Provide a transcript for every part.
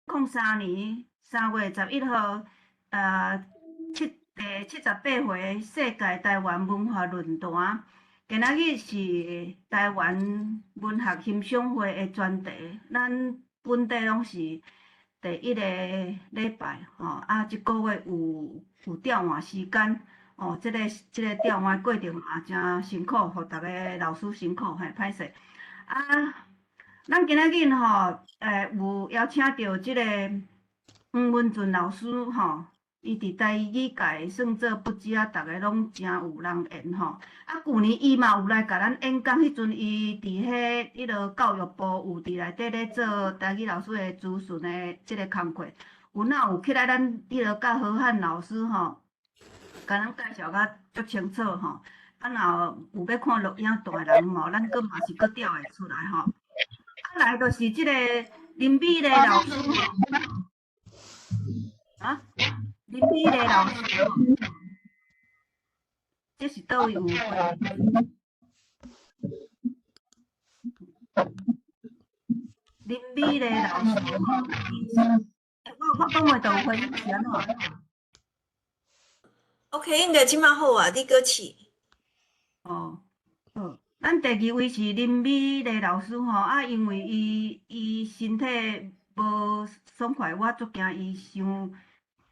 03年3月11號，第78回世界台灣文化論壇，今仔日是台灣文學欣賞會的專題，咱本底攏是第一個禮拜吼，啊，這個月有調換時間，哦，這個調換過程也誠辛苦，予逐个老師辛苦，嘿，歹勢。啊，咱今仔日吼，有邀請著這個黃文俊老師吼，伊佇台語界算做不止啊，逐个攏誠有人緣吼。啊，舊年伊嘛有來共咱演講，彼陣伊佇彼個教育部有佇內底咧做台語老師的諮詢的這个工課，有哪有起來咱彼个佮何漢老師吼，共咱介紹甲足清楚吼。啊，若有欲看錄影帶的人吼，咱閣嘛是閣調會出來吼。啊，來就是這個林美麗老師吼，啊，林美麗老師吼，這是佗位有？林美麗老師吼，我講話都有回音是按怎？OK，應該這馬好啊，你閣試。哦，好，咱第二位是林美麗老師吼，啊，因為伊身體無爽快，我足驚伊傷，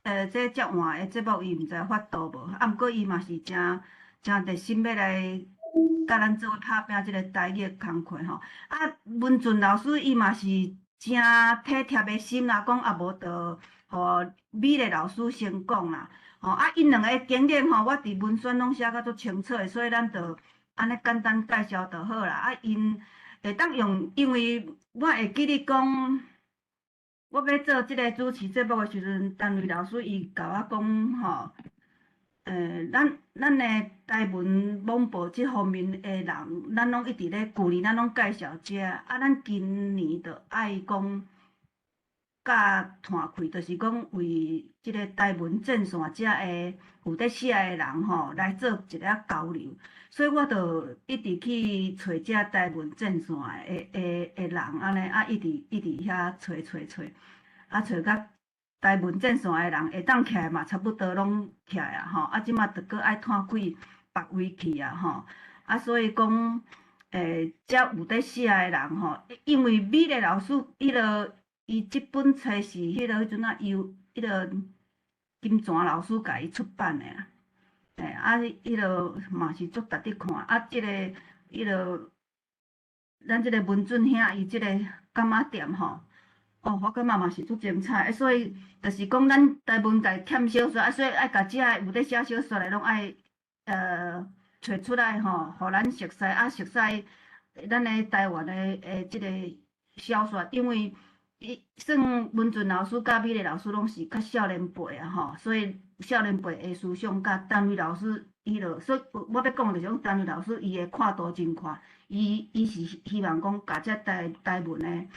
這接換的節目伊毋知法度無，啊，毋過伊嘛是誠誠熱心欲來佮咱做伙拍拚這個台語的工課吼。啊，文俊老師伊嘛是誠體貼的心啦，講啊無就予美麗老師先講啦。吼啊，𪜶兩个經驗吼，我佇文宣攏寫甲足清楚的，所以咱就按呢簡單介紹就好啦。啊，𪜶會當用，因為我會記得講，我欲做這个主持節目的時陣，陳瑞老師伊共我講吼，咱的台文網報這方面的人，咱攏一直咧舊年咱攏介紹這，啊，咱今年就愛講。佮湠開，就是講為這个台文戰線遮的有佇寫的人吼，來做一个交流，所以我就一直去揣遮台文戰線的人按呢，啊，一直一直遐揣揣揣，啊，揣甲台文戰線的人會當起來嘛，差不多攏起來啊吼，啊，這馬就閣愛湠開別位去啊吼，啊，所以講，遮有佇寫的人吼，因為美麗老師彼个。伊這本冊是彼个彼陣啊，由彼个金泉老師共伊出版的啦，啊，彼个嘛是足值得看，啊，這个彼个咱這个文俊兄伊這个柑仔店吼，哦，我感覺嘛是足精彩，所以就是講咱台文界欠小說，啊，所以愛共遮有佇寫小說的攏愛揣出來吼，予咱熟似，啊，熟似咱的台灣的這个小說，因為。伊算文俊老師佮美麗老師攏是較少年輩啊吼，所以少年輩的思想佮陳瑞老師彼落，所以我欲講就是講陳瑞老師伊的跨度真寬，伊是希望講共這台文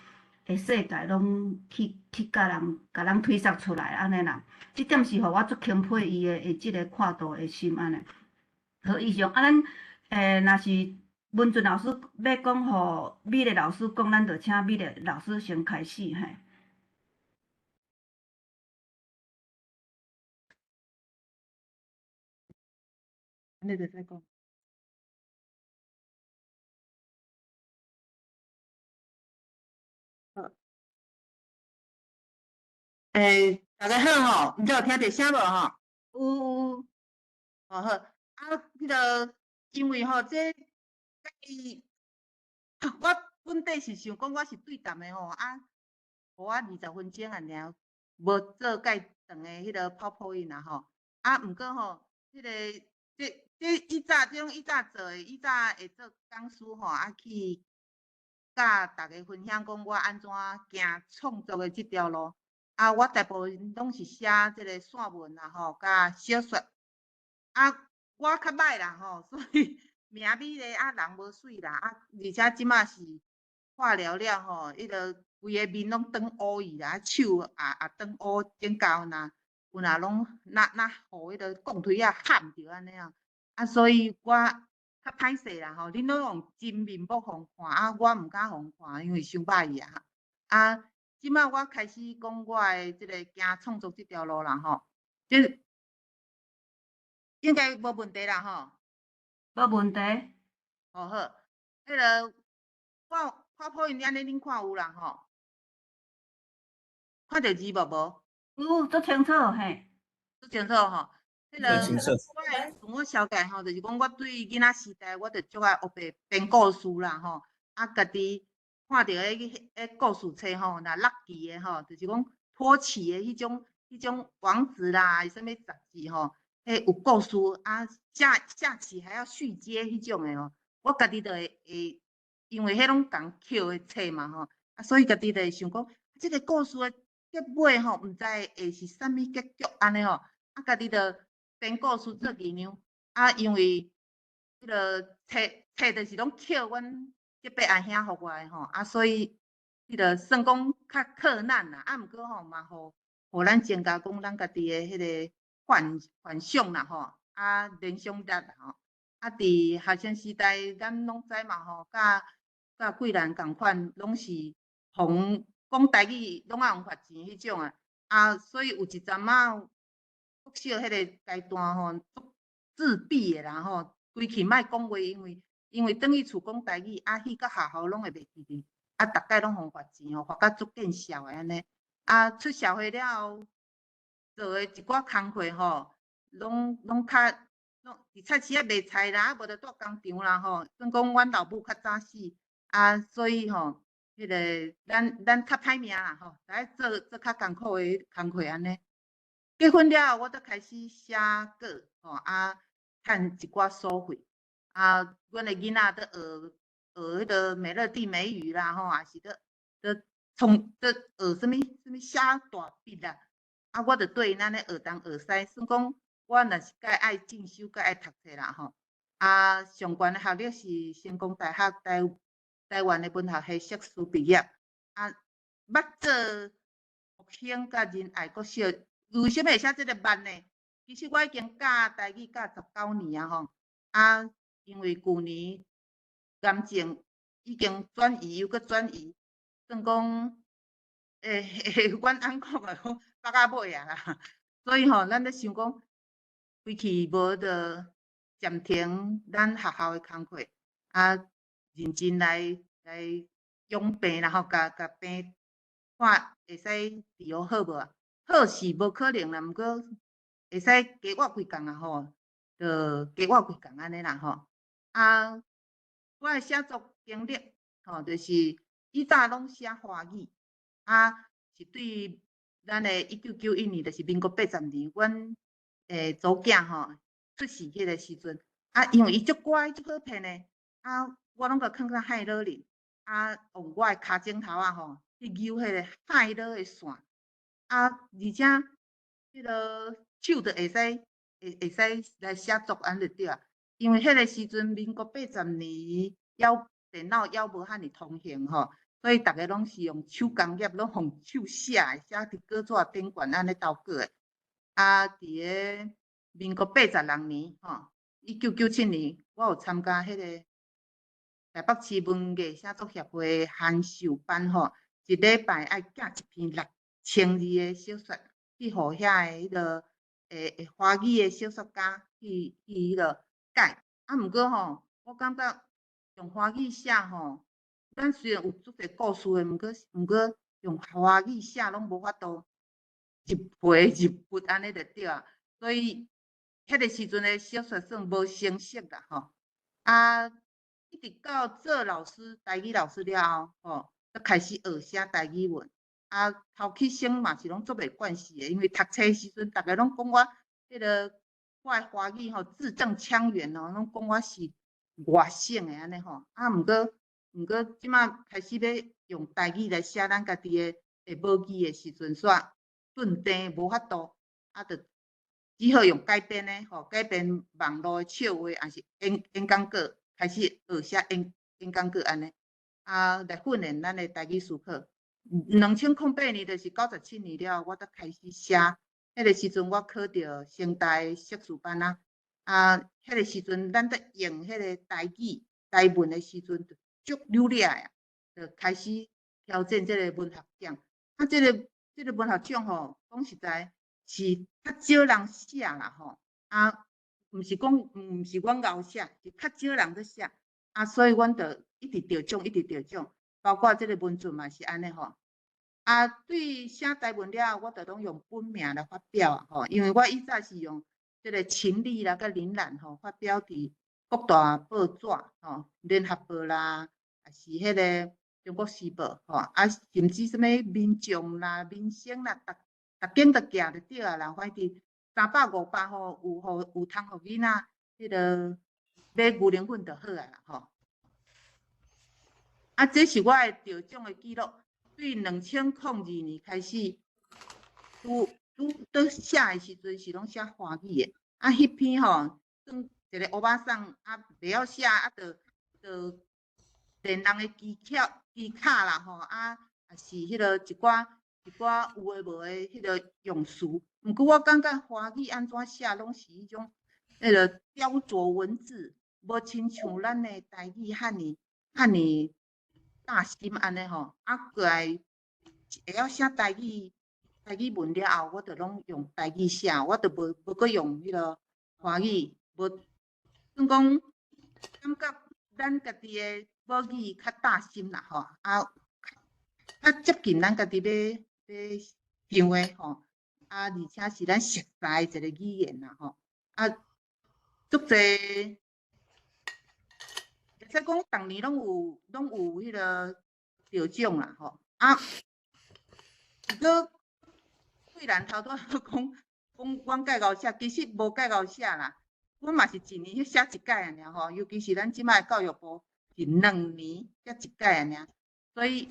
的世界攏去共人推捒出來按呢啦，這點是予我足欽佩伊的這个跨度的心按呢。好，以上啊，咱若是。文俊老師欲講，予美麗老師講，咱就請美麗老師先開始嘿。你就使講。好。大家好吼，毋知有聽著聲無吼？有有。哦好，啊，彼个因為吼，這伊，我本底是想講我是對談的吼，啊，予我20分鐘爾爾，無做介長的彼个 PowerPoint 啦吼。啊，毋過吼，彼个這以早這種以早做的，以早會做講師吼，啊去佮逐家分享講我按怎行創作的這條路。啊，我大部分攏是寫這个散文啦吼，佮小說。啊，我較歹啦吼，所以。名美麗啊，人無媠啦啊，而且這馬是化療了吼，彼个規个面攏轉烏去啦，手也轉烏，頂厚若有若攏若若予彼个鋼槌仔撼著按呢啊，啊，所以我較歹勢啦吼，恁攏用真面目予看啊，我毋敢予看，因為傷歹去啊。啊，這擺我開始講我的這個行創作這條路啦吼，這應該無問題啦吼。無問題。哦好，彼個我 PowerPoint 按呢恁看有啦吼？看著字無無？有，足清楚嘿。足清楚吼。彼個清楚。我的自我紹介吼，就是講我對囡仔時代，我就足愛烏白編故事啦吼。啊，家己看著彼故事冊吼，若落字的吼，就是講托起的彼種王子啦，啥物雜誌吼，彼有故事啊，下下期還要續接彼種的吼，我家己就會，因為彼攏仝抾的冊嘛吼，啊，所以家己就會想講，這個故事的結尾吼，毋知會是啥物結局按呢吼，啊，家己就編故事做囡娘，啊，因為彼個冊冊就是攏抾阮隔壁阿兄予我的吼，啊，所以彼個算講較克難啦，啊，毋過吼嘛，予咱增加講咱家己的彼個幻想啦吼，啊，聯想力啦吼，啊，佇學生時代，咱攏知嘛吼，佮貴人仝款，攏是予講台語攏愛予罰錢彼種啊，啊，所以有一陣仔國小彼個階段吼，足自閉的啦吼，規氣莫講話，因為轉去厝講台語，啊，去到學校攏會袂記得，啊，逐擺攏予罰錢吼，罰甲足見笑的按呢。啊，出社會了後，做的一寡工課吼，攏較攏佇菜市仔賣菜啦，啊無就蹛工廠啦吼。算講阮老母較早死，啊，所以吼，彼個咱較歹命啦吼，來做做較艱苦的工課按呢。結婚了後，我才開始寫稿吼，啊，趁一寡所費。啊，阮的囡仔佇學學彼個美樂蒂美語啦吼，也是佇創佇學啥物啥物寫大筆啦。啊，我就對𪜶按呢學東學西，算講我若是較愛進修，較愛讀冊啦吼。啊，上懸的學歷是成功大學台灣的文學系碩士畢業。啊，捌做復興佮仁愛國小，為啥物會寫這個捌呢？其實我已經教台語教19年啊吼。啊，因為舊年癌症已經轉移又閣轉移，算講阮翁講的講腹仔尾啊啦，所以吼，咱咧想講，規氣無就暫停咱學校的工課，啊，認真來養病，然後共病看會使治療好無啊？好是無可能啦，毋過會使加活幾工啊吼，就加活幾工按呢啦吼。啊，我的寫作經歷吼，就是以早攏寫華語，啊，是對咱的1991年，就是民國80年，阮祖囝吼出世彼個時陣，啊，因為伊足乖足好騙的，啊，我攏共囥佇海螺裡，啊，用我的跤指頭仔吼去揪彼個海螺的線，啊，而且彼個手就會使來寫作按呢就對啊。因為彼個時陣，民國八十年，猶電腦猶無遐爾通行吼，所以逐个攏是用手工業，攏用手寫的，寫佇稿紙頂懸按呢投稿的。啊，佇个民國八十六年吼，1997年，我有參加彼個台北市文藝寫作協會函授班吼，一禮拜愛寄一篇6000字的小說去予遐个彼個華語的小說家去彼個改。啊，毋過吼，我感覺用華語寫吼，咱雖然有足濟故事的，毋過用華語寫攏無法度入皮入骨按呢就對啊。所以彼個時陣的小說算無成熟啦吼。啊，一直到做老師，台語老師了後吼，才開始學寫台語文。啊，頭起先嘛是攏足袂慣勢的，因為讀冊時陣，逐个攏講我彼個我的華語吼字正腔圓哦，攏講我是外省的按呢吼。啊，毋過，這馬開始欲用台語來寫咱家己的母語的時陣，煞頓定無法度，啊，就只好用改編的吼，改編網路的笑話，抑是演講稿，開始學寫演講稿按呢，啊，來訓練咱的台語思考。2008年，就是97年了，我才開始寫。彼個時陣，我考著成大碩士班啊。啊，彼個時陣，咱佇用彼個台語、台文的時陣，就足流利啊，就開始挑戰這個文學獎。啊，這個文學獎吼，講實在是較少人寫啦吼。啊，毋是講毋是阮𠢕寫，是較少人咧寫。啊，所以阮就一直得獎，一直得獎，包括這個文俊嘛是按呢吼。啊，對寫台文了後，我就攏用本名來發表啊吼，因為我以前是用這個秦麗啦、佮林蘭吼發表佇各大報紙吼，聯合報啦，抑是彼個中國時報吼，啊，甚至啥物民眾啦、民生啦，逐逐間都寄就對啊啦，反正300、500吼，有予有通予囡仔彼個買牛奶粉就好啊啦吼。啊，這是我的得獎的記錄，對2002年開始，拄拄拄寫的時陣是攏寫華語的，啊，彼篇吼算一個烏巴桑啊，袂曉寫啊，就就練人的技巧技巧啦吼，啊，也是彼個一寡一寡有的無的彼個用詞。毋過我感覺華語按怎寫攏是彼種彼個雕琢文字，無親像咱的台語遐爾遐爾大心按呢吼。啊，過來會曉寫台語台語文了後，我就攏用台語寫，我就無無閣用彼個華語，無算講感覺咱家己的母語較大心啦吼，啊，較接近咱家己欲想的吼，啊，而且是咱熟悉的一個語言啦吼，啊，足濟，會使講逐年攏有彼個得獎啦吼，啊，毋過桂蘭頭拄仔講講阮蓋𠢕寫，其實無蓋𠢕寫啦，阮嘛是一年去寫一擺爾吼，尤其是咱這擺教育部是2年才一擺爾，所以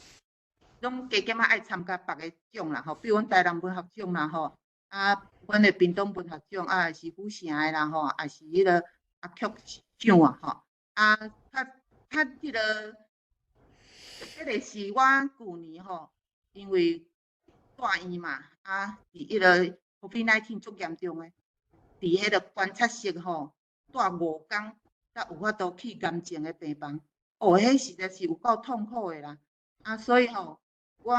攏加減仔愛參加別个獎啦吼，比如阮台南文學獎啦吼，啊，阮的屏東文學獎啊，是府城的啦吼，也是彼個阿曲獎啊吼，啊，較較彼個，彼個是我舊年吼，因為住院嘛，啊，佇彼個 COVID-19 足嚴重的，佇彼個觀察室吼，蹛5工，才有法度去癌症的病房，哦，彼實在是有夠痛苦的啦，啊，所以吼，我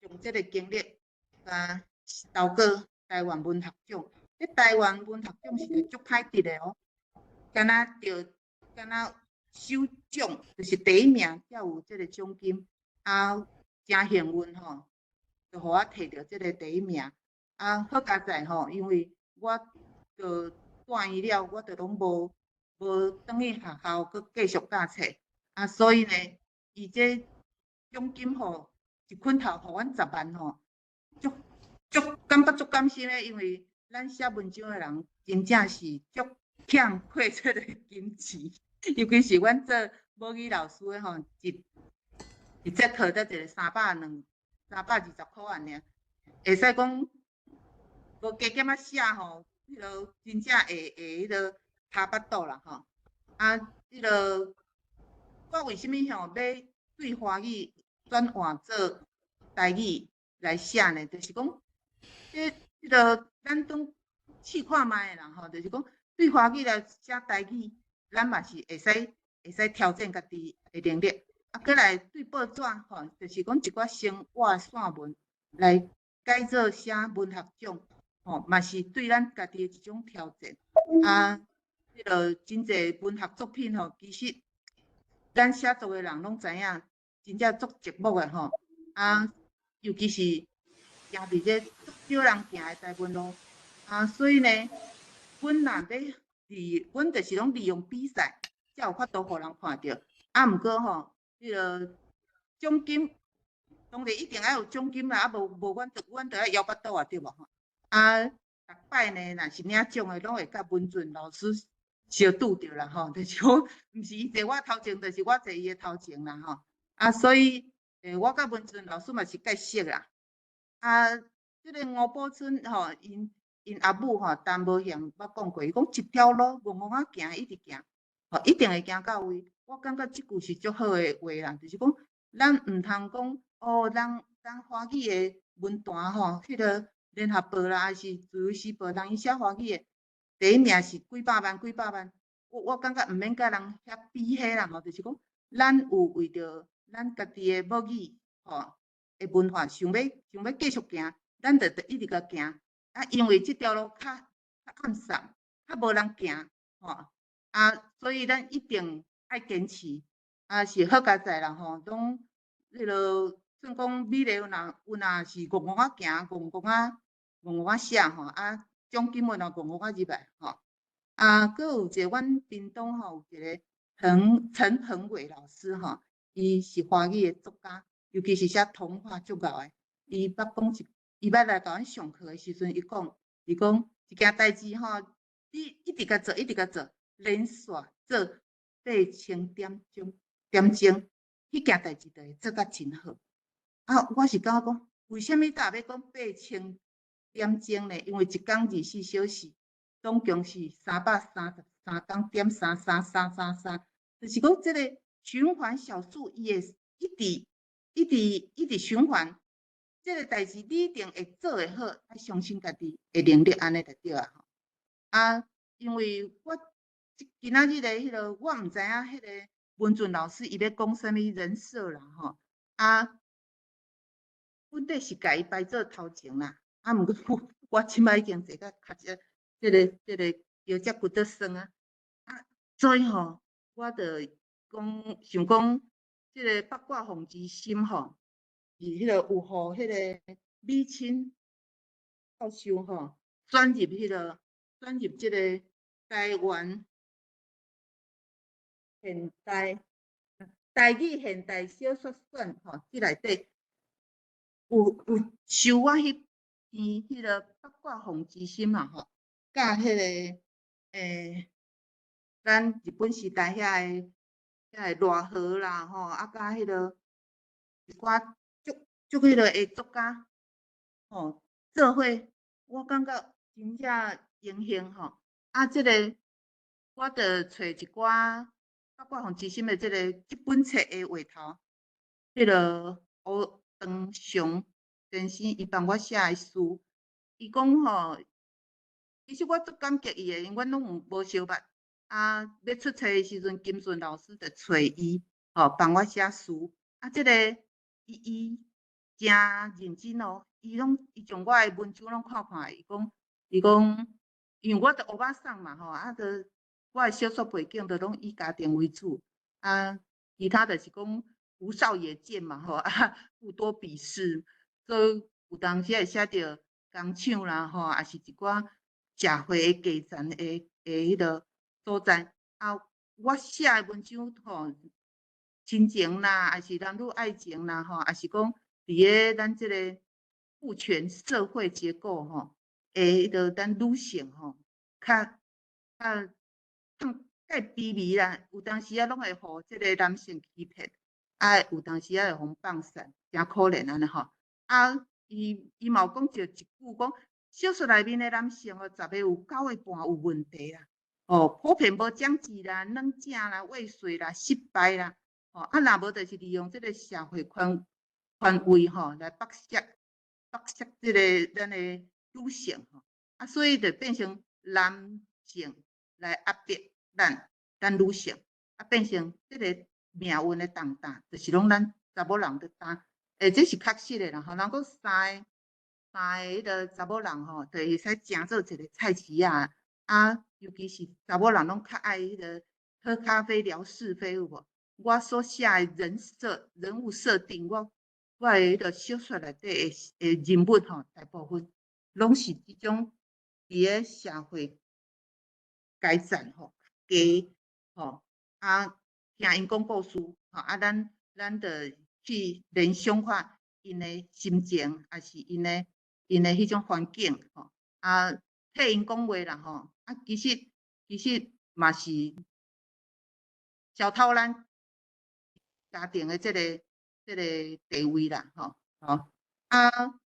用這個經歷，共投過台灣文學獎，這台灣文學獎是足歹得的哦，敢若著，敢若首獎就是第一名才有這個獎金，啊，誠幸運吼，就予我摕著這個第一名。啊，好佳哉吼，因為我就住院了，我就攏無無轉去學校閣繼續教冊，啊，所以呢，伊這獎金吼，一捆頭予阮10萬吼，足足感覺足感心的，因為咱寫文章的人真正是足欠缺這個金錢，尤其是阮做母語老師的吼，一一節課才一個320、320箍按呢，會使講無加減仔寫吼，彼個真正會會彼個跤腹肚啦吼。啊，彼個我為啥物吼欲對華語轉換做台語來寫呢？就是講，這彼個咱當試看覓啦吼，就是講對華語來寫台語，咱嘛是會使會使挑戰家己的能力。啊，閣來對報紙吼，就是講一寡生活散文來改做寫文學獎，吼，嘛是對咱家己的一種挑戰。啊，彼個真濟文學作品吼，其實咱寫作的人攏知影，真正足寂寞的吼。啊，尤其是行佇這足少人行的台文路，啊，所以呢，阮若欲利，阮就是攏利用比賽，才有法度予人看著。啊，毋過吼，彼個獎金，當然一定愛有獎金啦，啊無無阮就阮就愛枵腹肚啊，對無吼？啊，逐擺呢，若是領獎的，攏會佮文俊老師相拄著啦吼，就是講，毋是伊坐我頭前，就是我坐伊的頭前啦吼。啊，所以，我佮文俊老師嘛是結識啦。啊，這個吳寶春吼，𪜶𪜶阿母吼，陳無賢捌講過，伊講一條路戇戇仔行，一直行，吼，一定會行到位。我感覺這句是足好的話啦，就是講，咱毋通講哦，人人華語的文壇吼，彼個聯合報啦，抑是自由時報，人伊寫華語的，第一名是幾百萬、幾百萬。我感覺毋免佮人遐比彼啦吼，就是講，咱有為著咱家己的母語吼。的文化，想欲繼續行，咱就得一直共行。啊，因為這條路較暗散，較無人行，吼啊，所以咱一定愛堅持。啊，是好佳哉啦吼，攏彼落算講美麗若有若是戇戇仔行，戇戇仔戇戇仔寫吼，啊，獎金嘛戇戇仔入來吼。啊，閣有一個阮屏東吼，有一個陳恆偉老師吼，伊是華語的作家，尤其是寫童話足𠢕的。伊捌講一，伊捌來共阮上課的時陣，伊講一件代誌吼，你一直共做，一直共做，連續做8,000點鐘點鐘，彼件代誌就會做甲真好。啊，我是感覺講，為啥物逐欲講八千點鐘呢？因為一工24小時，總共是333.333333，就是講這個循環小數，伊會一直一直一直循環。這個代誌你一定會做會好，愛相信家己的能力，按呢就對啊。啊，因為我今仔日的彼個，我毋知影彼個文俊老師伊欲講啥物人設啦吼。啊，本底是共伊擺做頭前啦，啊，毋過我這擺已經坐甲較這這個腰脊骨都酸啊。啊，所以吼，我就講想講，這個八卦鳳之心吼，是彼個有予彼個美清教授吼選入這個台灣現代台語現代小說選吼，這內底有收我彼篇彼個八卦鳳之心嘛吼，佮彼個咱日本時代遐個賴和啦吼，啊，佮彼個一寡足足彼個的作家吼做伙，我感覺真正榮幸吼。啊，這個我就揣一寡八卦鳳之心的這本冊的畫頭，彼個胡長祥先生伊幫我寫的序，伊講吼，其實我足感激伊的，因為阮攏無相捌。啊，欲出冊的時陣，金順老師就揣伊，吼，幫我寫序。啊，這個伊誠認真哦，伊攏伊將我的文章攏看看，伊講，因為我佇烏巴桑嘛吼，啊，就我的小說背景就攏以家庭為主，啊，其他就是講吾少也賤嘛吼，啊，不多鄙視，所以有當時會寫著工廠啦吼，抑是一寡社會的基層的彼個所在。啊，我寫的文章吼，親情啦，抑是男女愛情啦吼，抑是講佇咧咱這個父權社會結構吼，的彼個咱女性吼，較較卑微啦，有當時仔攏會予這個男性欺騙，啊，有當時仔會予放殺，誠可憐按呢吼。啊，伊嘛有講著一句講，小說內面的男性吼，十個有九個半有問題啦，哦，普遍無長志啦、軟正啦、未遂啦、失敗啦，吼，啊，若無就是利用這個社會權威吼來剝削這個咱的女性吼，啊，所以就變成男性來壓迫咱女性，啊，變成這個命運的重擔，就是攏咱查某人佇擔，欸，這是確實的啦吼。人講三個彼個查某人吼，就會使成做一個菜市仔，啊，尤其是查某人攏較愛彼個喝咖啡聊是非，有無？我所寫的人設人物設定，我的彼個小說內底的人物吼，大部分攏是這種佇咧社會階層吼低吼，啊，聽𪜶講故事吼，啊，咱就去聯想看𪜶的心情，抑是𪜶的彼種環境吼，啊，替𪜶講話啦吼，啊，其實嘛是小偷咱家庭的這個地位啦，吼，吼，啊，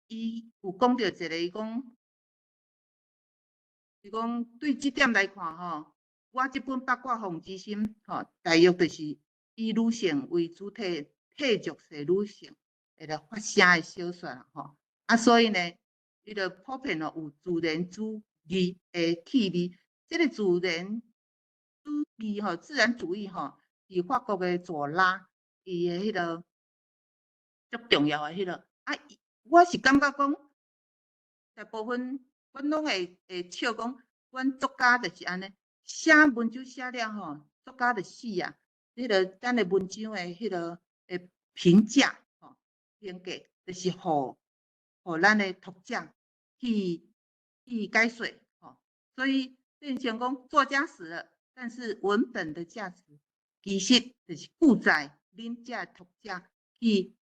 伊有講著一個，伊講對這點來看吼，我這本八卦鳳之心吼，大約就是以女性為主體，替弱勢女性會來發聲的小說啦，吼，啊，所以呢，伊就普遍咯有自然主義的氣味。這個自然主義吼，自然主義吼，是法國的左拉，伊的彼個足重要的彼落。啊，我是感覺講，大部分阮攏會笑講，阮作家就是按呢，寫文章寫了吼，作家就死啊。彼个咱的文章的彼个的評價吼，評價就是予咱的讀者去解說吼。所以變成講作家死了，但是文本的價值其實就是固在恁遮讀者去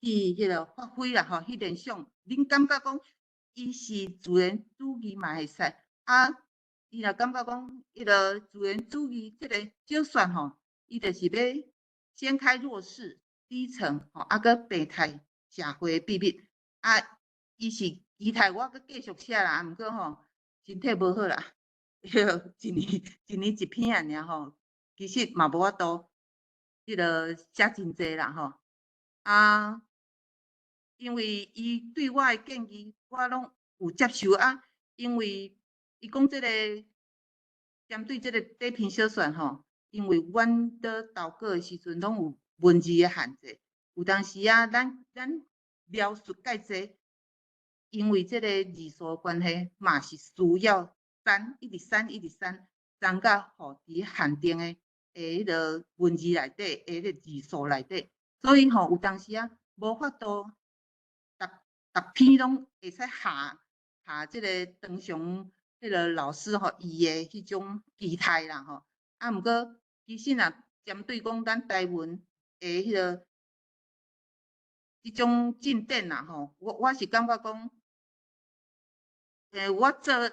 彼个發揮啦吼，去聯想，恁感覺講伊是自然主義嘛會使啊？伊若感覺講彼个自然主義這个小說吼，伊就是欲掀開弱勢低層吼，啊閣病態社會的秘密啊，伊是期待我閣繼續寫啦，啊毋過吼身體無好啦，彼个一年一篇按呢吼，其實嘛無法度彼个寫真濟啦吼。啊，因為伊對我的建議，我攏有接受啊。因為伊講這個針對這個短篇小說吼，因為阮咧投稿的時陣攏有文字的限制，有當時啊，咱描述蓋濟，因為這個字數的關係，嘛是需要刪，一直刪，一直刪，刪到予佇限定的彼个文字內底，的彼个字數內底，所以吼有當時啊，無法度逐逐篇攏會使下下這个當場彼个老師吼伊的彼種期待啦吼。啊，毋過其實若針對講咱台文的彼个這種進展啦吼，我是感覺講，我做了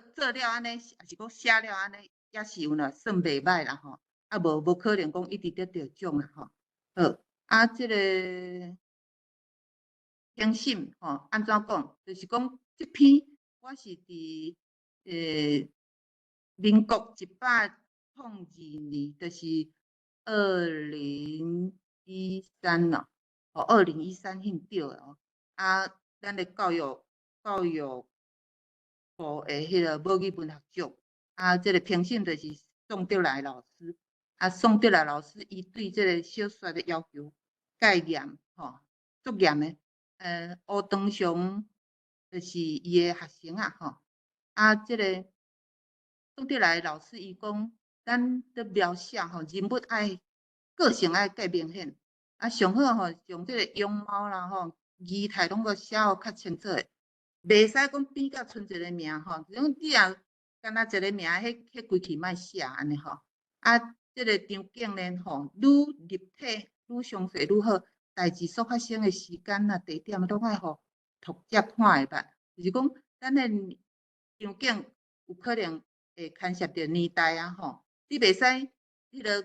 按呢，抑是講寫了按呢，也是有啦，算袂䆀啦吼。啊，無可能講一直得著獎啦吼。好，啊，這個評審吼，按怎講？就是講這篇我是佇民國102年，就是2013咯，哦，二零一三紡著的哦。啊，咱的教育部的彼个母語文學獎，啊，這个評審就是宋德來老師。啊，宋德來老師伊對這个小說的要求較嚴吼，足嚴的。吳長雄就是伊的學生啊，吼。啊，這个宋德來老師伊講，咱咧描寫吼人物愛個性愛較明顯，啊，上好吼將這个容貌啦吼、儀態攏閣寫予較清楚的，袂使講變甲賰一个名吼，講你若干焦一个名，彼規氣莫寫按呢吼。啊，這个場景呢吼，愈立體、愈詳細愈好，代誌所發生的時間啊、地點攏愛予讀者看會捌。就是講，咱的場景有可能會牽涉著年代啊吼，你袂使彼个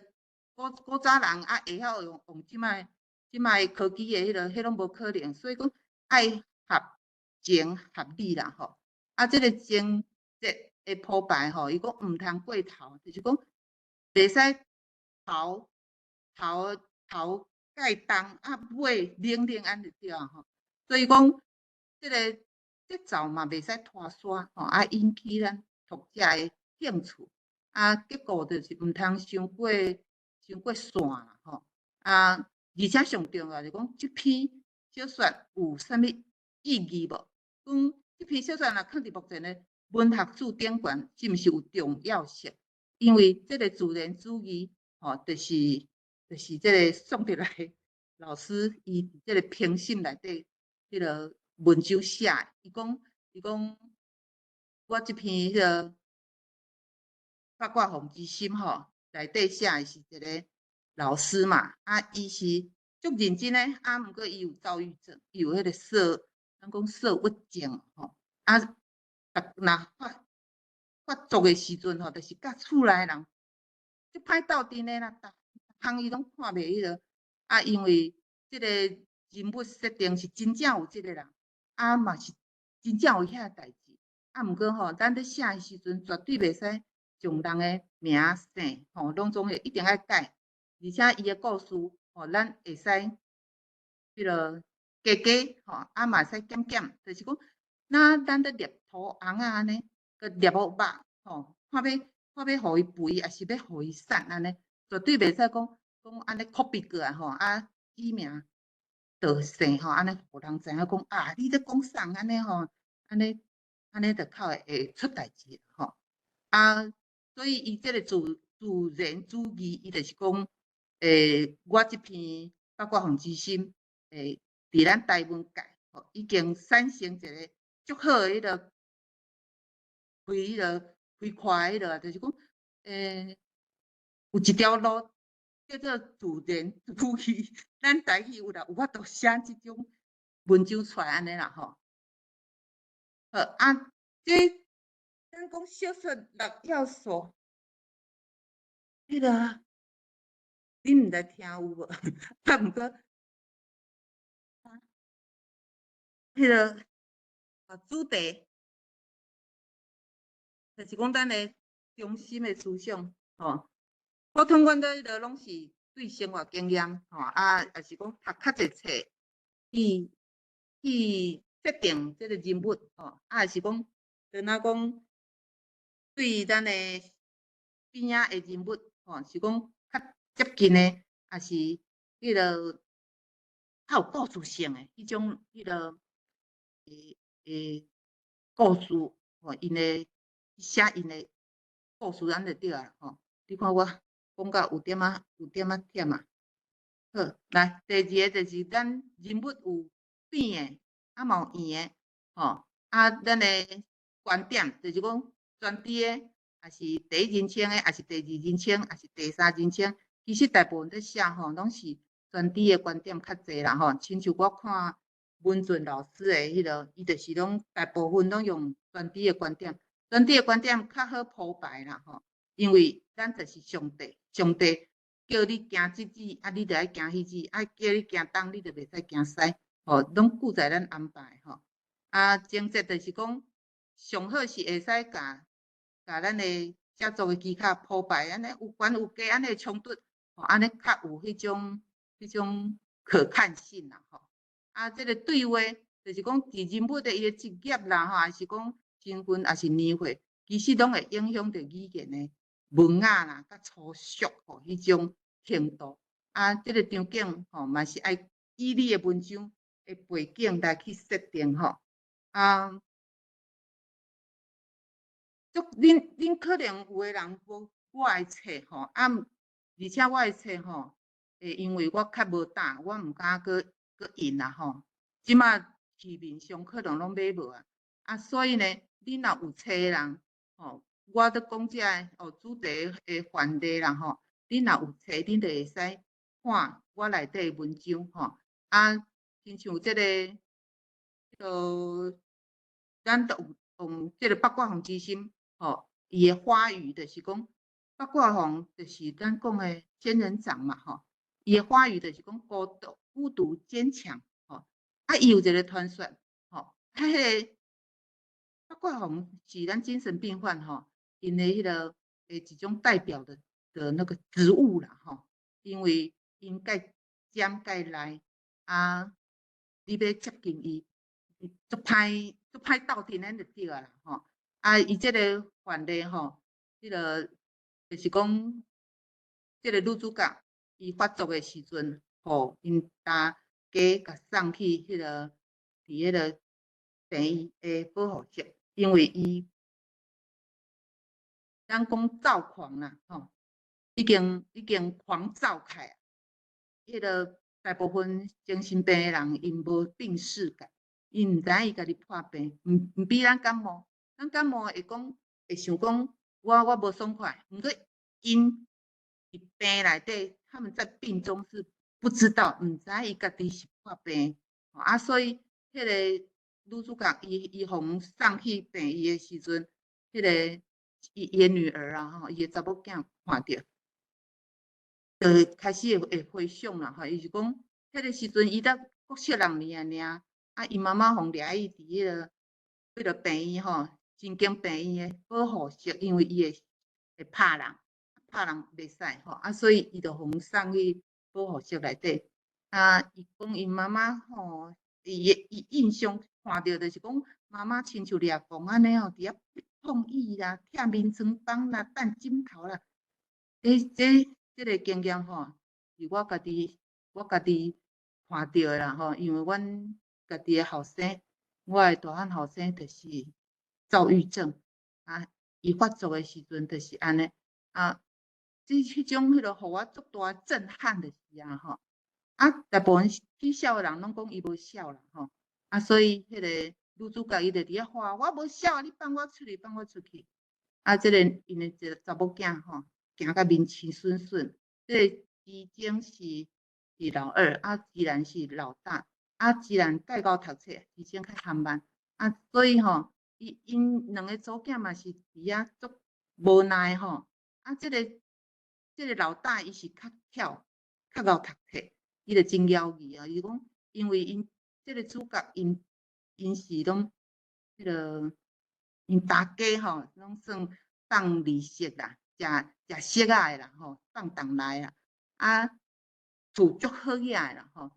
古早人啊會曉用這擺科技的彼个，彼攏無可能，所以講愛合情合理啦吼。啊，這个情節的鋪排吼，伊講毋通過頭，就是講袂使頭蓋重啊，尾冷冷按呢就對啊吼。所以講，這个節奏嘛袂使拖沙吼，啊引起咱讀者的興趣。啊，結構就是毋通傷過散啦吼。啊，而且上重要就是講，這篇小說有啥物意義無？講這篇小說若囥佇目前的文學史頂懸，是毋是有重要性？因為這个自然主義吼，就是這个宋德來老師伊佇這个評審內底，彼个文章寫的，伊講我這篇彼个八卦鳳之心吼，內底寫的是一个老師嘛，啊，伊是足認真的，啊，毋過伊有躁鬱症，伊有彼個咱講躁鬱症吼，啊，若發作的時陣吼，就是佮厝內人足歹鬥陣的啦，逐項伊攏看袂彼落，啊，因為這个人物設定是真正有這个人，啊嘛是真正有遐代誌，啊，毋過吼，咱咧寫的時陣絕對袂使將人的名姓吼攏總會一定愛改，而且伊的故事吼，咱會使彼落加加吼，啊嘛會使減減，就是講，若咱咧捏塗尪仔按呢，閣捏予肉吼，看欲予伊肥，抑是欲予伊瘦按呢，絕對袂使講按呢 copy 過來吼，啊，指名道姓吼，按呢予人知影講啊，你咧講啥按呢吼，按呢按呢就較會出代誌吼。啊，所以伊這个自然主義，伊就是講，我這篇八卦風之心，佇咱台文界吼，已經產生一个足好的彼个開彼个開闊彼个，就是講，有一條路叫做自然主義，咱台語有啦，有法度寫這種文章出來按呢啦吼。好啊，這咱講小說六要素，彼个恁毋知聽有無？啊，毋過，彼个啊主題，就是講咱的中心的思想吼。普通阮咧彼个攏是對生活經驗吼，啊，也是講讀較濟冊去設定這个人物吼，啊，也是講，就若講對咱的邊仔的人物吼，是講較接近的，也是彼个較有故事性的彼種彼个故事吼，𪜶的寫𪜶的故事按呢就對啊吼。你看我講甲有點仔忝啊。好，來第二个就是咱人物有扁的，啊嘛有圓的，吼啊，咱的觀點就是講全知的，抑是第一人稱的，抑是第二人稱，抑是第三人稱。其實大部分咧寫吼，攏是全知的觀點較濟啦吼。親像我看文俊老師的彼个，伊就是攏大部分攏用全知的觀點，全知的觀點較好鋪排啦吼。因為咱就是上帝，上帝叫你行這指，啊，你就愛行彼指，啊，叫你行東，你就袂使行西，吼，攏記在咱安排吼。啊，情節就是講，上好是會使共咱的寫作的技巧鋪排，按呢有懸有低，按呢衝突，吼，按呢較有彼種可看性啦，吼。啊，這个對話就是講，佇人物的伊的職業啦，吼，抑是講身份，抑是年歲，其實攏會影響著語言的文雅啦，佮粗俗吼，彼種程度。啊，這个場景吼，嘛是愛以你的文章的背景來去設定吼。啊，足恁可能有的人無我的冊吼，啊，而且我的冊吼，會因為我較無膽，我毋敢閣印啦吼。這馬市面上可能攏買無啊，啊，所以呢，恁若有冊的人吼，我咧講這个哦主題的範例啦吼，恁若有冊，恁就會使看我內底的文章吼。啊，親像這个，彼个，咱都有用這个八卦風之心吼，伊的花語就是講八卦風就是咱講的仙人掌嘛吼，伊的花語就是講孤獨、孤獨堅強吼。啊，伊有一个傳說吼，啊，彼个八卦風是咱精神病患吼，𪜶的彼个的一種代表的那個植物啦吼，因為𪜶蓋尖蓋利啊，你欲接近伊，足歹足歹鬥陣按呢就對啊啦吼。啊，伊這个範例吼，彼个就是講，這个女主角伊發作的時陣，予𪜶大家共送去彼个佇彼个病院的保護室，因為伊咱講躁狂啦，吼，已經狂躁起來。彼个大部分精神病的人，𪜶無病識感，𪜶毋知影伊家己破病，毋比咱感冒，咱感冒會講會想講我無爽快，毋過𪜶佇病內底，他們在病中是不知道，毋知伊家己是破病，啊，所以彼个女主角伊予人送去病院的時陣，彼个伊的女兒啊吼，伊的查某囝看著，就開始會回想啦吼，伊是講，彼个時陣伊才國小六年爾，啊，伊媽媽予掠伊佇彼个病院吼，神經病院的保護室，因為伊會拍人，拍人袂使吼，啊，所以伊就予人送去保護室內底。啊，伊講𪜶媽媽吼，伊印象看著就是講媽媽親像掠狂按呢吼，佇遐碰椅啦、拆眠床枋啦、擲枕頭啦。這個經驗吼，是我家己看看著的啦吼，因為阮家己的後生，我的大漢後生就是躁鬱症，啊，伊發作的時陣就是按呢，啊，這彼種彼个予我足大震撼就是啊吼，啊，大部分起痟的人攏講伊無痟啦吼，啊，所以彼个女主角伊就佇遐喊，我無痟，你放我出去，放我出去。啊，這個𪜶的一个查某囝吼，行甲面青恂恂，這个之前是老二，啊，芝蘭是老大，啊，芝蘭較𠢕讀冊，之前較含慢，啊，所以吼，伊𪜶兩个查某囝嘛是佇遐足無奈吼，啊，這個老大伊是較巧，較𠢕讀冊，伊就真枵氣啊，伊講因為𪜶這个主角𪜶𪜶是攏彼个𪜶大家吼，攏算放利息啦，食食息仔的啦吼，放重來啦，啊，厝足好額的啦吼。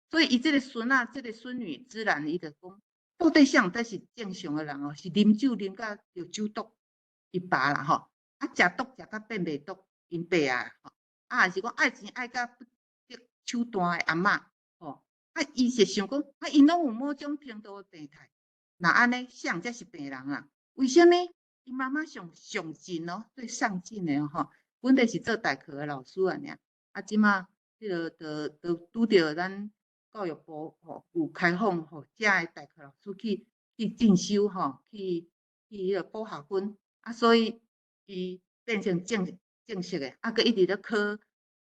所以伊這个孫仔，這个孫女自然伊就講，到底啥才是正常的人哦？是啉酒啉甲著酒毒，伊爸啦吼，啊，食毒食甲變袂毒，𪜶爸啊吼，啊，還是講愛錢愛甲不擇手段的阿嬤吼，啊，伊是想講，啊，𪜶攏有某種程度的病態，若按呢，啥才是病人啊？為啥物？伊媽媽上上進哦，最上進的吼，本來是做代課的老師爾爾，啊，這馬彼个就就拄著咱教育部吼有開放，予遮的代課老師去進修吼，去彼個補學分，啊，所以伊變成正式的，啊，閣一直咧考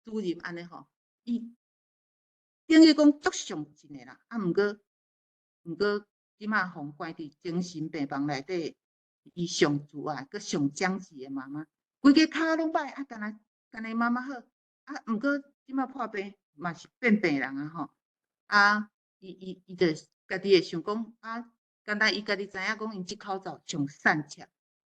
主任按呢吼，伊等於講足上進的啦，啊，毋過這馬予關佇精神病房內底，伊上自愛，閣上長舌的媽媽，規家跤攏歹，啊，干焦干焦媽媽好，啊，毋過這馬破病嘛是變病人啊吼。啊，伊就家己會想講，啊，敢若伊家己知影講，𪜶這口罩上散赤，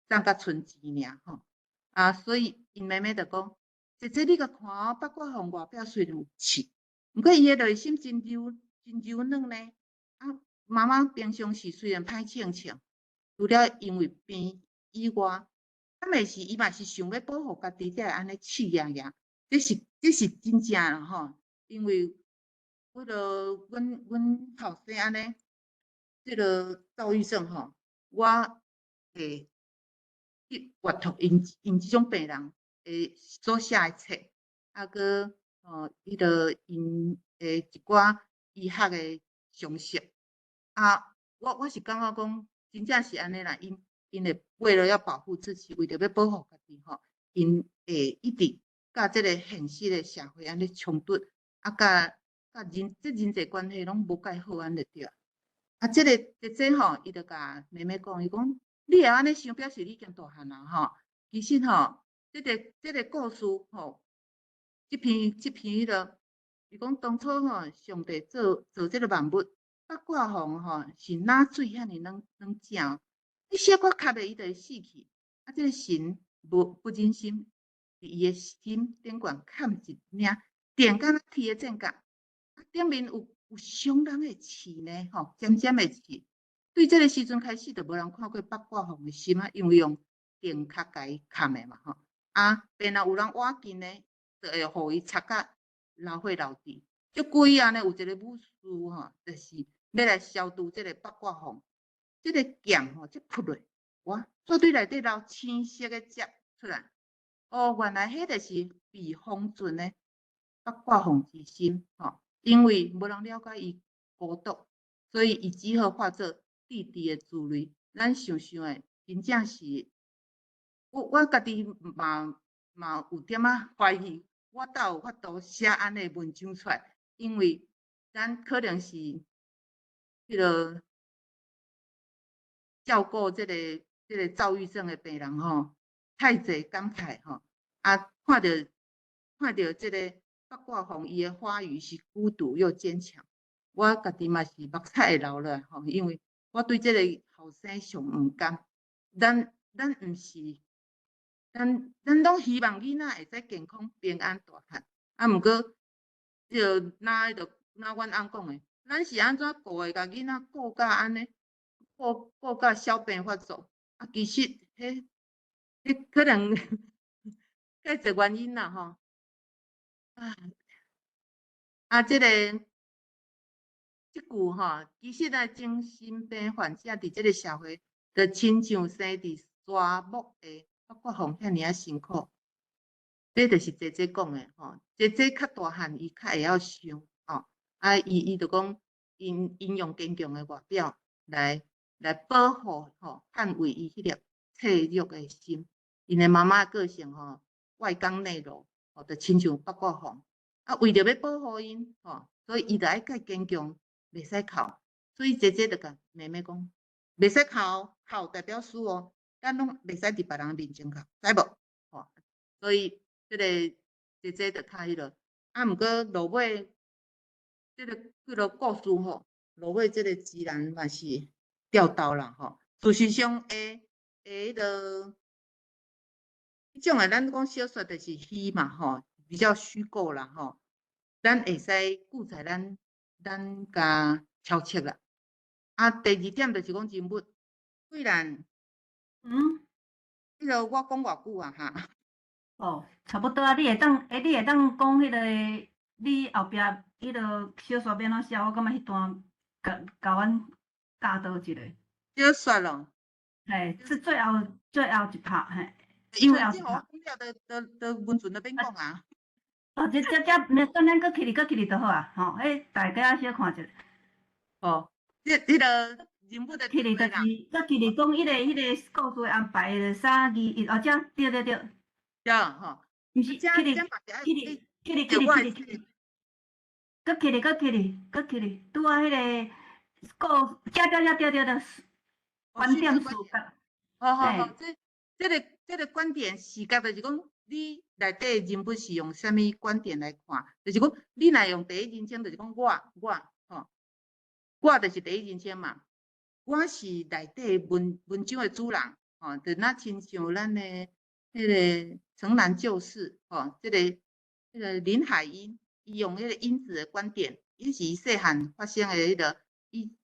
送甲賰錢爾吼。啊，所以𪜶妹妹就講，姐姐你共看哦，八卦鳳外表雖然有刺，毋過伊的內心真柔真柔軟呢。啊，媽媽平常時雖然歹性情，除了因為病以外，敢會是伊嘛是想欲保護家己才會按呢刺牙牙。這是真正啦吼，因為彼个阮後生按呢，這个躁鬱症吼，我會去閱讀𪜶這種病人的所寫的冊，啊，閣吼彼个𪜶的一寡醫學的常識。啊，我是感覺講，真正是按呢啦，𪜶會為了要保護自己，為著欲保護家己吼，𪜶會一直佮這个現實的社會按呢衝突，啊，佮人際關係攏無蓋好按呢對啊。啊，這个姐姐吼，伊就共妹妹講，伊講你會按呢想，表示你已經大漢啊吼。其實吼，這個故事吼，這篇彼个，伊講當初吼，上帝造造這个萬物，八卦鳳吼是哪水遐爾軟軟正，你小可磕著伊就會死去。啊，這个神無不忍心，佇伊的心頂懸崁一領電敢若鐵的箭角。啊，頂面有傷人的刺呢，吼，尖尖的刺。對這个時陣開始，就無人看過八卦鳳的心啊，因為用電殼共伊崁的嘛，吼。啊，便若有人倚近呢，就會予伊插甲流血流滴。足鬼啊呢，有一个武士吼，就是欲來消除這个八卦鳳，這个劍吼，這撲落，哇，煞對內底流青色的汁出來。哦，原來彼就是被封存的八卦鳳之心，吼。因為無人了解伊孤獨，所以伊只好化做弟弟的珠淚。咱想想的，真正是，我家己嘛有點仔懷疑，我倒有法度寫按呢文章出來，因為咱可能是彼个照顧這個躁鬱症的病人吼，太濟感慨吼，啊，看著這个八卦鳳伊的花語是孤獨又堅強，我家己嘛是目屎會流落來吼，因為我對這個後生上毋甘。咱毋是，咱攏希望囡仔會使健康平安大漢，啊，毋過，這个若彼个若阮翁講的，咱是按怎顧的，共囡仔顧甲按呢，顧甲小病發作，啊，其實彼可能較濟原因啦吼。啊，啊，這个這句吼，其實啊，精神病患者佇這个社會，就親像生佇沙漠的北國風遐爾仔辛苦。這就是姐姐講的吼，姐姐較大漢，伊較會曉想吼。啊，伊就講，𪜶用堅強的外表來保護吼，捍衛伊彼粒脆弱的心。𪜶的媽媽個性吼，外剛內柔，吼，就親像北國風。啊，為著欲保護𪜶吼，所以伊就愛較堅強，袂使哭。所以姐姐就共妹妹講，袂使哭，哭代表輸哦。咱攏袂使佇別人面前哭，知無？吼，所以這個姐姐就較彼落。啊，毋過落尾，這个叫做故事吼，落尾這个自然嘛是掉刀啦吼。事實上，會彼落，彼種的咱講小說就是虛嘛吼，比較虛構啦吼。咱會使記載咱共超出啦。啊，第二點就是講人物，雖然，彼个我講偌久啊哈？哦，差不多啊，你會當講彼个，你後壁彼个小說欲按怎寫，我感覺彼段共阮教導一下。小說咯。嘿，是最後一拍，嘿。因為這我講了，都完全都免講啊。哦，這，沒等咱閣起來，閣起來就好啊，吼，彼大家小看一下。哦，這个人物的起來就是，閣起來講彼个故事的安排，三二一，哦，這對對對。對吼。毋是，起來，起來，起來，起來，起來，閣起來，閣起來，閣起來，拄仔彼个故，這這這對對對，觀點視角。好好好，這個觀點視角就是講，你內底人物是用啥物觀點來看？就是講，你若用第一人稱，就是講我吼，我就是第一人稱嘛。我是內底文章的主人，吼，就若親像咱的彼个城南舊事，吼，這个林海音，伊用彼个英子的觀點，伊是伊細漢發生的彼个，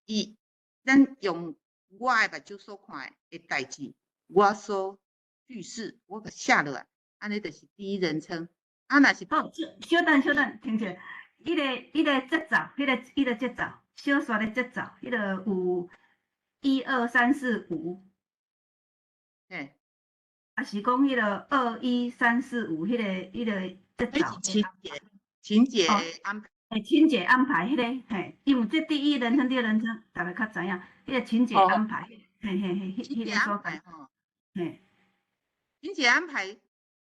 伊咱用我的目睭所看的代誌，我所敘事，我共寫落來，按呢就是第一人稱。啊，若是好，小等小等，停者，彼个節奏，彼个節奏，小說的節奏，彼个有一二三四五，嘿，抑是講彼个二一三四五，彼个節奏。情節安排。嘿，情節安排彼个，嘿，因為這第一人稱、第二人稱，逐家較知影，彼个情節安排，嘿嘿嘿，彼个所在，嘿。情節安排，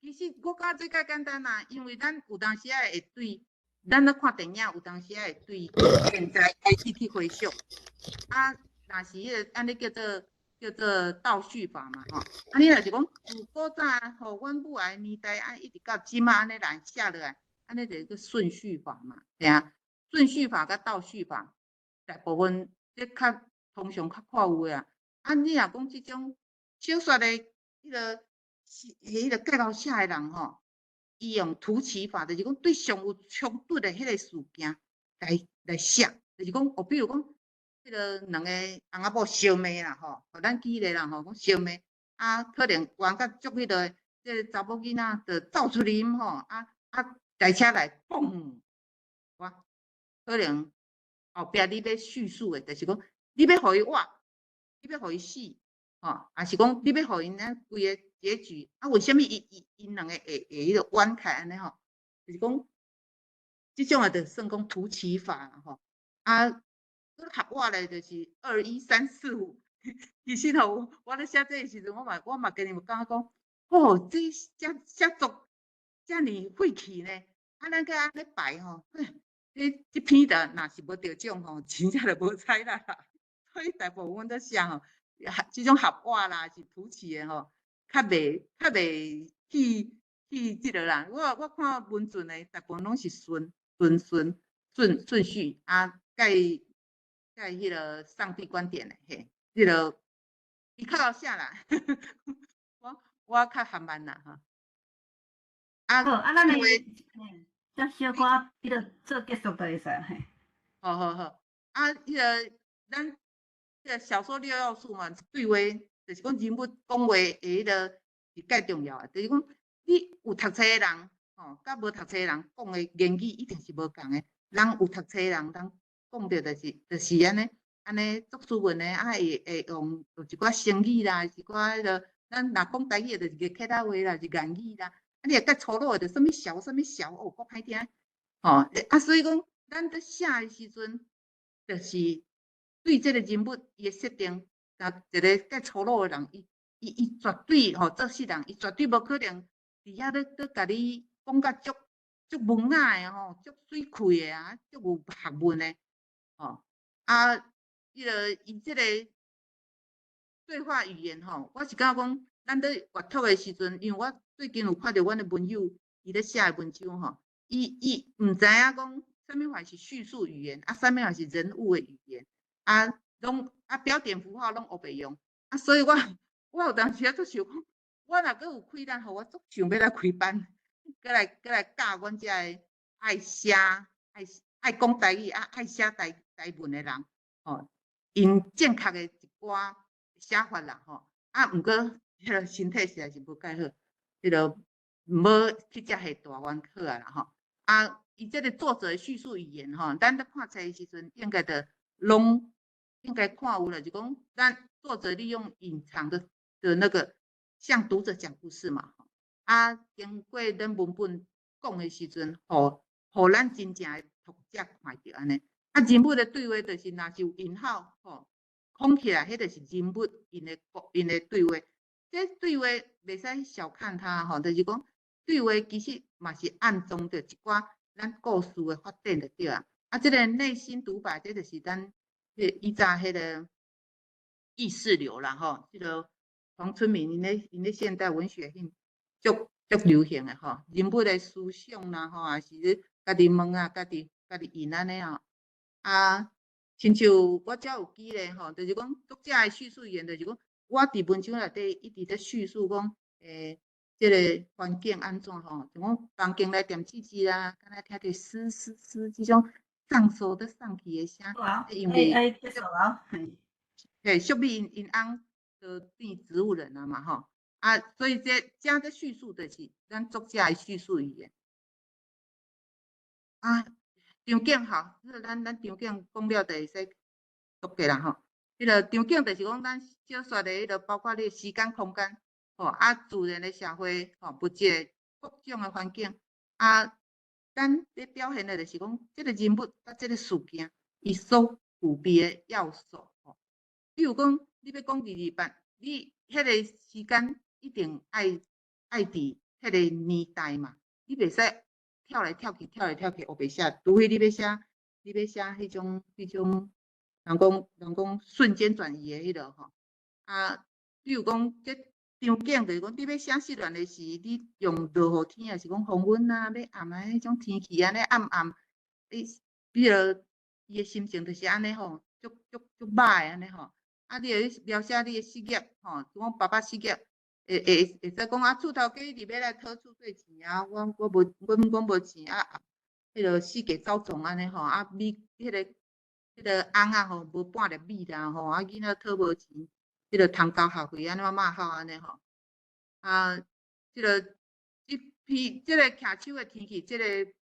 其實我感覺這較簡單啦，因為咱有當時仔會對，咱咧看電影有當時仔會對現在開始去回想，啊，若是彼个按呢叫做倒敘法嘛吼，啊，你若是講自古早吼，阮母的年代啊，一直到這馬按呢來寫落來，按呢就叫順序法嘛，對啊，順序法佮倒敘法，大部分這較通常較看有的啊。啊，你若講這種小說的彼个是彼个介紹寫的人吼，伊用突起法，就是講對上有衝突的彼个事件來寫，就是講，哦，比如講，彼个兩個翁仔某相罵啦吼，予咱舉例啦吼，講相罵，啊，可能冤甲足彼个，這个查某囡仔就走出去吼，啊，開車來，嘣，哇，可能後壁你欲敘述的，就是講你欲予伊活，你欲予伊死，吼，抑是講你欲予𪜶按規个結局，啊，為啥物𪜶兩个會彼個冤起來按呢吼？就是講，這種的就算講突起法啦吼。啊，閣合我咧就是二一三四五。其實吼，我咧寫這个時陣，我嘛家己有感覺講，哦，這寫作遮爾費氣呢。啊，咱閣按呢排吼，這篇就若是無得獎吼，真正就無彩啦。所以大部分都寫吼，這種合我啦，是突起的吼，較袂去這个啦。我看文字的大部分攏是順序啊，蓋彼个上帝觀點的嘿，這个伊較曉寫啦。我較含慢啦吼。啊，好，啊，咱的遮小可彼个做結束就會使嘿。好好好，啊，彼个咱這个小說六要素嘛，對話就是講人物講話的彼个是蓋重要的，就是講你有讀冊的人吼，佮無讀冊的人講的言語一定是無仝的。人有讀冊人，人講著就是按呢按呢足斯文的，啊會用有一寡成語啦，一寡彼落，咱若講台語的，就是客家話啦，是諺語啦。啊，你若較粗魯的，就啥物潲啥物潲，哦，閣歹聽。吼，啊，所以講，咱佇寫的時陣，就是對這個人物伊的設定，若一個較粗魯的人，伊絕對吼，做世人，伊絕對無可能佇遐咧閣共你講甲足足文雅的吼，足媠氣的啊，足有學問的，吼。啊，彼个伊這個對話語言吼，我是感覺講，咱佇閱讀的時陣，因為我最近有看著阮的文友伊咧寫的文章吼，伊毋知影講啥物款是敘述語言，啊，啥物款是人物的語言，啊，攏啊標點符號攏烏白用，啊，所以我有當時仔足想講，我若閣有開單，予我足想欲來開班，閣來教阮遮的愛寫、愛講台語啊，愛寫台文的人，吼，𪜶正確的一寡寫法啦，吼，啊，毋過彼个身體實在是無蓋好，彼个毋好去遮下大彎好啊啦，吼，啊，伊這个作者的敘述語言，吼，咱咧看冊的時陣，應該著攏應該看有啦，就講咱作者利用隱藏的那個向讀者講故事嘛，啊，經過咱文本講的時陣，予咱真正的讀者看著按呢。啊，人物的對話就是若是有引號吼，空起來，彼就是人物𪜶的對話。這對話袂使小看它吼，就是講對話其實嘛是暗藏著一寡咱故事的發展就對啊。啊，這个內心獨白，這就是咱彼以早彼个意識流啦吼，這个黃春明𪜶咧現代文學彼足足流行的吼，人物的思想啦吼，抑是咧家己問啊，家己應按呢吼。啊，親像我才有記咧吼，就是講作者的敘述語言，就是講我佇文章內底一直咧敘述講，這个環境按怎吼，像講房間內踮吱吱啊，敢若聽著嘶嘶嘶這種送數咧送去的聲，因為愛結束啊，嘿，淑美𪜶翁就變植物人啊嘛吼，啊，所以這這敘述就是咱作者的敘述語言。啊，場景吼，咱場景講了就會使讀過啦吼。彼个場景就是講咱小說的彼个，包括你時間、空間，吼啊，自然的社會，吼物質各種的環境，啊，咱咧表現的就是講，這个人物佮這个事件，伊所具備的要素，吼。比如講，你欲講228，你彼个時間一定愛佇彼个年代嘛，你袂使跳來跳去，跳來跳去，烏白寫，除非你欲寫彼種，人講瞬間轉移的彼落吼。啊，比如講，這場景就是講，你欲寫失戀的時，你用落雨天，抑是講黃昏啊，欲暗啊，彼種天氣按呢暗暗，你比如伊的心情就是按呢吼，足足足歹按呢吼。啊，你會描寫你的失業吼，講爸爸失業，會使講啊，厝頭家一直欲來討厝稅錢啊，我無，阮無錢啊，彼个四界走傱按呢吼，啊米，彼个翁仔吼無半粒米啦吼，啊囡仔討無錢，彼个通交學費按怎罵吼按呢吼，啊，這篇這个徛手的天氣，這个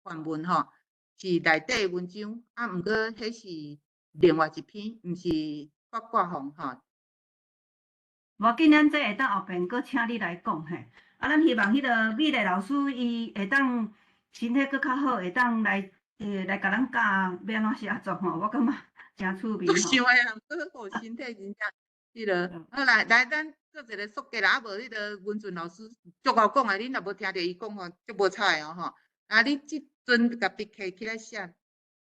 範文吼是內底的文章，啊，毋過彼是另外一篇，毋是八卦風吼。無要緊，咱這會當後邊閣請你來講嘿。啊，咱希望彼个美麗老師伊會當身體閣較好，會當來共咱教欲按怎寫作吼，我感覺誠趣味吼。足想的啦，閣好身體真正彼个，好來，咱做一个速記啦，啊無彼个文俊老師足𠢕講的，恁若無聽著伊講吼，足無彩的吼。啊，你這陣共筆揢起來寫，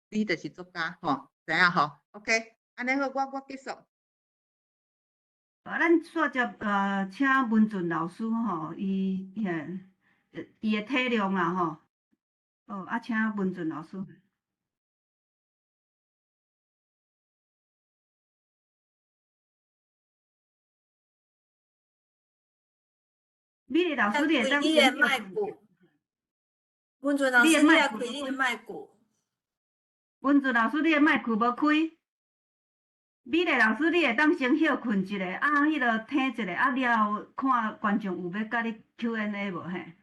你就是作家吼，知影吼？OK，按呢好，我結束。啊，咱煞接請文俊老師吼，伊嘿，伊的體諒啦吼。哦，啊，請文俊老師。美麗老師，你會當開你的麥克。文俊老師，你愛開你的麥克。文俊老師，你的麥克無開。美麗老師，你會當先歇睏一下，啊，彼个聽一下，啊了後看觀眾有欲共你 Q&A 無嘿？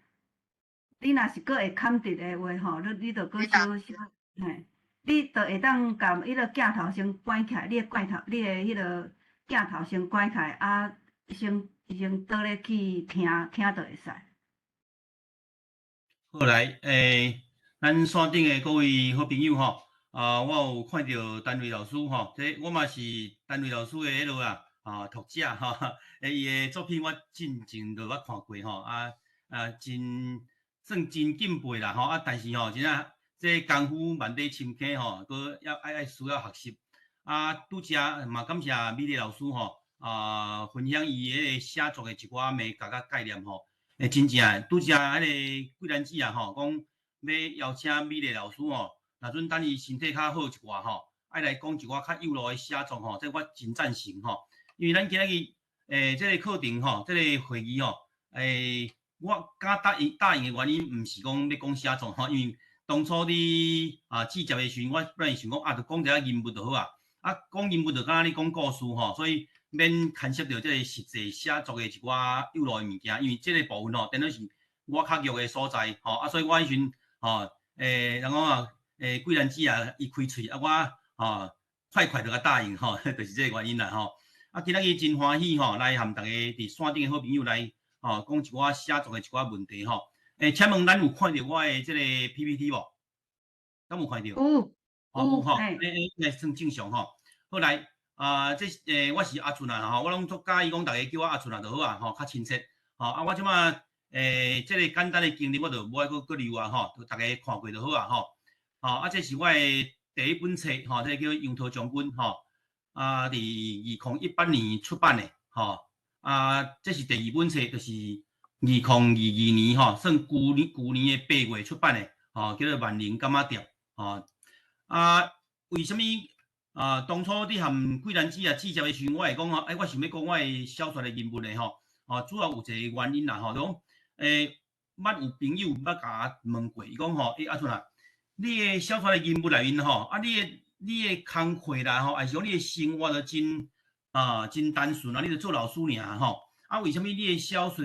你若是閣會崁佇的話吼，你就閣小小嘿。你就會當共彼個鏡頭先關起來，你的鏡頭，你的彼個鏡頭先關起來，啊，先倒咧去聽，聽就會使。好來，咱線頂的各位好朋友吼，啊，我有看著陳瑞老師吼，這我嘛是陳瑞老師的彼落啊，啊，讀者吼，伊的作品我進前就捌看過吼，啊，真算真敬佩啦吼，啊，但是吼，真正這功夫萬里深坑吼，閣要愛需要學習。啊，拄才嘛感謝美麗老師吼，啊，分享伊彼個寫作的一寡眉角佮概念吼。真正拄才彼個桂蘭姊啊吼，講欲邀請美麗老師吼，若陣等伊身體較好一寡吼，愛來講一寡較幼路的寫作吼，這我真贊成吼。因為咱今仔日這個課程吼，這個會議吼，我敢答應的原因，毋是講欲講寫作吼，因為當初你啊拒接的時陣，我本來想講啊，就講一下人物就好啊，啊講人物就敢若你講故事吼，所以免牽涉著這個實際寫作的一寡幼路的物件，因為這個部分吼，等於是我較弱的所在吼，啊所以我彼時陣吼，人講啊，桂蘭姊啊，伊開喙啊，我吼快快就共答應吼，就是這個原因啦吼。啊，今仔日真歡喜吼，來和逐家佇線頂的好朋友來吼講一寡寫作的一寡問題吼。請問咱有看著我的這個 PPT 無？敢有看著？有，哦有吼，應該算正常吼。好來，啊，這我是阿俊啊吼，我攏足佮意講逐家叫我阿俊啊就好啊吼，較親切。吼啊，我這馬這個簡單的經歷我就無愛閣閣留啊吼，逐家看過就好啊吼。吼啊，這是我的第一本冊吼，這個叫楊濤將軍吼。啊，佇2018年出版的吼。啊，這是第二本冊，就是2022年吼，算舊年的8月出版的，吼，叫做萬寧柑仔店，吼。啊，為啥物啊？當初你和桂蘭姊啊姊接的時陣，我會講吼，我想欲講我的小說的人物的吼，吼，主要有一個原因啦，吼，就講，捌有朋友捌共我問過，伊講吼，阿春啊，你的小說的人物內面吼，啊，你的工課啦吼，還是講你的生活都真啊真單純啊，你著做老師爾吼，啊，為啥物你的小說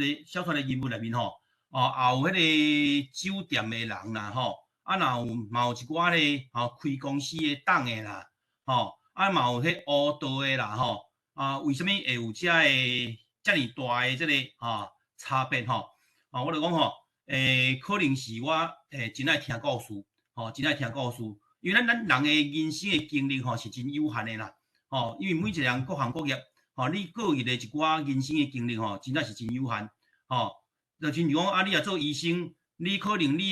的人物內面吼，哦，也有彼個酒店的人啦吼，啊，若有嘛有一寡咧吼開公司的董的啦，吼，啊嘛有彼烏道的啦吼，啊，為啥物會有遮个遮爾大的這個吼差別吼？啊，我就講吼，可能是我真愛聽故事，吼，真愛聽故事，因為咱人的人生的經歷吼是真有限的啦，吼，因為每一個人各行各業，吼，你個人的一寡人生的經歷吼，真正是真有限，吼，就親像講啊，你若做醫生，你可能你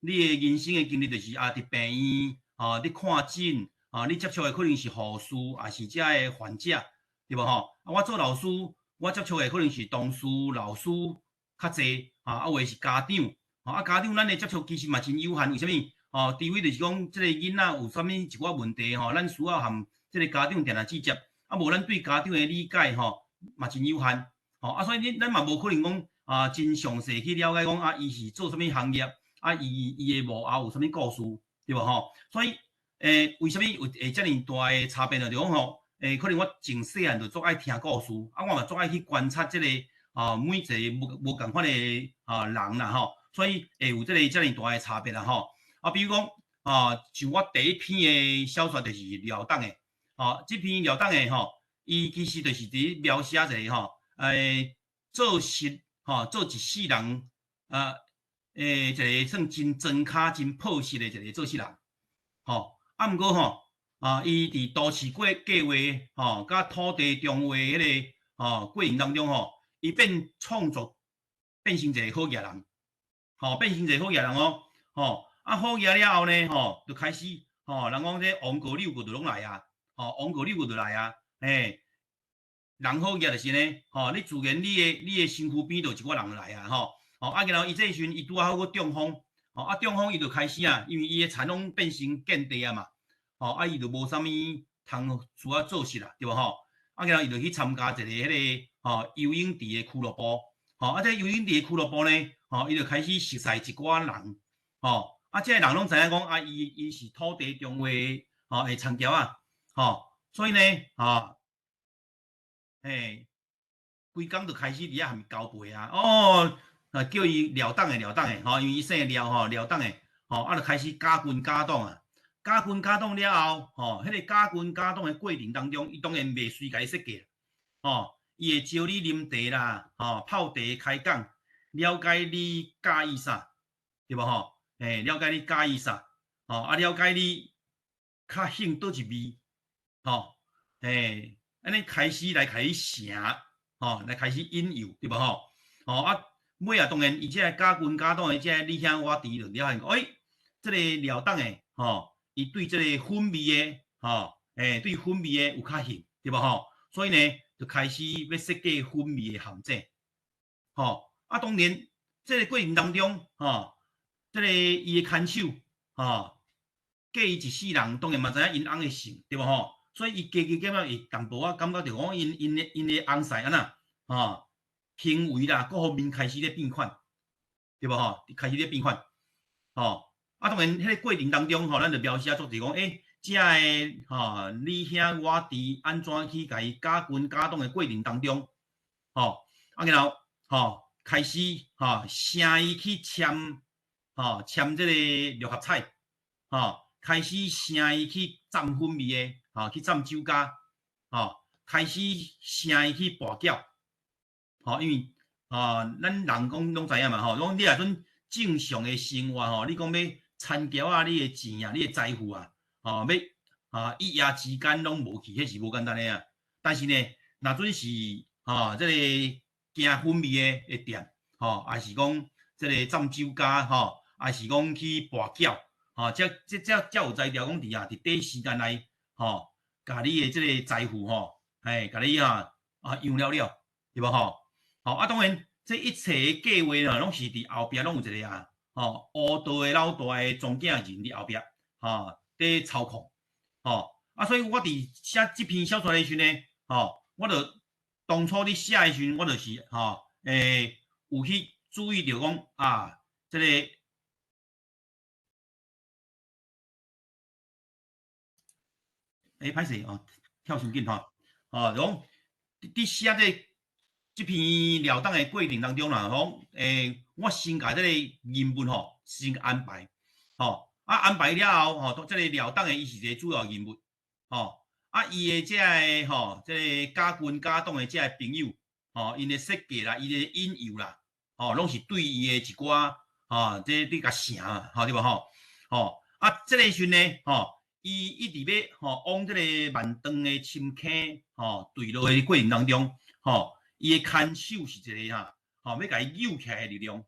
的人生的經歷就是啊，佇病院，吼，你看診，吼，你接觸的可能是護士，抑是遮的患者，對無吼？啊，我做老師，我接觸的可能是同事、老師較濟，啊，有的是家長，啊，家長咱的接觸其實嘛真有限，為啥物？吼，除非就是講這個囡仔有啥物一寡問題吼，咱需要和這個家長定定接觸，啊，無咱對家長的理解吼嘛真有限，吼，啊，所以咱嘛無可能講啊，真詳細去了解講啊，伊是做啥物行業，啊，伊的幕後有啥物故事，對無吼？所以，為啥物有會遮爾大的差別呢？就講吼，可能我從細漢就足愛聽故事，啊，我嘛足愛去觀察這個啊，每一個無仝款的啊人啦吼，所以會有這個遮爾大的差別啦吼。啊，比如講啊，像我第一篇的小說就是廖董的，吼，這篇廖董的吼，伊其實就是佇描寫一個吼，做事吼，做一世人啊，一個算真莊跤、真樸實的一個做事人，吼。啊，毋過吼，啊，伊佇都市計畫吼，佮土地重劃彼個吼過程當中吼，伊變創作變成一個好額人，吼，變成一個好額人哦，吼。啊，好額了後呢，吼，就開始吼，人講這王過六過就攏來啊，吼，王過六過就來啊，嘿，人好額就是呢，吼，你自然你的身軀邊就一寡人來啊，吼，吼，啊，然後伊這時陣伊拄仔好閣中風，吼，啊，中風伊就開始啊，因為伊的田攏變成建地啊嘛，吼，啊，伊就無啥物通需要做事啦，對無吼？啊，然後伊就去參加一個彼個吼游泳池的俱樂部，吼，啊，這游泳池的俱樂部呢，吼，伊就開始熟似一寡人，吼。啊，這個人攏知影講啊，伊是土地重劃吼的田僑仔，吼，所以呢，吼，嘿，規工就開始佇遐含交陪啊，哦，啊叫伊廖董的廖董的，吼，因為伊姓廖吼，廖董的，吼，啊就開始假軍假黨啊，家訓家黨了後，吼，彼個家訓家黨的過程當中，伊當然袂隨共伊設計，吼，伊會招你啉茶啦，吼，泡茶開講，了解你佮意啥，對無吼？了解你佮意啥，吼，啊，了解你較興佗一味，吼，按呢開始來共你成，吼，來開始引誘，對無吼？吼啊，尾仔當然，伊這个家軍家黨的這个你兄我弟就了解，欸，這個廖董的，吼，伊對這个粉味的，吼，對粉味的有較興，對無吼？所以呢，就開始欲設計粉味的陷阱，吼，啊，當然，這個過程當中，吼，這個伊的牽手，吼，過伊一世人，當然嘛知影𪜶翁的性，對無吼？所以伊加加減減會淡薄仔感覺著講，𪜶的翁婿按怎，吼，行為啦，各方面開始咧變款，對無吼？開始咧變款，吼，啊，當然，彼個過程當中，吼，咱就描寫足濟講，這个吼，你兄我弟按怎去共伊家軍家黨的過程當中，吼，啊，然後，吼，開始，吼，請伊去簽，吼，簽這個六合彩，吼，開始請伊去攢粉味的，吼，去攢酒家，吼，開始請伊去跋筊，吼，因為，吼，咱人講攏知影嘛，吼，講你若陣正常的生活，吼，你講欲田僑仔，你的錢啊，你的財富啊，吼，欲啊一夜之間攏無去，彼是無簡單的啊。但是呢，若準是吼，這個行粉味的店，吼，抑是講這個攢酒家，吼，抑是講去跋筊，吼，這這這才有才調講佇啊，佇短時間內，吼，共你的這個財富，吼，共你啊啊用了了，對無吼？吼啊，當然，這一切的計劃呢，攏是佇後壁攏有一個啊，吼，烏道的老大的莊囝人佇後壁，吼，佇操控，吼，啊，所以我佇寫這篇小說的時陣呢，吼，我就當初佇寫的時陣，我就是吼，有去注意著講啊，這個，歹勢哦，跳傷緊吼，哦，就講佇寫這這篇廖董的過程當中啦，講，我先共這個人物吼先安排，吼，啊安排了後，吼，這個廖董的伊是一個主要人物，吼，啊伊的這个吼，這個家軍家黨的這个朋友，吼，𪜶的設計啦，伊的引誘啦，吼，攏是對伊的一寡，吼，這你共成，吼，對無吼，吼，啊，這個時陣呢，吼，伊一直欲吼往這個萬長的深坑，吼，墜落的過程當中，吼。伊的牽手是一個哈，吼，欲共伊揪起來的力量，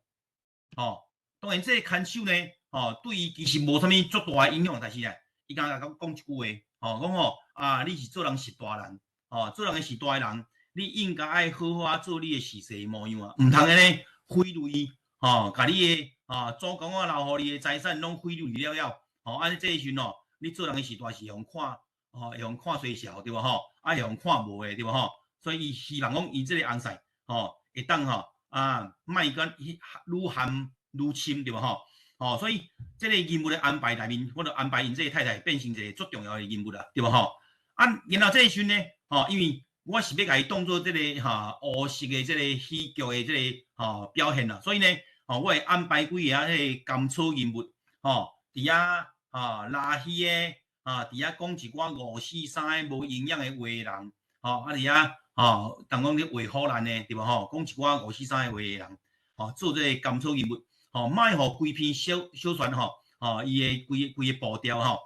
吼，當然這个牽手呢，吼，對伊其實無啥物足大的影響，但是呢，伊敢若講講一句話，吼，講吼，啊，你是做人是大人，吼，做人是大人，你應該愛好好啊做你的事勢模樣啊，毋通按呢揮淚，吼，共你的啊祖公啊留予你的財產攏揮淚了了，吼，按呢這個時陣吼，你做人是大是予人看，吼，會予人看衰小，對無吼？啊，會予人看無的，對無吼？所以伊希望講，伊這個翁婿吼，會當吼啊，莫閣愈陷愈深，對無吼？吼，所以這個人物的安排內面，我就安排𪜶這個太太變成一個足重要的人物啦，對無吼？啊，然後這個時陣呢，吼，因為我是欲共伊當做這個吼烏色的這個喜劇的這個吼表現啦，所以呢，吼，我會安排幾个啊，彼個甘草人物，吼，佇遐吼拉稀的，啊，佇遐講一寡五四三个無營養的話的人，吼，啊佇遐。吼，當講咧畫虎爛的，對無吼？講一寡五四三个話的人，吼，做這個甘草人物，吼，莫予規篇小小說吼，吼，伊的規規個步調吼，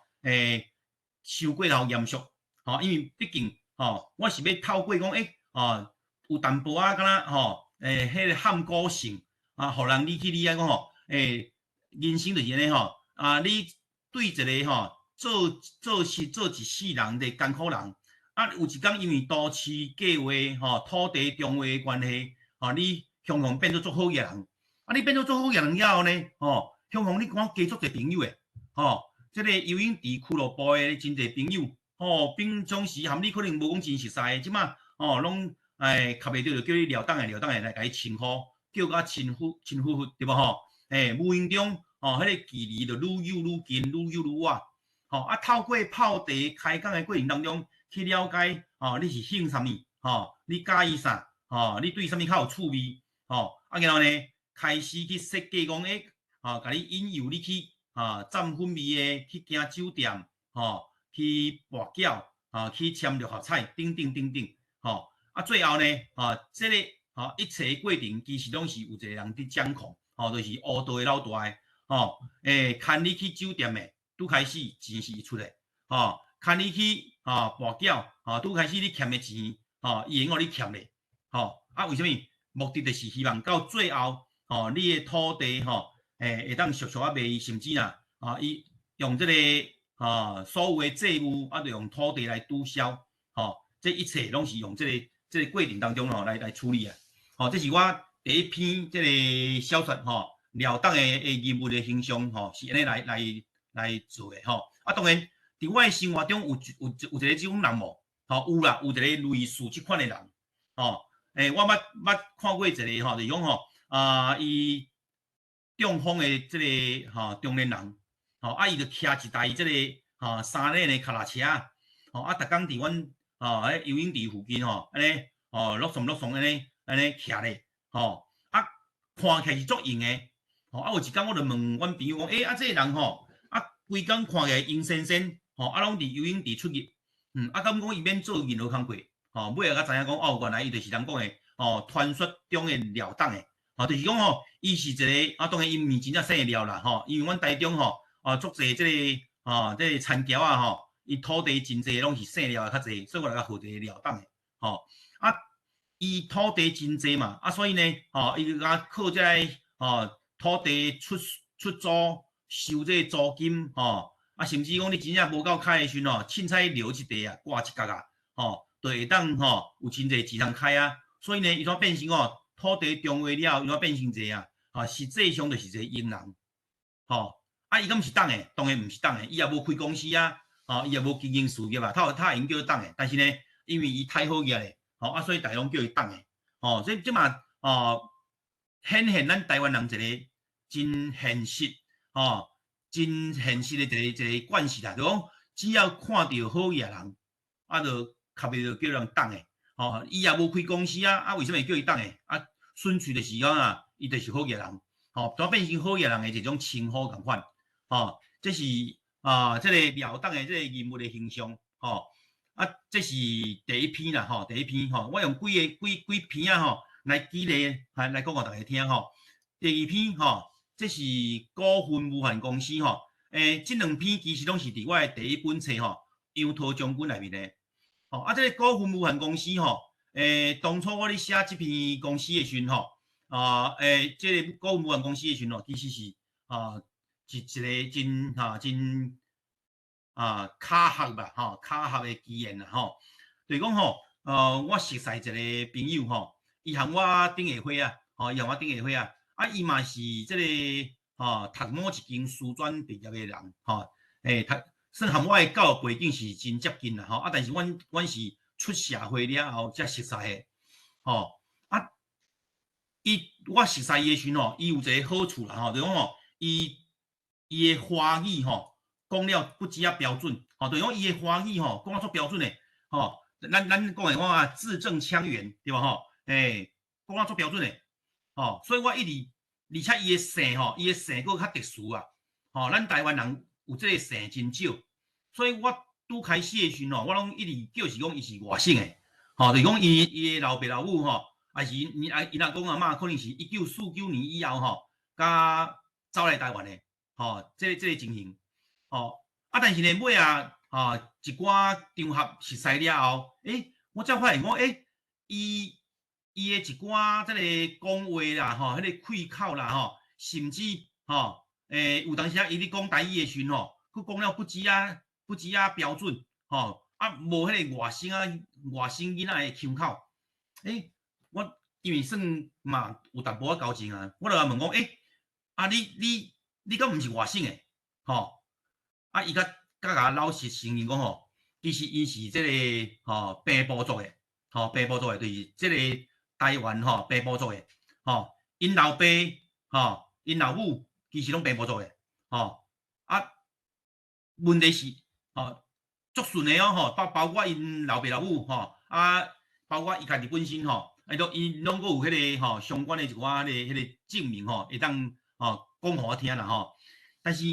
傷過頭嚴肅，吼，因為畢竟，吼，我是欲透過講，吼，有淡薄仔敢若吼，彼個含糊性，啊，予人你去理解講吼，人生就是按呢吼，啊，你對一個吼，做做事做一世人的艱苦人。啊，有一工因為都市計劃吼，土地重劃的關係，吼，你雄雄變做足好額人。啊，你變做足好額人了後呢，吼，雄雄你看加足濟朋友的，吼，這個游泳池俱樂部的真濟朋友，吼，平常時含你可能無講真熟似的，這馬吼攏較袂著就叫你廖董的廖董的來共你稱呼，叫甲親夫親夫婦，對無吼？無形中吼，彼個距離就愈幼愈近，愈幼愈遠，吼，啊，透過泡茶開講的過程當中。去了解，吼，你是興啥物，吼，你佮意啥，吼，你對啥物較有趣味，吼，啊，然後呢，開始去設計講，吼，共你引誘你去，占粉味的去行酒店，吼，去跋筊，去簽六合彩，等等等等，吼，啊，最後呢，這个一切過程其實攏是有一個人佇掌控，吼，就是烏道的老大，吼，牽你去酒店的，拄開始錢是伊出的，吼，牽你去跋筊，吼，拄開始你欠的錢，吼，伊會予你欠的，吼，啊，為啥物？目的就是希望到最後，吼，你的土地，吼，會當俗俗仔賣，甚至啦，伊用這个所有的債務，啊，就用土地來抵銷，吼，這一切攏是用這个過程當中吼來處理啊，吼，這是我第一篇這个小說吼，廖董的人物的形象吼，是按呢來做的吼。啊，當然，佇我的生活中有一個這種人無？吼，有啦，有一個類似這款的人，吼，我捌看過一個吼，就是講吼，啊，伊中風的這个中年人，吼，啊，伊就騎一台這个三輪的跤踏車，吼，啊，逐工佇阮彼游泳池附近吼，按呢，落送落送按呢按呢騎咧，吼，啊，看起來是足閒的，吼，啊，有一工我就問阮朋友講，欸，啊，這个人吼，啊，規工看起來閒仙仙，吼，啊，攏佇游泳池出入，啊，敢講伊免做任何工課，吼，尾仔才知影講，哦，原來伊就是人講的，吼，傳說中的廖董的，吼，就是講吼，伊是一個，啊，當然伊毋是真正姓廖啦，吼，因為阮台中吼，啊，足濟這个，這个田僑仔吼，伊土地真濟，攏是姓廖的較濟，所以我來共號一个廖董的，吼，啊，伊土地真濟嘛，啊，所以呢，吼，伊就共靠這个，吼，土地出租收這个租金，吼，啊，甚至講你真正無夠開的時陣吼，凊彩留一塊啊，掛一角啊，吼，就會當吼有真濟錢通開啊。所以呢，伊怎變成吼土地重劃了後，伊怎變成一個啊，實際上就是一個閒人，吼，啊，伊敢是董的？當然毋是董的，伊也無開公司啊，吼，伊也無經營事業啊，他會用叫做董的，但是呢，因為伊太好額咧，吼，啊，所以大家攏叫伊董的，吼，所以這嘛，顯現咱台灣人一個真現實，吼，真現實的一個慣勢啦，就講只要看著好額人，啊，就較袂就叫人董的，吼，伊也無開公司啊，啊，為啥物叫伊董的？啊，純粹就是講啊，伊就是好額人，吼，就變成好額人的一種稱呼仝款，吼，這是啊，這個廖董的這個人物的形象，吼，啊，這是第一篇啦，吼，第一篇吼，我用幾个幾幾篇啊，吼，來舉例，來講予大家聽，吼。第二篇吼，這是股份無限公司，吼，這兩篇其實攏是佇我的第一本冊吼，楊濤將軍內面的，吼，啊，這個股份無限公司吼，當初我咧寫這篇公司的時陣吼，啊，這個股份無限公司的時陣吼，其實是啊，是一個真真巧合吧，吼，巧合的機緣啦，吼，就是講吼，我熟似一個朋友吼，伊和我頂下歲啊，吼，伊和我頂下歲啊，啊，伊嘛是這個讀某一間師專畢業的人，吼，讀算和我的教育背景是真接近啦，吼，啊，但是阮是出社會了後才熟似的，吼，啊，伊我熟似伊的時陣吼，伊有一個好處啦，吼，就是講吼，伊的華語吼，講了不止仔標準，吼，就是講伊的華語吼，講了足標準的，吼，咱講的話字正腔圓，對無吼？講了足標準的，吼，所以我一直，而且伊的姓吼，伊的姓閣較特殊啊，吼，咱台灣人有這個姓真少，所以我拄開始的時陣吼，我攏一直叫是講伊是外省的，吼，就是講伊的老爸老母吼，還是伊阿伊阿公阿嬤，可能是1949年以後吼，才走來台灣的，吼，這個情形，吼，啊，但是呢，尾仔，吼，一寡場合熟似了後，我才發現講，伊的一寡這个講話啦，吼，彼个開口啦，吼，甚至吼，有當時啊，伊咧講台語的時陣吼，閣講了不止仔標準，吼，啊，無彼个外省囡仔的腔口，我因為算嘛有淡薄仔交情啊，我就共問講，啊你敢毋是外省的，吼？啊，伊才共我老實承認講吼，其實伊是這个吼平埔族的，吼平埔族的，就是這个台灣吼平埔族的，吼，𪜶老爸吼，𪜶老母其實攏平埔族的，吼，啊，問題是吼，足順的哦，吼，包括𪜶老爸老母吼，啊，包括伊家己本身吼，伊都伊攏閣有彼个吼相關的一寡彼个證明吼，會當吼講予我聽啦吼，但是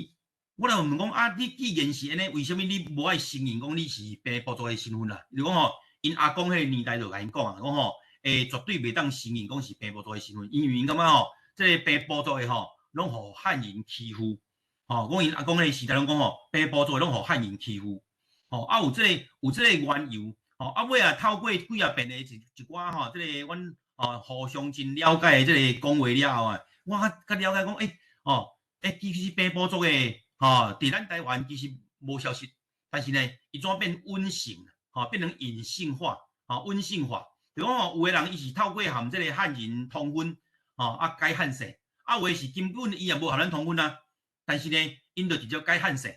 我就問講啊，你既然是按呢，為啥物你無愛承認講你是平埔族的身份啊？就講吼，𪜶阿公彼个年代就共𪜶講啊，講吼，絕對袂當承認講是平埔族的身份，因為𪜶感覺吼，這个平埔族的吼，攏予漢人欺負，吼，講𪜶阿公彼个時代攏講吼，平埔族的攏予漢人欺負，吼，啊有這個緣由，吼，啊尾啊透過幾仔遍的一寡吼，這个阮吼互相真了解的這个講話了後啊，我較了解講，哦，其實平埔族的吼，佇咱台灣其實無消失，但是呢，伊怎變隱性，吼，變成隱性化，吼，隱性化，就講吼，有的人伊是透過和這个漢人通婚，吼，啊改漢姓，啊有的是根本伊也無和咱通婚啊，但是呢，𪜶就直接改漢姓，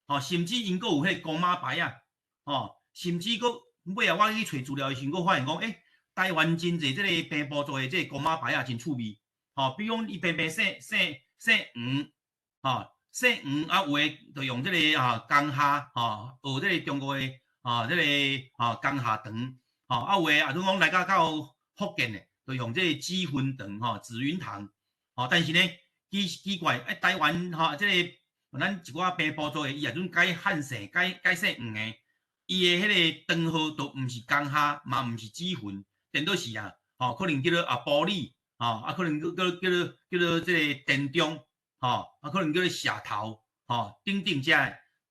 吼，甚至𪜶閣有彼个公媽牌仔，吼，甚至閣尾仔我去揣資料的時陣，閣發現講，台灣真濟這个平埔族的這个公媽牌仔真趣味，吼，比如講伊平平姓姓姓黃，吼，姓黃啊，有的就用這个啊江夏，吼，學這个中國的啊這个啊江夏糖，吼，啊有的啊，如講來到到福建的，就用這个紫雲糖，吼，紫雲糖，吼，但是呢，奇奇怪，台灣吼，這个咱一寡平埔族的，伊若陣改漢姓，改改姓黃的，伊的彼个堂號都毋是江夏，嘛毋是紫雲，顛倒是啊，吼，可能叫做啊埔里，吼，啊可能閣閣叫做叫做這个田中，吼，啊可能叫做社頭，吼，等等這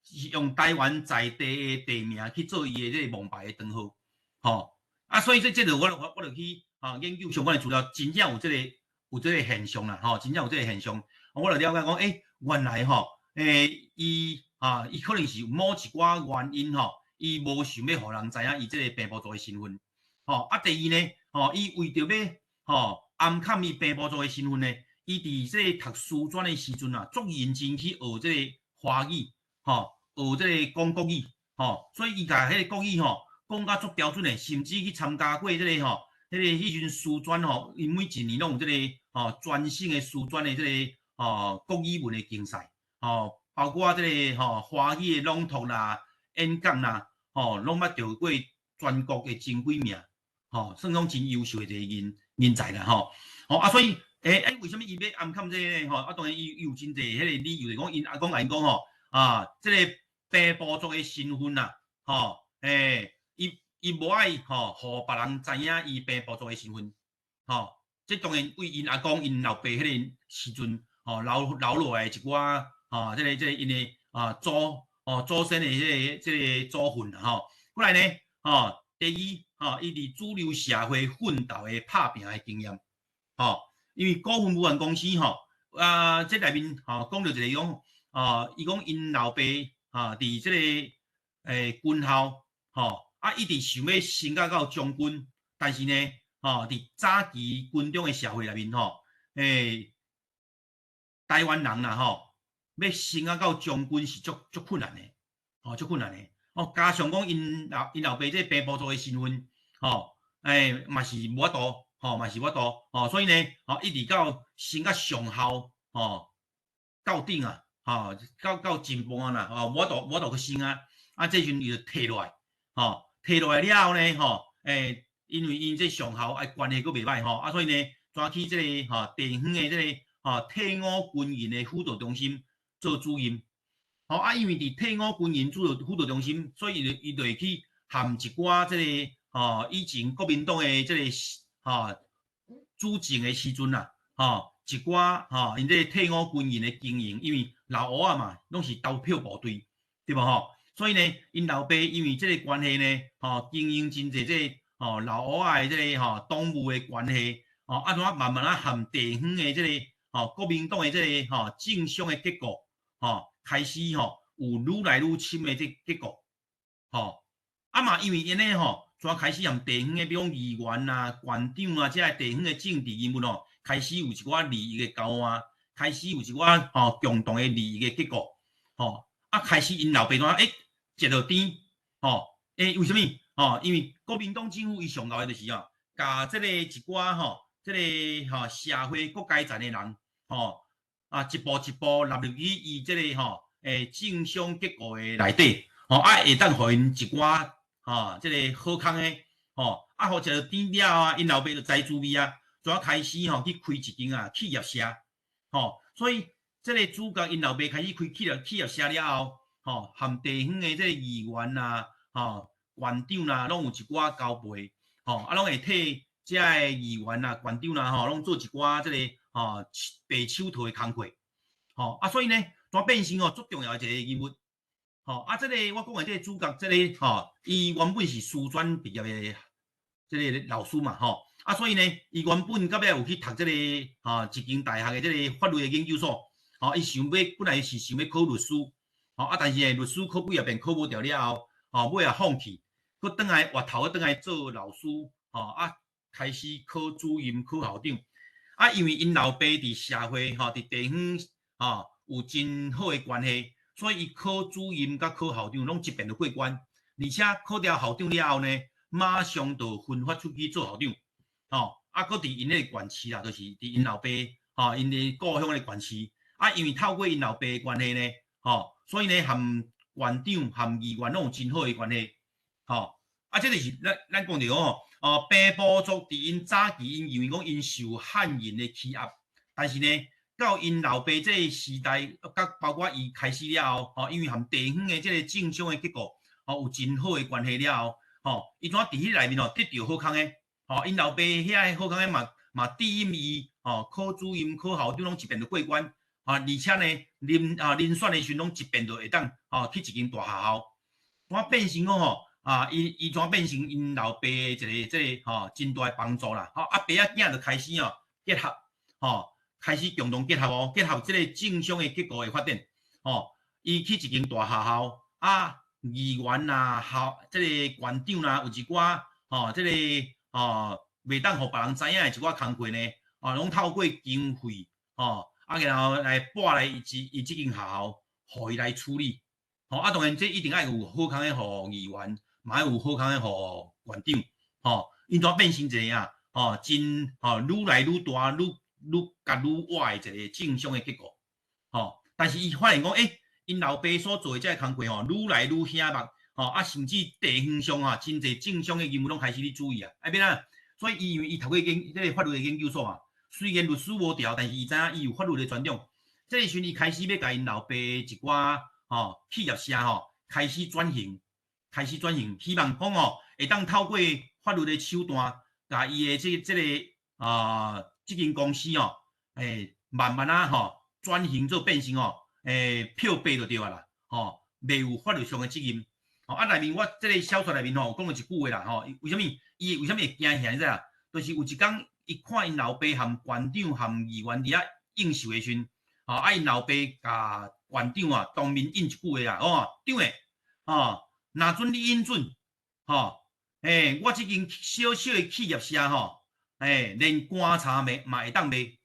是用台灣在地的地名去做伊的這个王牌的堂號，吼，啊所以這這個我我就去研究相關的資料，真正有這個現象啦，吼，真正有這個現象，我就了解講，原來吼，伊啊，伊可能是某一寡原因吼，伊無想欲予人知影伊這个平埔族的身份，吼，啊第二呢，吼，伊為著欲吼掩藏伊平埔族的身份呢，伊佇這个讀師專的時陣啊，足認真去學這个華語，吼，學這个講國語，吼，所以伊共彼个國語吼講甲足標準的，甚至去參加過這个吼，彼个彼陣師專吼，𪜶每一年攏有這个吼全省的師專的這个吼國語文的競賽，吼，包括這个吼華語的朗讀啦、演講啦，吼，攏捌著過全國的前幾名，吼，算講真優秀的一個人人才啦，吼，吼啊，所以，為啥物伊欲掩藏這个呢？吼，啊，當然伊有真濟彼个理由，就講𪜶阿公共𪜶講吼，啊，這個平埔族的身份啊，吼，伊伊無愛吼，予別人知影伊平埔族的身份，吼，這當然為𪜶阿公𪜶老爸彼個時陣，吼，留留落來一寡，吼，這個這個𪜶的啊祖哦祖先的這個這個祖訓啦，吼，過來呢，吼，第二，吼，伊佇主流社會奮鬥的拍拚的經驗，吼，因為股份有限公司吼，啊，這內面吼講著一個講，啊，伊講𪜶老爸啊，佇這個軍校，吼，啊，一直想欲升甲到將軍，但是呢，吼，佇早期軍中的社會內面吼，台灣人啦吼，欲升啊到將軍是足足困難的，吼，足困難的。哦，加上講𪜶老爸這個平埔族的身份，吼，嘛是無法度，吼，嘛是無法度，吼，所以呢，吼，一直到升到上校，吼，到頂啊，吼，到到一半啦，吼，無法度無法度去升啊，啊，這時陣伊就退落來，吼，退落來了後呢，吼，因為𪜶這上校啊關係閣袂䆀吼，啊，所以呢，轉去這個吼地方的這個吼退伍軍人的輔導中心做主任。吼啊，因為佇退伍軍人輔導中心，所以伊就會去和一寡這個吼以前國民黨的這個吼主政的時陣啊，吼一寡吼𪜶這個退伍軍人的經營，因為老烏仔嘛，攏是投票部隊，對無吼？所以呢，𪜶老爸因為這個關係呢，吼經營真濟這個吼老烏仔的這個吼黨務的關係，吼啊怎慢慢仔和地方的這個吼國民黨的這個吼政商的結構，吼開始吼有愈來愈深的這結構，吼啊嘛因為按呢吼，怎開始和地方的比如講議員啊、縣長啊，這个地方的政治人物吼，開始有一寡利益的交換，開始有一寡吼共同的利益的結構，吼啊開始𪜶老爸怎食著甜，吼為啥物？吼因為國民黨政府伊上後的就是吼，共這個一寡吼，這個吼社會各階層的人，吼啊一步一步納入去伊這個吼政商結構的內底，吼啊會當予𪜶一寡吼這個好康的，吼啊予食著甜了啊，𪜶老爸就知滋味啊，怎開始吼去開一間啊企業社，吼所以這个主角𪜶老爸開始開企業企業社了後，吼，和地方的這个議員啦、吼，縣長啦，攏有一寡交配，吼，啊，攏會替遮个議員啦、縣長啦，吼，攏做一寡這个吼白手套的工課，吼，啊，所以呢，怎變成吼足重要的一个人物，吼，啊，這个我講的這个主角，這个吼，伊原本是師專畢業的這个老師嘛，吼，啊，所以呢，伊原本到尾有去讀這个吼一間大學的這個法律的研究所，吼，伊想欲本來是想欲考律師，吼，啊，但是呢，律師考幾仔遍考無著了後，吼，尾仔放棄，閣轉來回頭閣轉來做老師，吼，啊，開始考主任、考校長，啊，因為𪜶老爸佇社會，吼，佇地方，吼，有真好的關係，所以伊考主任佮考校長攏一遍就過關，而且考著校長了後呢，馬上就分發出去做校長，吼，啊，閣佇𪜶那個縣市啦，就是佇𪜶老爸，吼，𪜶的故鄉的縣市，啊，因為透過𪜶老爸的關係呢，吼，所以呢，和縣長、和議員攏有真好的關係，吼，啊，這就是咱咱講著吼，哦，平埔族佇𪜶早期，𪜶認為講𪜶受漢人的欺壓，但是呢，到𪜶老爸這個時代，佮包括伊開始了後，吼，因為和地方的這個政商的結構，吼，有真好的關係了後，吼，伊怎佇彼內面吼得著好康的，吼，𪜶老爸遐个好康的嘛嘛指引伊，吼，考主任、考校長攏一遍就過關，啊，而且呢，遴啊遴選的時陣攏一遍就會當，吼，去一間大學校，怎變成講吼，啊，伊伊怎變成𪜶老爸的一个這个吼真大的幫助啦，吼，啊，爸仔囝就開始吼結合，吼，開始共同結合哦，結合這个政商的結構的發展，吼，伊去一間大學校，啊，議員啦、校這个縣長啦，有一寡吼，這个吼袂當予別人知影的一寡工課呢，哦，攏透過經費，吼，啊，然後來撥來伊這伊這間學校，予伊來處理，吼，啊，當然這一定愛有好康的予議員，嘛愛有好康的予縣長，吼，𪜶怎變成一个啊，吼，真吼愈來愈大、愈愈共愈倚的一個政商的結構，吼，但是伊發現講，欸，𪜶老爸所做的這个工課吼，愈來愈顯目，吼，啊，甚至地方上啊，真濟政商的人物攏開始咧注意啊，啊，欲按怎？所以伊因為伊讀過研這个法律的研究所嘛，雖然律師無著，但是伊知影伊有法律的專長。這個時陣伊開始欲共𪜶老爸一寡吼企業社吼開始轉型，開始轉型，希望講吼會當透過法律的手段，共伊的這這个啊這間公司吼，欸慢慢仔吼轉型做變成吼，欸漂白就對啊啦，吼，袂有法律上的責任。吼啊，內面我這个小說內面吼有講過一句話啦，吼，為啥物伊為啥物會驚嚇你知影？就是有一工伊看𪜶老爸和縣長和議員佇遐應酬的時陣，吼啊，𪜶老爸共縣長啊當面應一句話啊，講長的，吼，若准你允准，吼，欸，我這間小小的企業社吼，欸，連棺材賣嘛會當賣，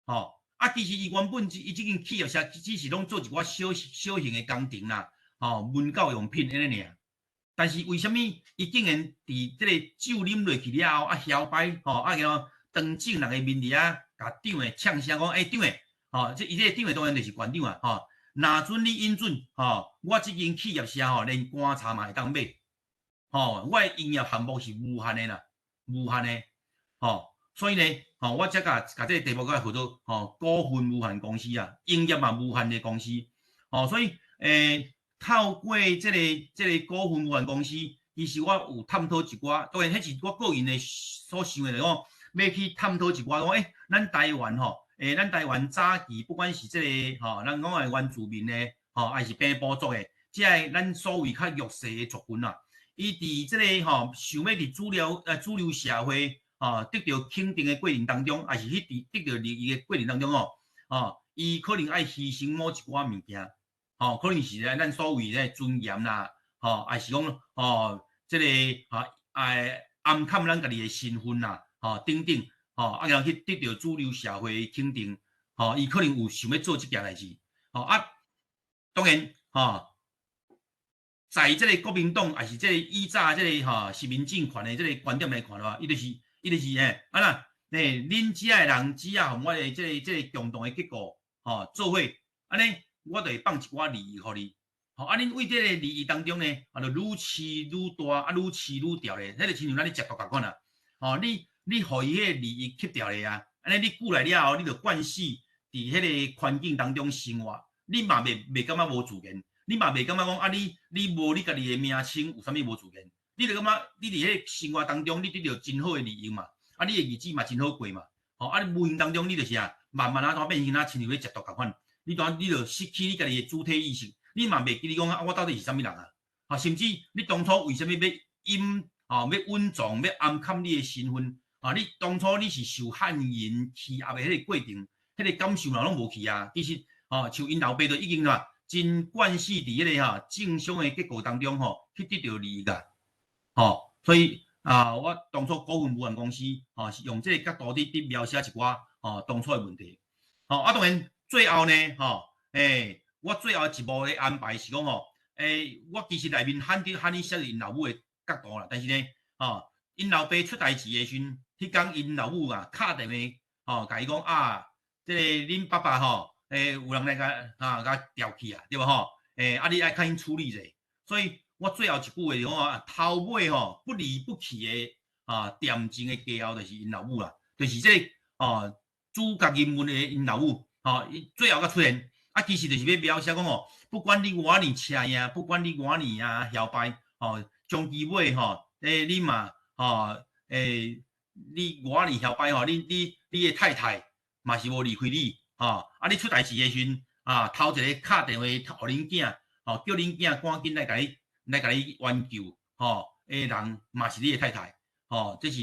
吼，啊，其實伊原本伊這間企業社只是攏做一寡小小型的工程啦，吼，文教用品按呢爾。但是為啥物伊竟然佇這個酒啉落去了後，啊搖擺，吼，啊然後當眾人的面佇遐共長的嗆聲講，欸，長的，吼，這伊這個長的當然就是縣長啊，吼，若准你允准，吼，我這間企業社吼，連棺材嘛會當買，吼，我的營業項目是無限的啦，無限的，吼，所以呢，吼，我才共共這個題目共號做吼股份無限公司啊，營業嘛無限的公司，吼，所以，欸，透過這個這個股份無限公司，其實我有探討一寡，當然彼是我個人的所想的，就是講欲去探討一寡講，欸，咱台灣吼，欸，咱台灣早期不管是這個吼，咱講的原住民的，吼，還是平埔族的，這个咱所謂較弱勢的族群啊，伊佇這個吼，想欲佇主流呃主流社會吼得著肯定的過程當中，抑是去佇得著利益的過程當中吼，吼，伊可能愛犧牲某一寡物件。吼，可能是咧咱所謂咧尊嚴啦，吼，抑是講吼，這个吼，哎，掩藏咱家己的身份啦，吼，等等，吼，啊，然後去得著主流社會的肯定，吼，伊可能有想欲做這件代誌，吼啊，當然，吼，在這个國民黨，抑是這个以早這个吼殖民政權的這个觀點來看的話，伊就是伊就是欸，啊若，欸，恁遮的人只要予我的這个這个共同的結構，吼，做伙，按呢，我就會放一寡利益予你，吼啊！恁為這个利益當中呢，啊，就愈飼愈大，啊，愈飼愈牢咧，彼个親像咱咧食毒仝款啊，吼，你你予伊彼个利益吸著咧啊，按呢你久來了後，你就慣死佇佇彼个環境當中生活，你嘛袂感覺無自然，你嘛袂感覺講啊，你無你家己的名稱有啥物無自然？你就感覺你佇彼個生活當中，你得著真好的利益嘛，啊，你的日子嘛真好過嘛，吼，啊，你無形當中你就是啊，慢慢啊，怎變成啊，親像咧食毒仝款，你怎你就失去你家己的主體意識，你嘛袂記得講啊，我到底是啥物人啊？啊，甚至你當初為啥物欲隱吼，欲隱藏，欲掩藏你的身份？啊，你當初你是受漢人欺壓的彼個過程，彼個感受嘛攏無去啊。其實，吼，像𪜶老爸就已經啥，真慣勢佇彼個吼政商的結構當中吼，去得著利益啊。吼，所以啊，我當初股份無限公司吼，是用這個角度佇描寫一寡吼當初的問題。吼，啊，當然最後呢，吼，我最後一步的安排是講吼，我其實內面罕佇罕去寫𪜶老母的角度啦，但是呢，吼，𪜶老爸出代誌的時陣，彼工𪜶老母啊敲電話，吼，共伊講啊，這個恁爸爸吼，有人來共啊共調去啊，對無吼？啊，你愛較緊處理者，所以我最後一句話就講啊，頭尾吼不離不棄的啊，恬靜的家後就是𪜶老母啦，就是這個哦主角人物的𪜶老母，吼，伊最後才出現，啊，其實就是欲描寫講吼，不管你偌爾車贏，不管你偌爾啊囂敗，吼，終其尾吼，你嘛吼，你偌爾囂敗吼，你的太太嘛是無離開你，吼，啊，你出代誌的時陣，啊，頭一个敲電話予恁囝，吼，叫恁囝趕緊來共你挽救，吼，的人嘛是你的太太，吼，這是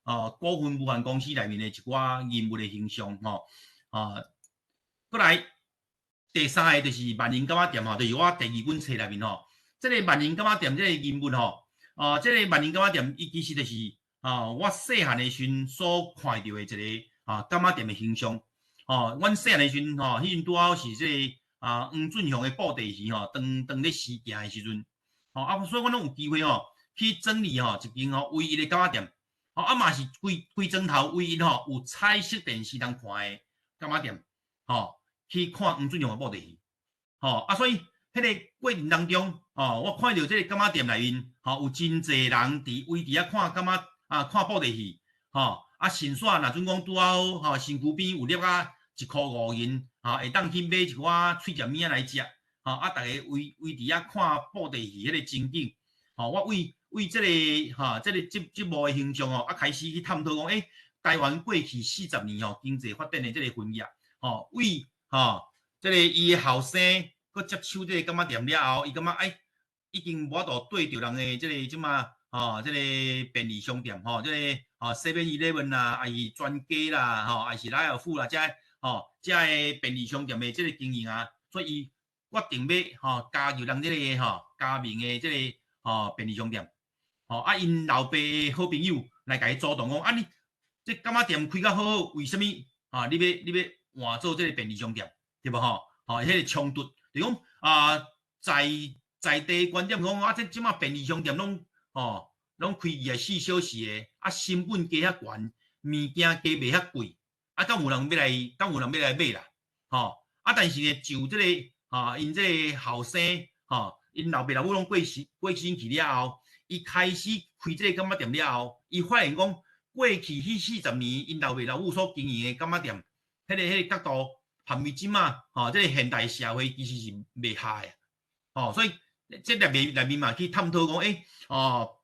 哦股份無限公司內面的一寡人物的形象，吼，啊，過來第三个就是萬寧柑仔店，吼，就是我第二本冊內面吼，這个萬寧柑仔店這个人物吼，啊，這个萬寧柑仔店伊其實就是啊，我細漢的時陣所看著的一个啊柑仔店的形象，吼，阮細漢的時陣吼，彼陣拄好是這个啊黃俊雄的布袋戲吼，當當咧試鏡的時陣，吼啊，所以阮攏有機會吼去整理吼一間吼唯一的柑仔店，吼啊嘛是規規莊頭唯一吼有彩色電視通看的柑仔店，吼去看黃俊雄的布袋戲，吼啊，所以彼个過程當中，吼我看著這个柑仔店內面，吼有真濟人佇圍佇遐看柑仔啊看布袋戲，吼啊順紲若準講拄好吼身軀邊有粒仔1箍5銀，吼會當去買一寡喙食物仔來食，吼啊逐家圍圍佇遐看布袋戲彼个情景，吼我為為這个吼這个這這幕的形象吼，啊開始去探討講，台灣過去40年吼經濟發展的這个分野，吼為吼這个伊的後生閣接手這个柑仔店了後，伊感覺已經無法度對著人的這个這馬吼這个便利商店吼，這个吼 Seven Eleven 啦，抑是全家啦，吼，抑是萊爾富啦，這吼這个便利商店的這个經營啊，所以伊決定欲吼加入人這个吼加盟的這个吼便利商店，吼啊𪜶老爸的好朋友來共伊阻擋講啊你這柑仔店開甲好好，為啥物啊你欲你欲換做這个便利商店，對無吼？吼，彼个衝突，就講啊，在在地觀點講啊，這這馬便利商店攏吼攏開24小時的，啊成本加遐懸，物件加賣遐貴，啊敢有人欲來，敢有人欲來買啦？吼啊！但是呢，就這个吼，𪜶這个後生吼，𪜶老爸老母攏過身過身去了後，伊開始開這个柑仔店了後，伊發現講過去彼40年，𪜶老爸老母所經營的柑仔店，彼个角度，含伊這馬吼，這个現代社會其實是袂合的，吼，所以這內面嘛去探討講，哦，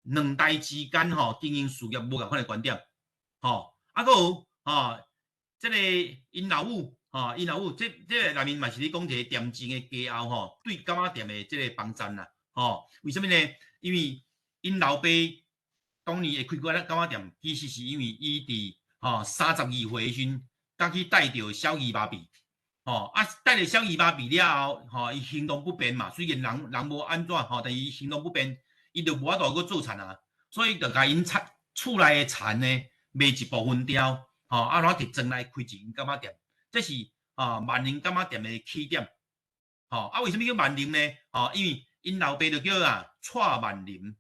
兩代之間吼經營事業無仝款的觀點，吼，啊，閣有吼，這个𪜶老母吼，𪜶老母這這个內面嘛是咧講一個恬靜的家後吼，對柑仔店的這个幫贊啦，吼，為啥物呢？因為𪜶老爸當年會開這柑仔店，其實是因為伊佇吼32歲的時陣，才去帶著小兒麻痹，吼啊帶著小兒麻痹了後，吼伊行動不便嘛，雖然人人無按怎吼，但伊行動不便，伊就無法度閣做田啊，所以就共𪜶田厝內的田呢賣一部分掉，吼啊，然後佇莊內開一間柑仔店，這是啊萬寧柑仔店的起點，吼啊為啥物叫萬寧呢？吼，因為𪜶老爸就叫啊蔡萬林，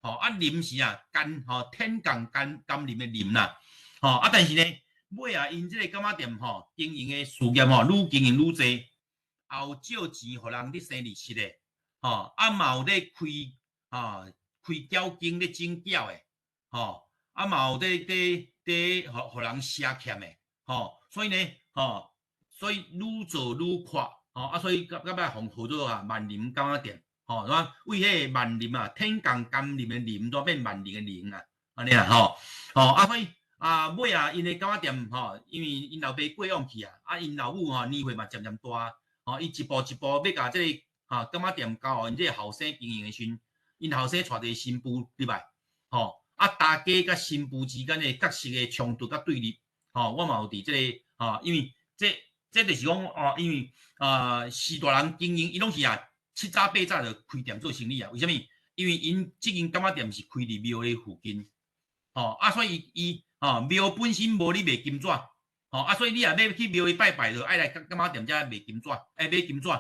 吼啊林是啊甘吼天降甘甘霖的霖啦，吼啊但是呢，尾啊𪜶這个柑仔店吼經營的事業吼愈經營愈濟，也有借錢予人咧生利息的，吼啊嘛有咧開啊開餃間咧整餃的，吼啊嘛有咧咧咧予予人賒欠的，吼所以呢，吼所以愈做愈闊，吼啊，所以到到尾予號做啊萬林柑仔店，吼，怎為彼個萬林啊，天降甘霖的林，都變萬林的林啊，按呢啊，吼，吼啊，所以啊，尾啊，𪜶的柑仔店吼，因為𪜶老爸過往去啊，啊，𪜶老母吼年歲嘛漸漸大，吼，伊一步一步欲共這个柑仔店交予𪜶這个後生經營的時陣，𪜶後生帶一個新婦入來，吼，啊，大家佮新婦之間的角色的衝突佮對立，吼，我嘛有佇這个，吼，因為這就是講哦，因為啊，序大人經營，伊攏是啊，七早八早就開店做生理啊。為啥物？因為𪜶這間柑仔店是開佇廟的附近，吼啊，所以伊吼廟本身無咧賣金紙，吼啊，所以你若欲去廟裡拜拜，就愛來柑仔店遮賣金紙，愛買金紙，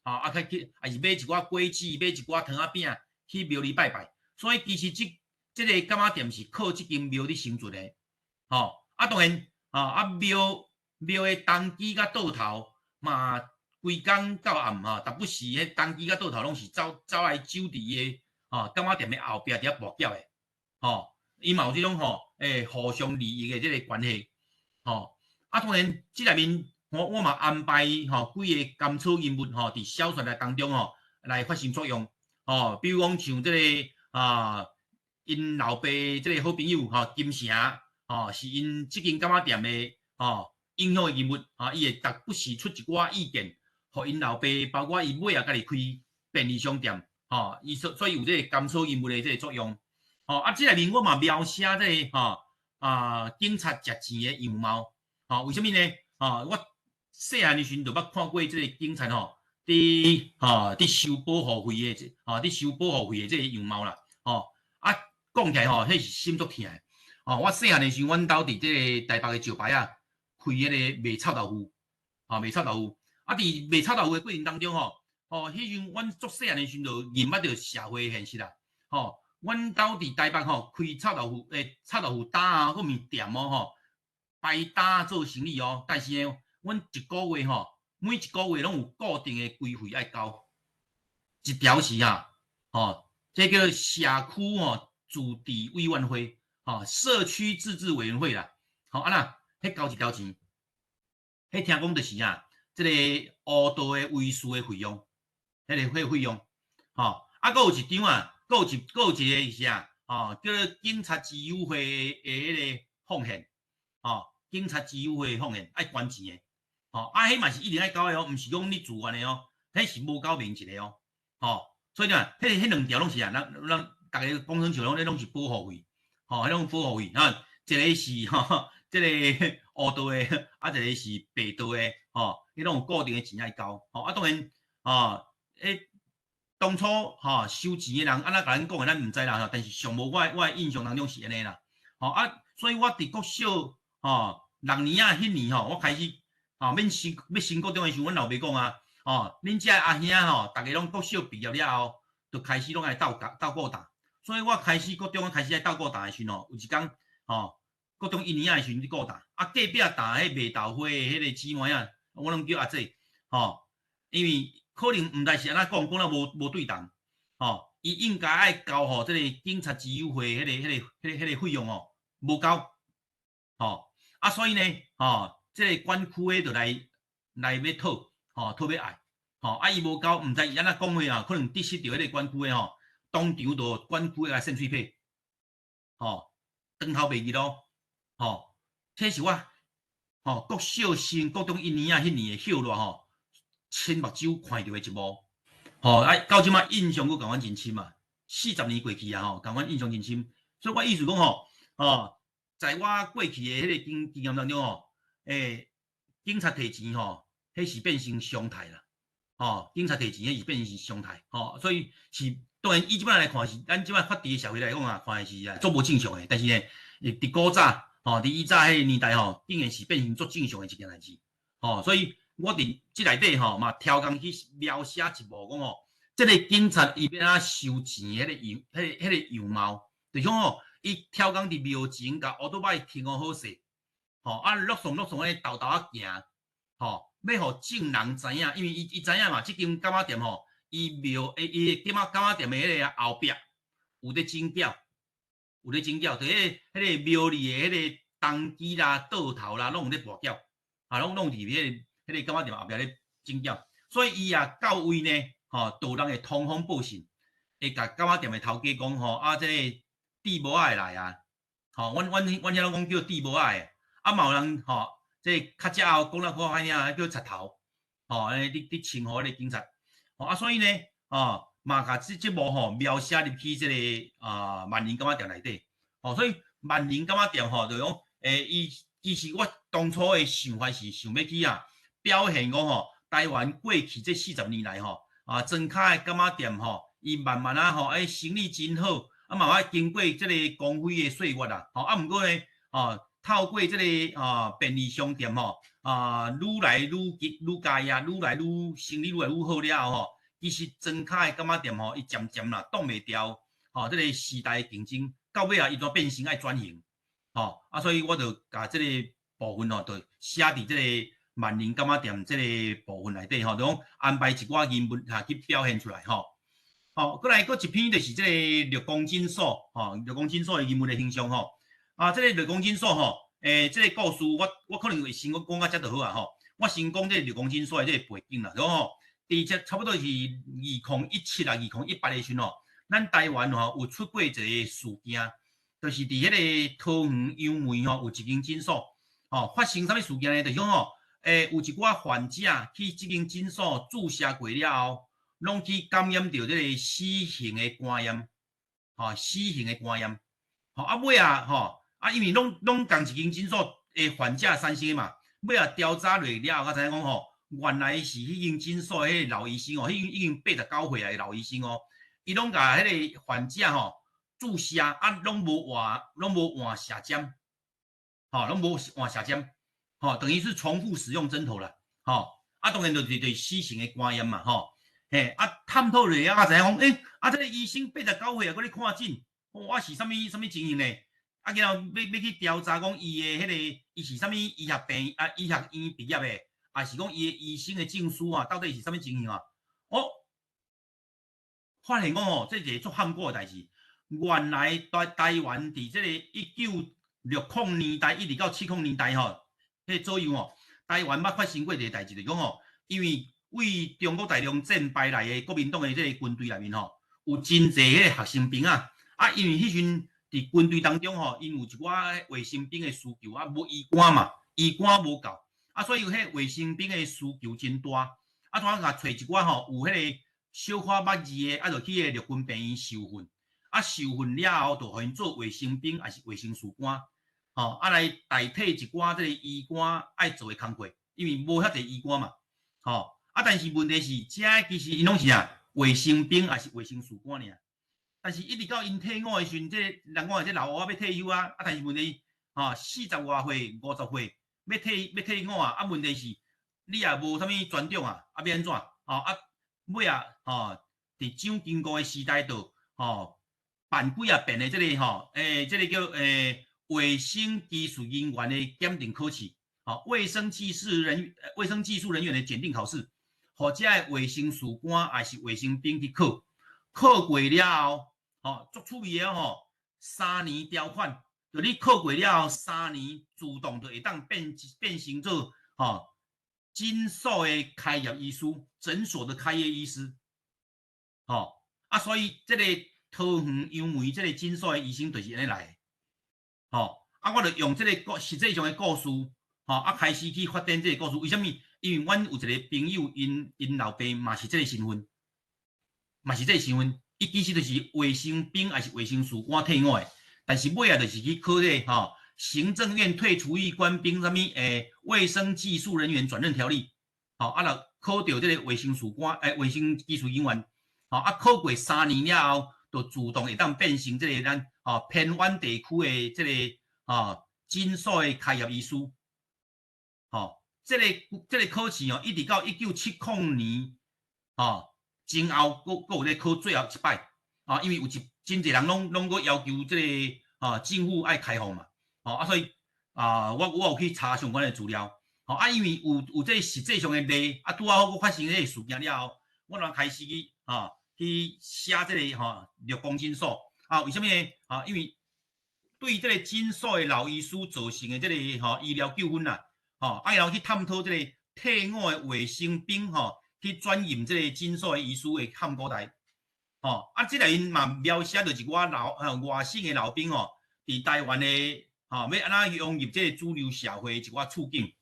吼啊，去，抑是買一寡果子，買一寡糖仔餅去廟裡拜拜。所以其實這个柑仔店是靠這間廟咧生存的，吼啊，當然，啊廟的童乩佮桌頭嘛，規工到暗吼，逐不時彼童乩佮桌頭攏是走走來走佇伊的柑仔店的後壁佇遐跋筊的，吼，伊嘛有這種吼，互相利益的這個關係，吼，啊，當然這內面我嘛安排吼幾个甘草人物吼，佇小說內當中吼來發生作用，吼，比如講像這個啊，𪜶老爸這個好朋友吼金城，吼，是𪜶這間柑仔店的吼影響的人物，吼，伊會逐不時出一寡意見，予𪜶老爸，包括伊尾仔家己開便利商店，吼，伊所以有這個甘草人物的這個作用，吼，啊，這內面我嘛描寫這個吼啊警察食錢的樣貌，吼，為啥物呢？吼，我細漢的時陣就捌看過這個警察吼，佇收保護費的，吼，佇收保護費的這個樣貌啦，吼，啊，講起來吼，彼是心足疼的，吼，我細漢的時陣，阮兜佇這個台北的石牌仔開彼個賣臭豆腐，吼，賣臭豆腐，啊，佇賣臭豆腐的過程當中吼，吼，彼陣阮足細漢的時陣就認捌著社會現實啦，吼，阮兜佇台北吼開臭豆腐，臭豆腐擔啊，閣麵店哦，吼，擺擔做生意哦，但是呢，阮一个月吼，每一个月攏有固定的規費愛交，一條是啊，吼，這叫社區吼自治委員會，吼，社區自治委員會啦，吼，啊那，彼交一條錢，彼聽講就是啊，這个烏道的維持的費用，彼个費用，吼，啊，閣有一張啊，閣有一个是啥，吼，叫做警察之友會的彼个奉獻，吼，警察之友會奉獻愛捐錢的，吼，啊，彼嘛是一定愛交的哦，毋是講你自願的哦，彼是無交免一个哦，吼，所以講，彼兩條攏是啊，咱逐家講成像攏，彼攏是保護費，吼，彼攏保護費，啊，一个是吼，這个烏道的，啊，一个是白道的，吼，彼攏有固定的錢愛交，吼，啊，當然，吼，彼當初吼收錢的人按怎共咱講的，咱毋知啦，吼，但是上無我的印象當中是按呢啦，吼啊，所以我佇國小吼六年仔彼年吼，我開始吼免升欲升國中的時陣，阮老爸講啊，吼，恁遮阿兄吼，逐家攏國小畢業了後，就開始攏愛鬥鬥顧擔，所以我開始國中開始愛鬥顧擔的時陣吼，有一工吼，國中一年仔的時陣去顧擔，啊隔壁擔彼賣豆花的彼个姊妹仔，我攏叫阿姐，吼，因為可能毋知是按怎講，講了無對同，吼，伊應該愛交予這个警察之友會彼个費用吼，無交，吼，啊所以呢，吼，這个管區的就來欲討，吼，討欲愛，吼，啊伊無交，毋知伊按怎講話啊，可能得失著彼个管區的吼，當場就管區的共扇喙皮，吼，當頭袂記咯，吼，這是我，吼，國小升國中一年仔彼年的歇熱吼，親目睭看著的一幕，吼，啊，到這擺印象閣共阮真深啊，40年過去啊，吼，共阮印象真深。所以我意思講吼，吼，在我過去的彼个經驗當中吼，警察提錢吼，彼是變成常態啦，吼，警察提錢彼是變成常態，吼，所以是當然以這擺來看是，咱這擺法治的社會來講啊，看的是啊，足無正常的，但是呢，佇古早，吼，佇以早彼个年代吼，竟然是變成足正常的一件代誌，吼，所以我佇這內底吼嘛，超工去描寫一幕講吼，這个警察伊欲按怎收錢彼个樣，彼个樣貌，就是講吼，伊超工佇廟前共烏托邦停好勢，吼，啊，陸送陸送按呢沓沓仔行，吼，欲予眾人知影，因為伊知影嘛，這間柑仔店吼，伊廟伊的柑仔店的彼个後壁有咧整繳，有咧整繳，就彼个廟裡的彼个童乩啦、桌頭啦，攏有咧跋筊，啊，攏佇彼个。彼个柑仔店後壁咧整繳，所以伊也到位呢，吼，就有人會通風報信，會共柑仔店的頭家講吼，啊，這個豬母仔會來啊，吼，阮遐攏講叫豬母仔的，啊，嘛有人吼，這個較遮後講得較歹聽，叫賊頭，吼，按呢佇稱呼彼個警察，吼，啊，所以呢，吼，嘛共這幕吼描寫入去這個啊萬寧柑仔店內底，吼，所以萬寧柑仔店吼，就講，伊其實我當初的想法是想欲去啊，表現講吼，台灣過去這40年來吼，啊，莊跤的柑仔店吼，伊慢慢仔吼，生意真好，啊嘛捌經過這個光輝的歲月啦，吼，啊，毋過呢，吼，透過這個啊便利商店吼，啊，愈來愈愈加啊，愈來愈生意愈來愈好了後吼，其實莊跤的柑仔店吼，伊漸漸啦擋袂牢，吼，這個時代的競爭，到尾啊，伊就變成愛轉型，吼，啊，所以我就共這個部分吼，就寫佇這個萬寧柑仔店這個部分內底吼，就講安排一寡人物哈去表現出來吼。吼，閣來閣一篇就是這個綠光診所，吼，綠光診所的人物的形象吼。啊，這個綠光診所吼，這個故事我可能會先講到遮就好啊吼。我先講這個綠光診所的這個背景啦，就講吼，佇這差不多是2017啊，2018的時陣吼，咱台灣吼有出過一個事件，就是佇彼個桃園楊梅吼有一間診所，吼，發生啥物事件呢？就是講吼，有一寡患者去這間診所注射過了後，攏去感染著這個死刑的肝炎，吼，死刑的肝炎，吼，啊尾仔吼，啊因為攏仝一間診所的患者產生的嘛，尾仔調查落了後，才知影講吼，原來是彼間診所彼個老醫生哦，彼已經89歲的老醫生哦，伊攏共彼個患者吼注射啊，攏無換射針，吼，攏無換射針，吼，等於是重複使用針頭啦，吼，啊，當然就是死性的肝炎嘛，吼，嘿，啊，探討落啊，才知影講，啊，這個醫生89歲啊，閣咧看診，哦，啊是啥物啥物情形呢？啊，然後欲去調查講伊的彼個，伊是啥物醫學病啊，醫學院畢業的，還是講伊的醫生的證書啊，到底是啥物情形啊？哦，發現講吼，這一個足罕見的代誌，原來台灣佇這個1960年代一直到70年代吼，彼個左右吼，台灣捌發生過一個代誌，就是講吼，因為為中國大陸戰敗來的國民黨的這個軍隊內面吼，有真濟彼個學生兵仔，啊，因為彼時陣佇軍隊當中吼，𪜶有一寡衛生兵的需求啊，無醫官嘛，醫官無夠，啊，所以彼衛生兵的需求真大，啊，怎共揣一寡吼有彼個小可捌字的，啊，就去彼個陸軍病院受訓，啊，受訓了後，就予𪜶做衛生兵，抑是衛生士官，吼，啊來代替一寡這個醫官愛做的工課，因為無遐濟醫官嘛，吼，啊，但是問題是，這其實𪜶攏是啥衛生兵，抑是衛生士官爾。但是，一直到𪜶退伍的時陣，這個人講這老烏仔欲退休啊，啊，但是問題，吼，40外歲、50歲，欲退伍啊，啊，問題是，你也無啥物專長啊，啊，欲按怎？吼，啊，尾仔，吼，佇蔣經國的時代就，吼，辦幾仔遍的這個吼，這個叫衛生技術人員的檢定考試，吼，衛生技術人員的檢定考試，予這个衛生士官抑是衛生兵去考，考過了後，吼，足趣味的吼，三年條款，就你考過了後，三年自動就會當變成做吼診所的開業醫師，診所的開業醫師，吼，啊，所以這個桃園楊梅這個診所的醫生就是按呢來的，吼，啊，我就用這個實際上的故事，吼，啊，開始去發展這個故事。為啥物？因為阮有一個朋友，𪜶老爸嘛是這個身份，嘛是這個身份。伊其實就是衛生兵，抑是衛生士官退伍的，但是尾仔就是去考這個吼，行政院退除役官兵啥物衛生技術人員轉任條例，吼，啊，就考著這個衛生士官，衛生技術人員，吼，啊，考過三年了後，就自動會當變成這個咱吼偏遠地區的這個吼診所的開業醫師，吼，這個考試哦，一直到1970年，吼，前後閣有咧考最後一擺，啊，因為有一真濟人攏閣要求這個啊政府愛開放嘛，吼啊，所以啊，我有去查相關的資料，吼啊，因為有這個實際上的例，啊，拄仔好閣發生這個事件了後，我就開始去啊去寫這個吼綠光診所，啊，為啥物呢？啊，因為對這個診所的老醫師造成的這個吼醫療糾紛啦，吼啊，然後去探討這個退伍的衛生兵吼，去轉任這個診所的醫師的漢古代。吼，啊，這內面嘛描寫著一寡老外省的老兵吼，佇台灣的吼，欲按怎融入這個主流社會的一寡處境。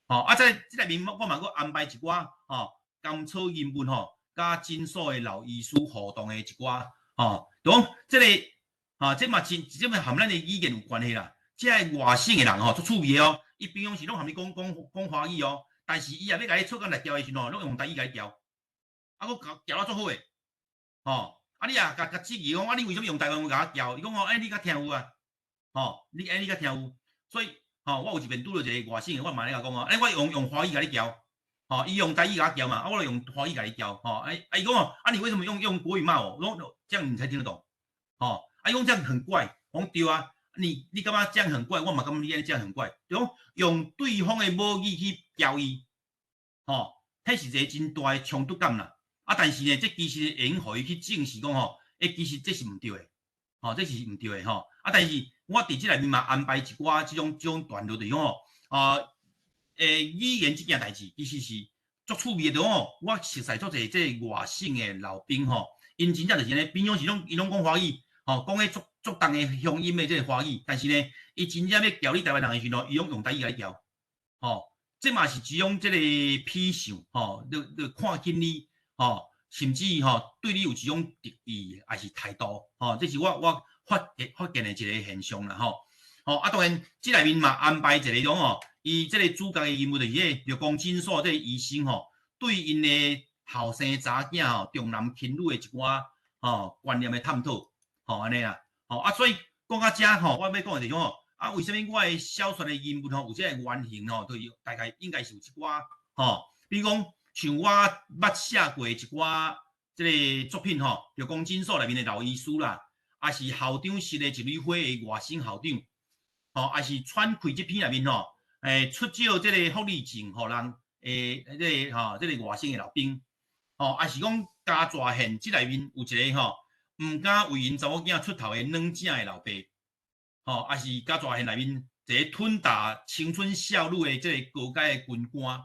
吼，啊，這內面我嘛閣安排一寡吼，甘草人物吼，佮診所的老醫師互動的一寡吼，就講這個吼，這嘛真，這嘛和咱的語言有關係啦。這个外省的人吼，足趣味的哦，伊平常時攏和你講講講華語哦，但是伊若欲共你吵甲來調的時陣吼，攏用台語共你調，啊，閣調調得足好的，吼，啊，你若共共質疑講，啊，你為啥物用台灣話共我調？伊講吼，欸，你較聽有啊，吼，你欸，你較聽有，所以吼，我有一遍拄著一个外省的，我嘛按呢共伊講哦，欸，我用華語共你調，吼，伊用台語共我調嘛，啊，我就用華語共伊調，吼，欸，啊，伊講哦，啊，你為什麼用國語罵我？我講這樣你才聽得懂，吼，啊，伊講這樣很怪，我講對啊。你感覺這樣很怪，我嘛感覺你按呢這樣很怪，就講用對方的母語去教伊，吼，彼是一個真大的衝突感啦。啊，但是呢，這其實會用予伊去證實講吼，欸，其實這是毋對的，吼，這是毋對的吼。啊，但是我佇這內面嘛安排一寡這種段落，就是講吼，啊，欸，語言這件代誌其實是足趣味的，就講吼，我熟似足濟這外省的老兵吼，𪜶真正就是按呢，平常時攏𪜶攏講華語，吼，講彼足足重的鄉音的這个華語，但是呢，伊真正欲教你台灣人的時陣，伊攏用台語共你教，吼，這嘛是一種這个偏向，吼，你看輕你，吼，甚至吼對你有一種敵意，抑是態度，吼，這是我發現的一個現象啦，吼，吼，啊，當然，這內面嘛安排一个種吼，伊這个主角的人物就是彼個綠光診所這个醫生吼，對𪜶的後生查某囝吼重男輕女的一寡吼觀念的探討，吼，按呢啦。吼啊，所以講到遮吼，我欲講的就是講吼，啊，為啥物我的小說的人物吼有這个原型吼，就是大概應該是有一寡吼，比如講像我捌寫過一寡這个作品吼，綠光診所內面的老醫師啦，抑是校長室的一蕊花的外省校長，吼，抑是喘氣這篇內面吼，欸，出借這个福利證予人的這个吼，這个外省的老兵，吼，抑是講嘉大縣這內面有一个吼，毋敢為𪜶查某囝出頭的軟正的老爸，吼，抑是嘉大縣內面一个吞打青春少女的這个高階的軍官，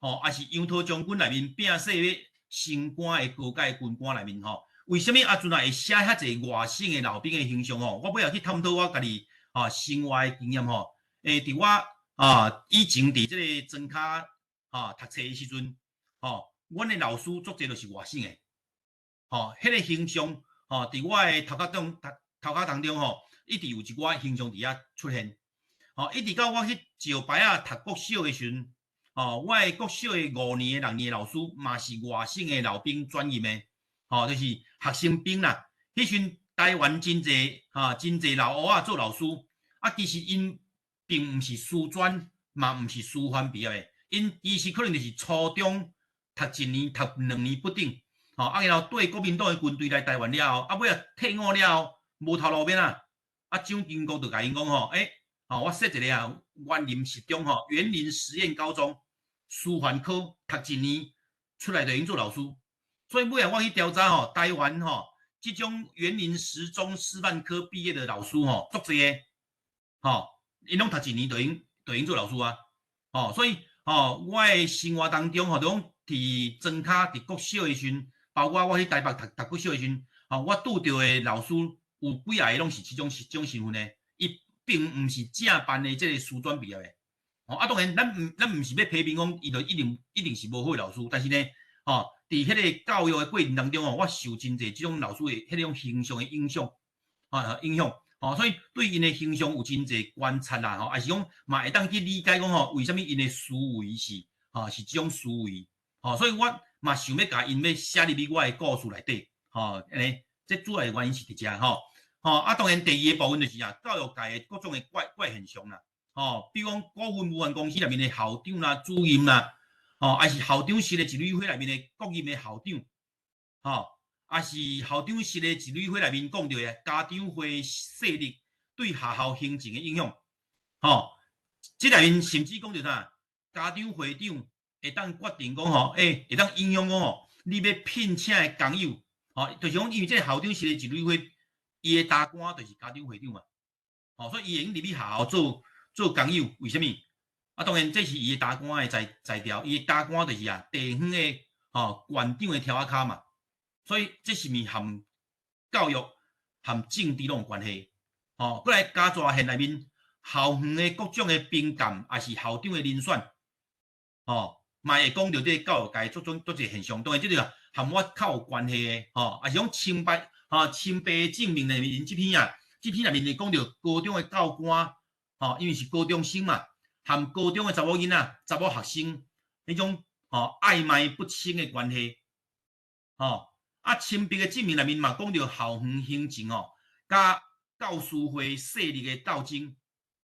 吼，抑是楊濤將軍內面摒說欲升官的高階軍官內面，吼，為啥物阿陣仔會寫遐濟外省的老兵的形象？吼，我尾後去探討我家己吼生活的經驗，吼，欸，佇我啊以前佇這個莊跤吼讀冊的時陣，吼，阮的老師足濟都是外省的。吼，彼个形象，吼，佇我的頭殼中、頭殼當中，吼，一直有一寡形象佇遐出現。吼，一直到我去石牌仔讀國小的時陣，吼，我的國小的五年、六年的老師嘛是外省的老兵轉任的，吼，就是學生兵啦。彼時陣台灣真濟，吼，真濟老烏仔做老師，啊，其實𪜶並毋是師專，嘛毋是師範畢業的，𪜶其實可能就是初中讀一年、讀兩年不等。吼，啊，然後綴國民黨的軍隊來台灣了後，啊，尾仔退伍了後，無頭路欲按怎，啊，蔣經國就共𪜶講吼，欸，吼，我設一个啊，員林實中吼，員林實驗高中師範科讀一年出來就會用做老師，所以尾仔我去調查吼，台灣吼，這種員林實中師範科畢業的老師吼，足濟的，吼，𪜶攏讀一年就會用做老師啊，吼，所以吼，我的生活當中吼，就講佇莊跤佇國小的時陣，包括我去台北讀讀國小的時陣，吼，我拄著的老師有幾仔个攏是這種身份的，伊並毋是正辦的這个師專畢業的，吼，啊，當然咱毋是欲批評講伊就一定是無好的老師，但是呢，吼，佇彼个教育的過程當中吼，我受真濟這種老師的彼種形象的影響，啊，影響，吼，所以對𪜶的形象有真濟觀察啦，吼，抑是講嘛會當去理解講吼，為啥物𪜶的思維是，吼，是這種思維，吼，所以我嘛想欲共𪜶欲寫入去我的故事內底，吼，按呢，這主要的原因是佇遮，吼，吼，啊，當然第二个部分就是啊，教育界的各種的怪怪現象啦，吼，比如講股份有限公司內面的校長啦、主任啦，吼，抑是校長室的一蕊花內面的國任的校長，吼，抑是校長室的一蕊花內面講著的家長會勢力對學校行政的影響，吼，這內面甚至講著啥，家長會長會當決定講吼，欸，會當影響講吼，你欲聘請的工友，吼，就是講因為這個校長室的一蕊花，伊的大官就是家長會長嘛，吼，所以伊會用入去學校做工友，為啥物？啊，當然這是伊的大官的才調，伊的大官就是啊地方的吼縣長的柱仔跤嘛，所以這是毋是和教育和政治攏有關係？吼，閣來嘉大縣內面校園的各種的評鑑，抑是校長的遴選，吼，嘛會講著這個教育界足種足濟現象。當然這個和我較有關係的，吼，抑是講清白吼清白的證明內面這篇啊，這篇內面會講著高中的教官，吼，因為是高中生嘛，和高中的查某囡仔、查某學生彼種吼曖昧不清的關係，吼，啊，清白的證明內面嘛講著校園行政吼，佮教師會勢力的鬥爭，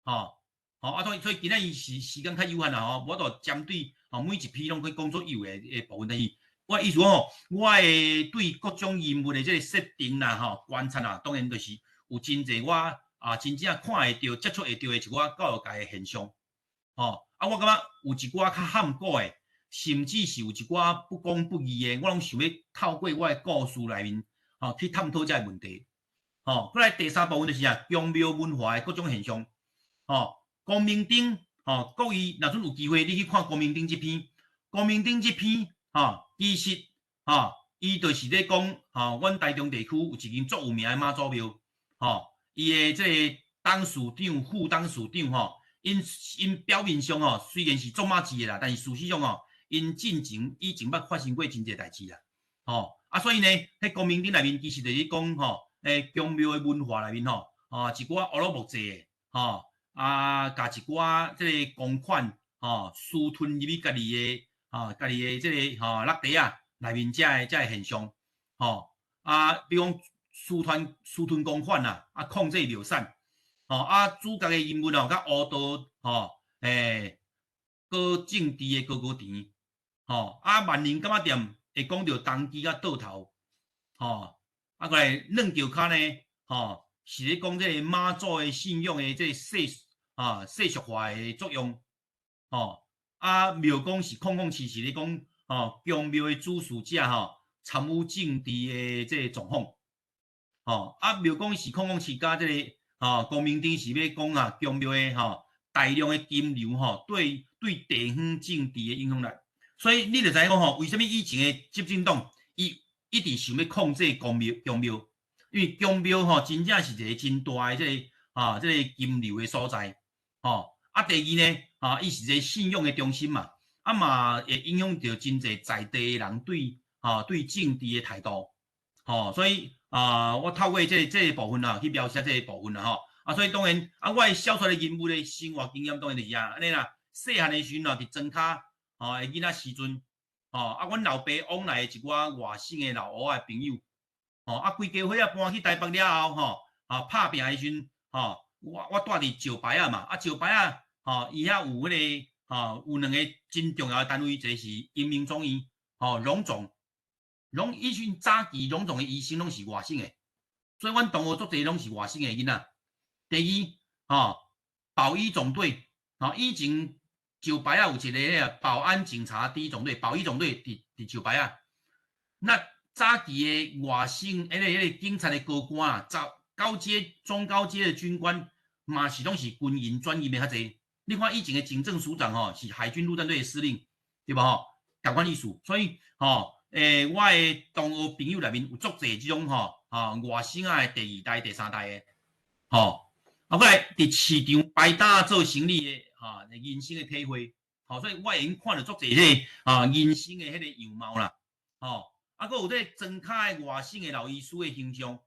吼，吼啊，所以今仔日是時間較有限啦，吼，無法度針對吼每一篇攏去講做有的部分，但是我意思講吼，我會對各種人物的這個設定啦，吼，觀察啦，當然就是有真濟我啊真正看會著、接觸會著的一寡教育界的現象，吼，啊，我感覺有一寡較譀古的，甚至是有一寡不公不義的，我攏想欲透過我的故事內面，吼，去探討這个問題。吼，閣來第三部分就是啊，宮廟文化的各種現象。吼，光明頂，吼，各位若陣有機會，你去看光明頂這篇，光明頂這篇，吼，其實，吼，伊就是咧講，吼，阮台中地區有一間足有名的媽祖廟，吼，伊的這個董事長、副董事長，吼，𪜶表面上吼雖然是做馬字的啦，但是事實上吼，𪜶進前以前捌發生過真濟代誌啦，吼，啊，所以呢，彼光明頂內面其實就是講，吼，宮廟的文化內面吼，啊，一寡烏魯木齊的，吼，啊，共一寡這个公款，吼，私吞入去家己的，吼，家己的這个吼落袋仔內面這个現象，吼，啊，比如講私吞公款啦，啊，控制廟產，吼，啊，主角的人物哦，佮烏道，吼，高政治的高高田，吼，啊，萬寧柑仔店會講著童乩佮桌頭，吼。啊，閣來軟轎跤呢，吼，是咧講這個媽祖的信仰的這個世俗化的作用，吼，啊，廟公是007是咧講，吼，宮廟的主事者吼，參與政治的這個狀況，吼，啊，廟公是007佮這個，吼，光明頂是欲講啊，宮廟的吼，大量的金流吼，對地方政治的影響力，所以你就知影講吼，為啥物以前的執政黨伊一直想欲控制宮廟，因為宮廟吼真正是一個真大的這个啊，這个金流的所在，吼。啊，第二呢，啊，伊是一個信仰的中心嘛，啊嘛會影響著真濟在地的人對啊對政治的態度，吼。所以啊，我透過這个部分啊去描寫這个部分啦，吼。啊，所以當然啊，我的小說的人物的生活經驗當然就是啊，按呢啦，細漢的時陣啊，佇莊跤吼的囡仔時陣。吼，啊，阮老爸往來的一寡外省的老烏仔的朋友，吼，啊，規家伙仔搬去台北了後，吼，啊，拍拚的時陣，吼，我蹛佇石牌仔嘛，啊，石牌仔，吼，伊遐有彼个，吼，有兩个真重要的單位，一个是榮民總醫，吼，榮總，攏以前早期榮總的醫生攏是外省的，所以阮同學足濟攏是外省的囡仔。第二，吼，保醫總隊，吼，以前。石牌仔有一个彼个保安警察第一總隊，保一總隊佇石牌仔。那早期的外省，彼个警察的高官啊，高階、中高階的軍官，嘛是攏是軍人轉業的較濟。你看以前的警政署長吼，是海軍陸戰隊的司令，對無吼？仝款意思。所以吼，我的同學朋友內面有足濟這種吼，啊外省仔的第二代、第三代的，吼。啊，閣來佇市場擺擔做生意的。啊，人生的體會，吼，所以我會用看著足濟彼个啊人生的彼个樣貌啦，吼，啊，閣有這个莊跤的外省的老醫師的形象，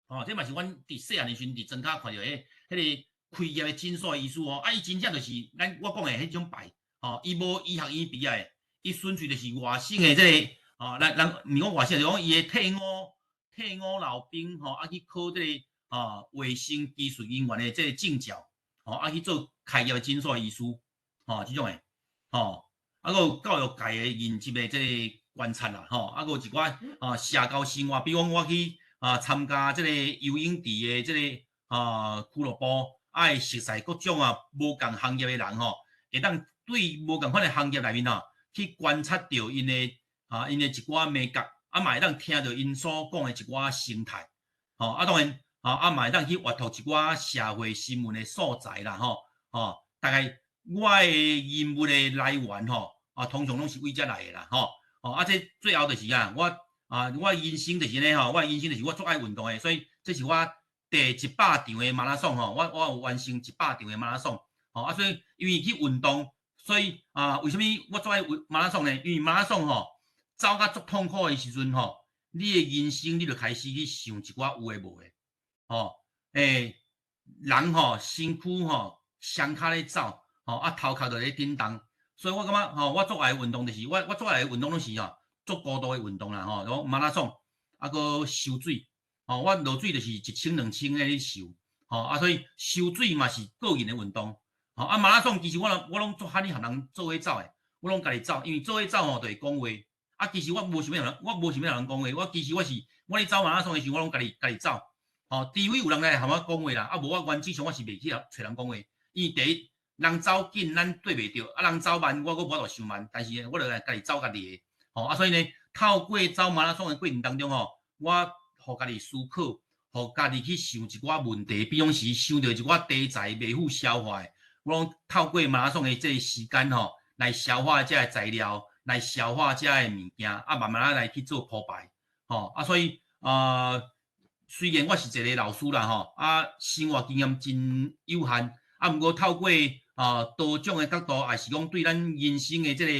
吼，這嘛是阮佇細漢的時陣佇莊跤看著彼个開業的診所的醫師哦，啊，伊真正就是咱我講的彼種牌，吼，伊無醫學院畢業的，伊純粹就是外省的這个，吼，咱毋是講外省，就是講伊的退伍老兵，吼，啊去考這个啊衛生技術人員的這个證照。吼，啊去做開業的診所的醫師，吼，這種的，吼，啊，閣有教育界的認知的這个觀察啦，吼，啊，閣有一寡啊社交生活，比如講我去啊參加這个游泳池的這个啊俱樂部，啊會熟似各種啊無仝行業的人吼，會當對無仝款的行業內面吼，去觀察著𪜶的啊𪜶的一寡眉角，啊嘛會當聽著𪜶所講的一寡生態，吼，啊當然。啊，嘛會當去閱讀一寡社會新聞的素材啦，吼，吼，大概我的人物的來源吼，啊，通常攏是為遮來的啦，吼，哦，啊，這最後就是啊，我啊，我人生就是按呢吼，我人生就是我足愛運動的，所以這是我第100場的馬拉松吼，我有完成一百場的馬拉松，吼，啊，所以因為去運動，所以啊，為啥物我足愛馬拉松呢？因為馬拉松吼，走甲足痛苦的時陣吼，你的人生你就開始去想一寡有的無的，吼，欸，人吼身軀吼雙跤咧走，吼啊頭殼就咧振動，所以我感覺吼，我足愛運動就是我足愛的運動攏是吼足孤獨的運動啦吼，講馬拉松，啊閣泅水，吼我落水就是10002000咧泅，吼啊所以泅水嘛是個人的運動，吼啊馬拉松其實我攏足罕哩和人做伙走的，我攏家己走，因為做伙走吼就會講話，啊其實我無想欲予人，我無想欲予人講話，我其實我是我咧走馬拉松的時陣，我攏家己家己走。吼，除非有人來和我講話啦，啊無我原則上我是袂去揣人講話，因為第一，人走緊咱對袂著，啊人走慢我閣無法度傷慢，但是我就來家己走家己的，吼啊所以呢，透過走馬拉松的過程當中吼，我予家己思考，予家己去想一寡問題，比方是想著一寡題材袂赴消化的，我攏透過馬拉松的這個時間吼，來消化這个材料，來消化這个物件，啊慢慢仔來去做鋪排，吼啊所以啊。雖然我是一個老師啦吼，啊生活經驗真有限，啊毋過透過啊多種的角度，也是講對咱人生的這個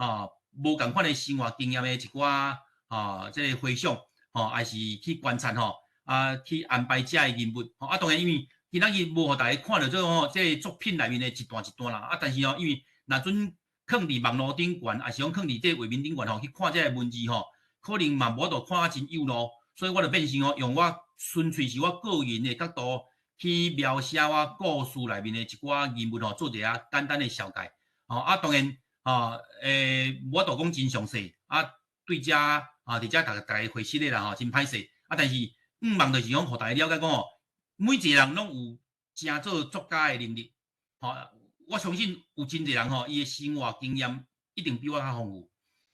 啊無仝款的生活經驗的一寡啊這個回想，吼，也是去觀察吼，啊去安排這个人物，吼啊當然因為今仔日無予大家看著這吼這個作品內面的一段一段啦，啊但是吼因為若準囥佇網路頂懸，抑是講囥佇這個畫面頂懸吼去看這個文字吼，可能嘛無法度看啊真有路。所以我就變成吼，用我純粹是我個人的角度去描寫我故事內面的一寡人物吼，做一下簡單的紹介。吼啊，當然吼，無法度講真詳細啊，對遮啊，佇遮逐逐家回釋的啦吼，真歹勢。啊，但是向望就是講，予大家了解講吼，每一個人攏有成做作家的能力。吼，我相信有真濟人吼，伊的生活經驗一定比我較豐富。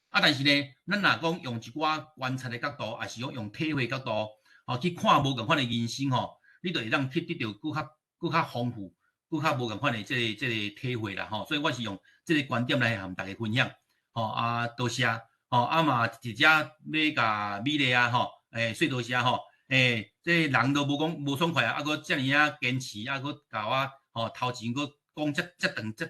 啊，但是呢，咱若講用一寡觀察的角度，抑是講用體會角度，吼去看無仝款的人生吼，你就會當去得著閣較閣較豐富、閣較無仝款的這個這個體會啦吼。所以我是用這個觀點來和大家分享。吼啊，多謝。吼啊嘛，佇遮欲共美麗啊吼，欸，說多謝吼，欸，這人都無講無爽快啊，啊閣遮爾仔堅持，啊閣共我吼頭前閣講遮遮長遮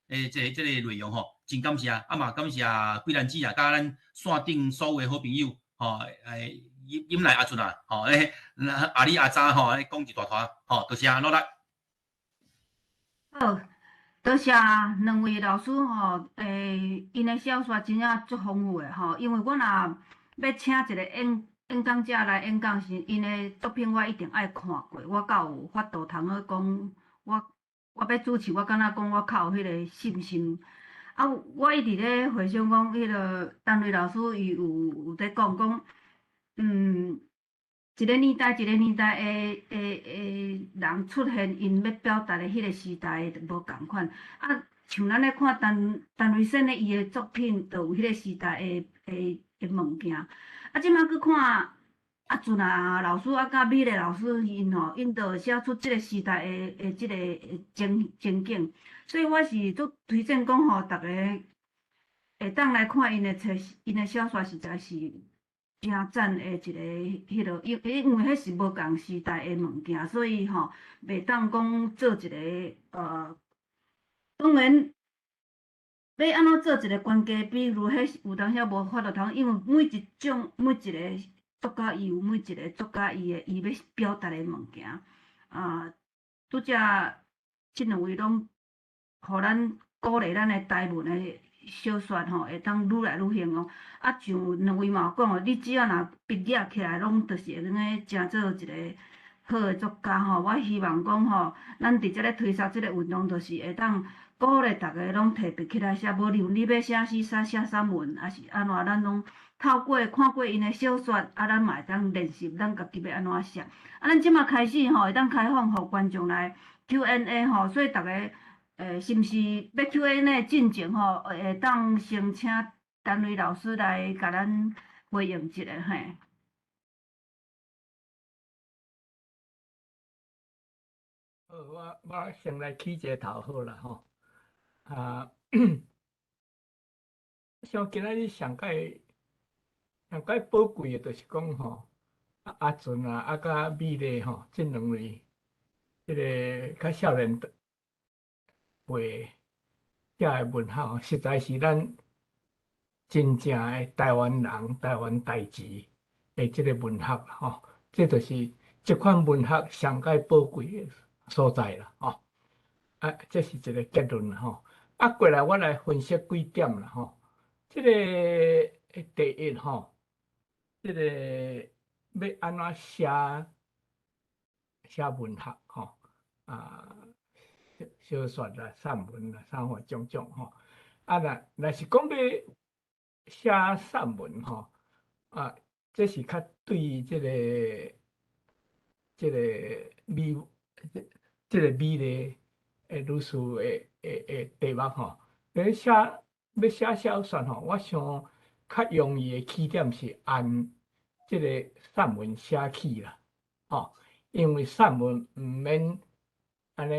欸，這個這個內容吼，真感謝，啊嘛感謝桂蘭姊啊，佮咱線頂所有的好朋友吼，欸，飲來阿俊啊，吼，欸，阿里阿扎吼，講一大團，吼，多謝努力。好，多謝兩位老師吼，欸，𪜶的小說真正足豐富的吼，因為我若欲請一個演講者來演講時，𪜶的作品我一定愛看過，我才有法度通好講我。我欲主持，我敢若講我較有彼个信心。啊，我一直咧回想講，彼个陳雷老師伊有咧講講，一个年代一個年代的人出現，𪜶欲表達的彼个時代無仝款。啊，像咱咧看陳陳雷先的伊的作品，就有彼個時代的物件。啊，這擺閣看阿俊啊老師啊，佮美麗老師𪜶吼，𪜶就會寫出這個時代的這個情景，所以我是足推薦講吼，逐家會當來看𪜶的冊，𪜶的小說實在是誠讚的一个彼落，因為彼是無仝時代的物件，所以吼袂當講做一个當然欲按怎做一个關鍵比如，彼有當時無法度通，因為每一種每一个作家伊有每一个作家伊的伊欲表達的物件，啊，拄才這兩位攏予咱鼓勵咱的台文的小說吼，會當愈來愈興哦。啊，像兩位嘛有講哦，你只要若畢業起來，攏就是會用得成做一个好的作家吼。我希望講吼，咱佇遮咧推捒這个運動，就是會當鼓勵逐家攏提筆起來寫，無論你欲寫詩、寫散文，抑是按怎，咱攏透過看過𪜶的小說，啊，咱嘛會當練習咱家己欲按怎寫。啊，咱這馬開始吼，會當開放予觀眾來 Q&A 吼，所以逐家是毋是欲 Q&A 進前吼，會當先請陳雷老師來共咱回應一下嘿。好，我先來起一個頭好啦吼。啊，像今仔日上蓋上蓋寶貴的，就是講吼，阿俊啊，啊佮美麗吼，這兩位，這个較少年輩遮的文學，實在是咱真正的台灣人、台灣代誌的這个文學吼，這就是這款文學上蓋寶貴的所在啦，吼。啊，這是一个結論啦，吼。啊，過來我來分析幾點啦，吼。這个第一吼，這个欲按怎寫寫文學吼，啊，小說啦、散文啦、啥貨種種吼。啊，若是講欲寫散文吼，啊，這是較對這个美這個美麗的女士的題目吼。欲寫欲寫小說吼，我想較容易的起點是按這个散文寫起啦，吼，因為散文毋免按呢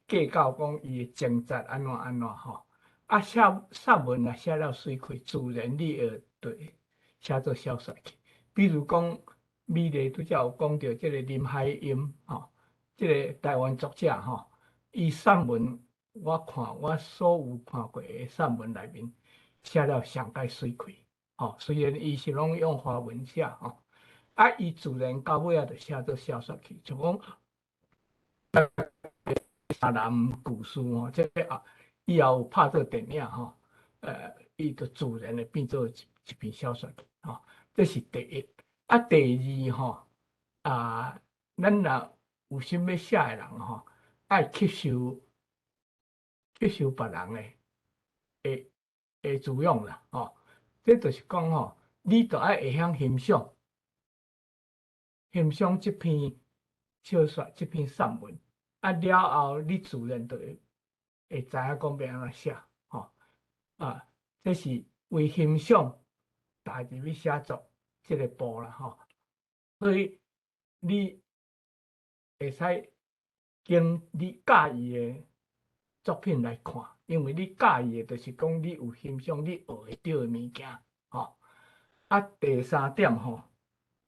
計較講伊的情節按怎按怎吼。啊，寫散文若寫了媠氣，自然你會對寫做小說去。比如講，美麗拄才有講著這个林海音吼，這个台灣作者吼，伊散文我看我所有看過的散文內面寫了上蓋媠氣，吼，雖然伊是攏用華文寫吼，啊，伊自然到尾仔就寫做小說去，像講沙男故事吼，這个啊，以後有拍做電影吼，伊就自然會變做一篇小說去，吼，這是第一。啊，第二吼，啊，咱若有心欲寫的人吼，愛吸收吸收別人的滋養啦，吼。這就是講吼，你著愛會曉欣賞，欣賞這篇小說、這篇散文，啊了後，你自然就會知影講欲按怎寫，吼。啊，這是為欣賞踏入去寫作這个步啦，吼。所以你會使經你佮意的作品來看，因為你佮意的，就是講你有欣賞、你學會著的物件，吼。啊，第三點吼，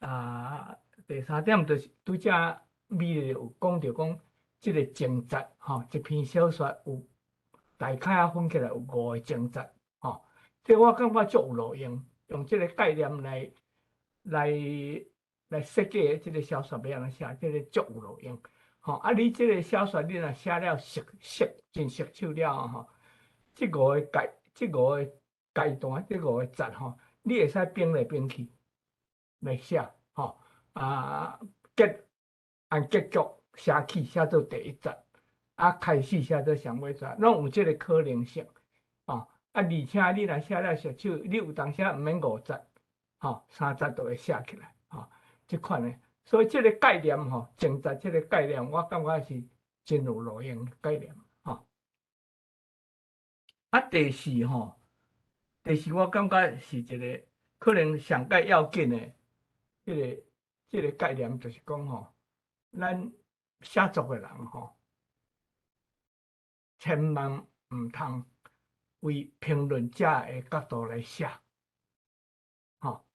啊，第三點就是拄才美麗有講著講，這个情節吼，一篇小說有大概仔分起來有五个情節，吼。這我感覺足有路用，用這个概念來設計這个小說欲按怎寫，這个足有路用。吼，啊，你這个小說你若寫了熟熟真熟手了吼，這五个階段，這五个節吼，你會使變來變去來寫，吼，啊，按結局寫起寫做第一節，啊，開始寫做上尾節，攏有這个可能性，吼，啊，而且你若寫了熟手，你有當時毋免五節，吼，三節就會寫起來，吼，這款的。所以這个概念吼，情節這个概念，我感覺是真有路用的概念，吼。啊，第四吼，第四我感覺是一个可能上蓋要緊的這個概念，就是講吼，咱寫作的人吼，千萬毋通為評論者的角度來寫，吼，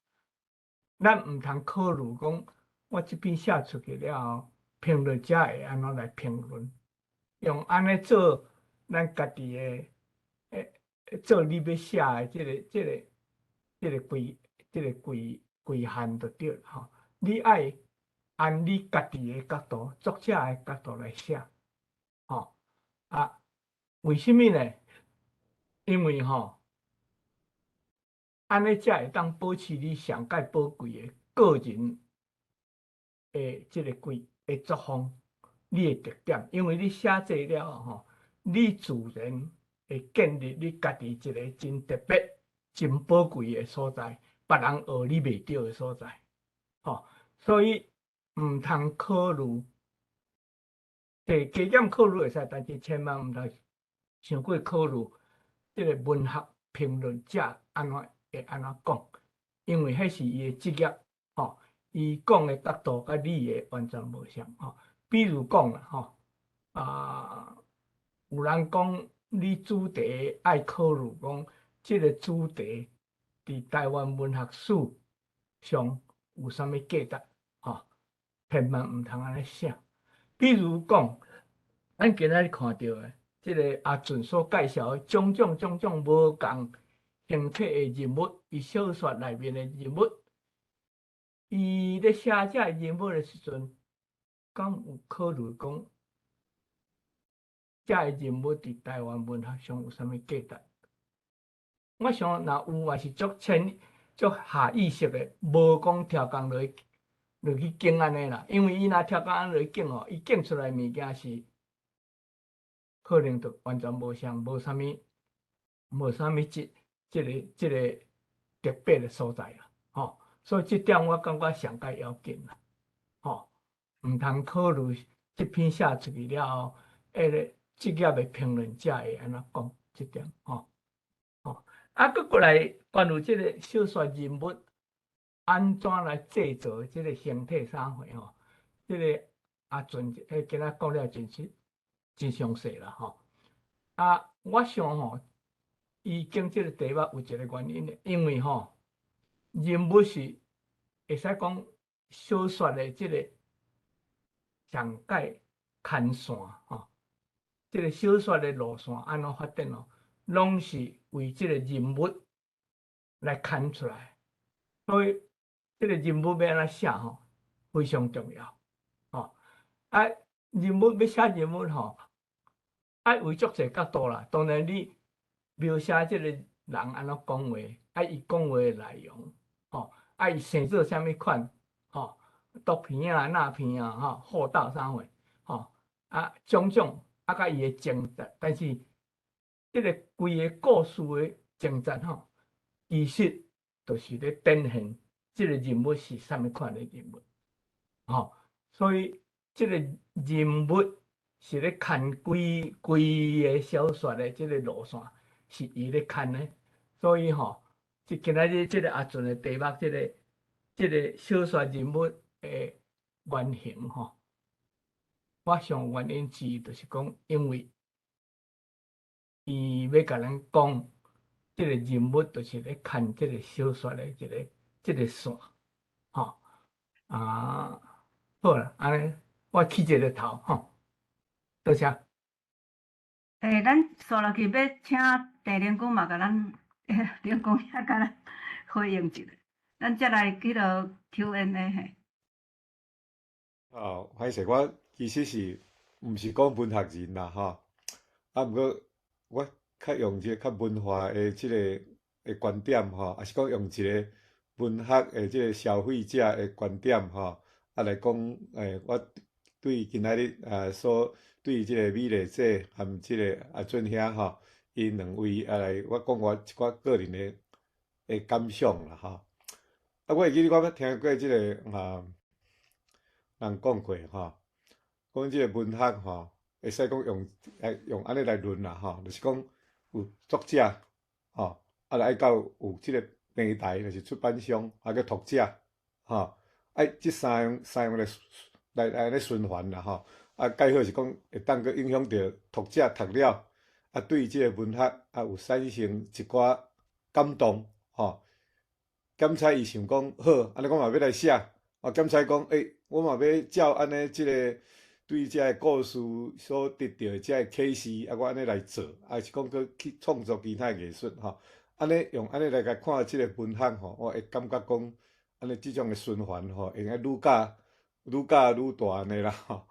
咱毋通考慮講，我這篇寫出去了後，評論者會按怎來評論？用按呢做咱家己的，做你欲寫的這個規限就對了吼。你愛按你家己的角度，作者的角度來寫，吼啊？為啥物呢？因為吼，按呢才會當保持你上蓋寶貴的個人的這个規的作風，你的特點，因為你寫這了後吼，你自然會建立你家己一个真特別、真寶貴的所在，別人學你袂著的所在，吼，所以毋通考慮，加減考慮會使，但是千萬毋通傷過考慮這个文學評論者按怎會按怎講，因為彼是伊的職業，吼。伊講的角度佮你的完全無相吼。比如講啦吼，啊，有人講你主題愛考慮講，這个主題佇台灣文學史上有啥物價值？吼，千萬毋通按呢寫。比如講，咱今仔日看著的這个阿俊所介紹的種種種種無仝形體的人物，伊小說內面的人物，伊咧寫這个人物的時陣，敢有考慮講，這个人物佇台灣文學上有啥物價值？我想若有嘛是足淺、足下意識的，無講超工落去落去揀按呢啦。因為伊若超工按落去揀吼，伊揀出來物件是可能就完全無相，無啥物、無啥物這、這个、這个特別的所在啦，吼。所以這點我感覺上蓋要緊啦，吼，毋通考慮這篇寫出去了後，彼个職業的評論者會按怎講這點，吼，吼。啊，閣過來關於這个小說人物按怎來製造這个形體啥貨吼，這个阿俊彼今仔講了真實真詳細啦，吼。啊，我想吼，伊揀這个題目有一个原因的，因為吼，人物是會使講小說的這个上蓋牽線吼，這个小說的路線按怎發展哦，攏是為這个人物來牽出來，所以這个人物欲按怎寫吼，非常重要，吼。啊，人物欲寫人物吼，愛為足濟角度啦。當然你描寫這个人按怎講話，啊伊講話的內容，吼，啊伊生做啥物款，吼，毒片啊、捺片啊、吼、厚道啥貨，吼，啊種種，啊佮伊的情節，但是這个規个故事的情節吼，其實就是咧展現這个人物是啥物款的人物，吼，所以這个人物是咧牽規規个小說的這个路線，是伊咧牽的，所以吼，這今仔日這个阿俊的題目，這个這个小說人物的原型吼，我想原因之一就是講，因為伊欲共咱講，這个人物就是咧牽這个小說的這个這个線，吼啊，好啦，按呢我起一个頭，吼，多謝。欸，咱紲落去欲請鄭靈公嘛，共咱靈公遐共咱回應一下，咱才來去落 Q&A 嘿。哦，歹勢，我其實是毋是講文學人啦，吼，啊，毋過我較用一個較文化的這個的觀點，吼，抑是講用一個文學的這個消費者的觀點，吼，啊來講，我對今仔日啊所對這個美麗姐含這個阿俊兄，吼，𪜶兩位啊來，我講我一寡個人的的感想啦，吼。啊，我會記得我捌聽過這個啊人講過，吼，講這個文學，吼，會使講用用按呢來論啦，吼，就是講有作者，吼，啊來愛到有這個平台，就是出版商，啊閣讀者，吼，愛這三樣三樣來來來按呢循環啦，吼，啊蓋好是講會當閣影響著讀者讀了，啊對這個文學啊有產生一寡感動，吼，檢採伊想講好，按呢我嘛欲來寫，啊檢採講，欸，我嘛欲照按呢這个對這个故事所得著的這个啟示，啊我按呢來做，抑是講閣去創作其他的藝術，吼，按呢用按呢來共看這个文學，吼，我會感覺講，按呢這種的循環，吼，會用愈加愈加愈大按呢啦，吼。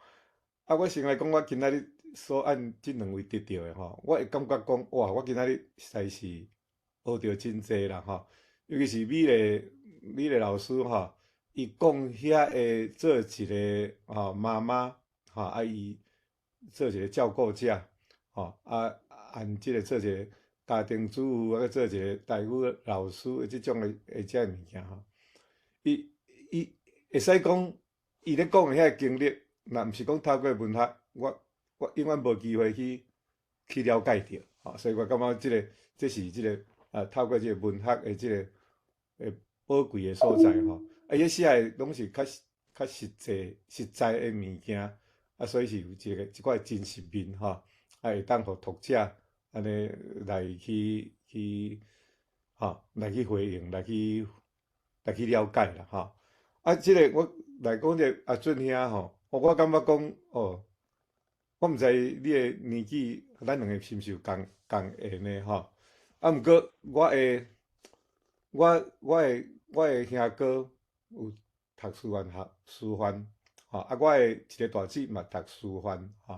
啊，我先來講，我今仔日所按這兩位得著的，吼，我會感覺講，哇，我今仔日實在是學著真濟啦，吼，尤其是美麗美麗老師，吼，伊講遐個做一个吼媽媽，吼啊伊做一個照顧者，吼啊按這个做一個家庭主婦，啊閣做一個台語老師的這種的的這个物件吼，伊伊會使講，伊咧講的遐个經歷，若毋是講透過文學，我我永遠無機會去去了解著，吼，所以我感覺這个這是這个啊透過這个文學的這个的寶貴的所在吼，啊伊寫的攏是較較實際實在的物件，啊所以是有一個一寡真實面吼，啊會當予讀者按呢來去去，吼，來去回應，來去了解啦，吼。啊，這个我來講這個阿俊兄吼，我感覺講哦，我毋知你的年紀，咱兩个是毋是有仝仝緣的吼？啊，毋過我的兄哥有讀師範學師範，吼，啊，我的一个大姊嘛讀師範，吼。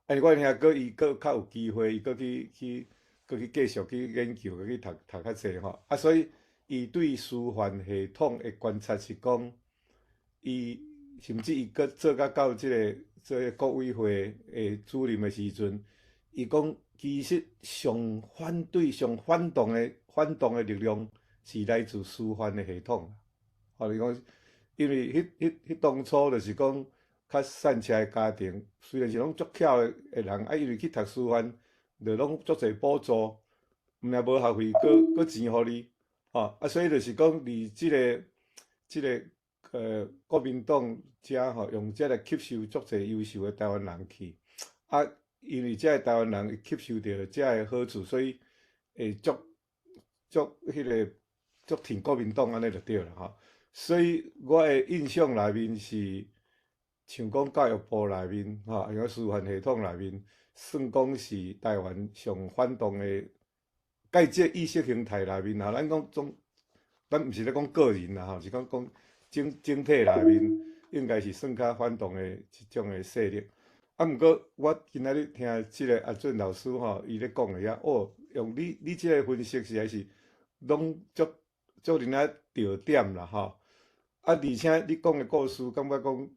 啊，因為我的兄哥伊閣較有機會，伊閣去去閣去繼續去研究，閣去讀讀較濟吼。啊，所以伊對師範系統的觀察是講，伊甚至伊閣做甲到這个做個國委會的主任的時陣，伊講其實上反對、上反動的力量是來自師範的系統。吼，伊講，因為彼當初就是講較散赤的家庭，雖然是攏足巧的的人，啊，因為去讀師範，就攏足濟補助，毋但無學費，閣閣錢予你，吼，啊，所以就是講，佇這個國民黨遮吼，用這來吸收足濟優秀的台灣人去，啊，因為這个台灣人吸收著這个好處，所以會足足彼个足挺國民黨按呢就對啦吼。所以我的印象內面是，像講教育部內面吼，像師範系統內面，算講是台灣上反動的，蓋這意識形態內面吼，咱講總，咱毋是咧講個人啦吼，是講講整整體內面，應該是算較反動的一種的勢力。啊，毋過我今仔日聽這个阿俊老師吼，伊咧講的遐，哦，用你這个分析實在是攏足足恁仔著點啦吼。啊，而且你講的故事，感覺講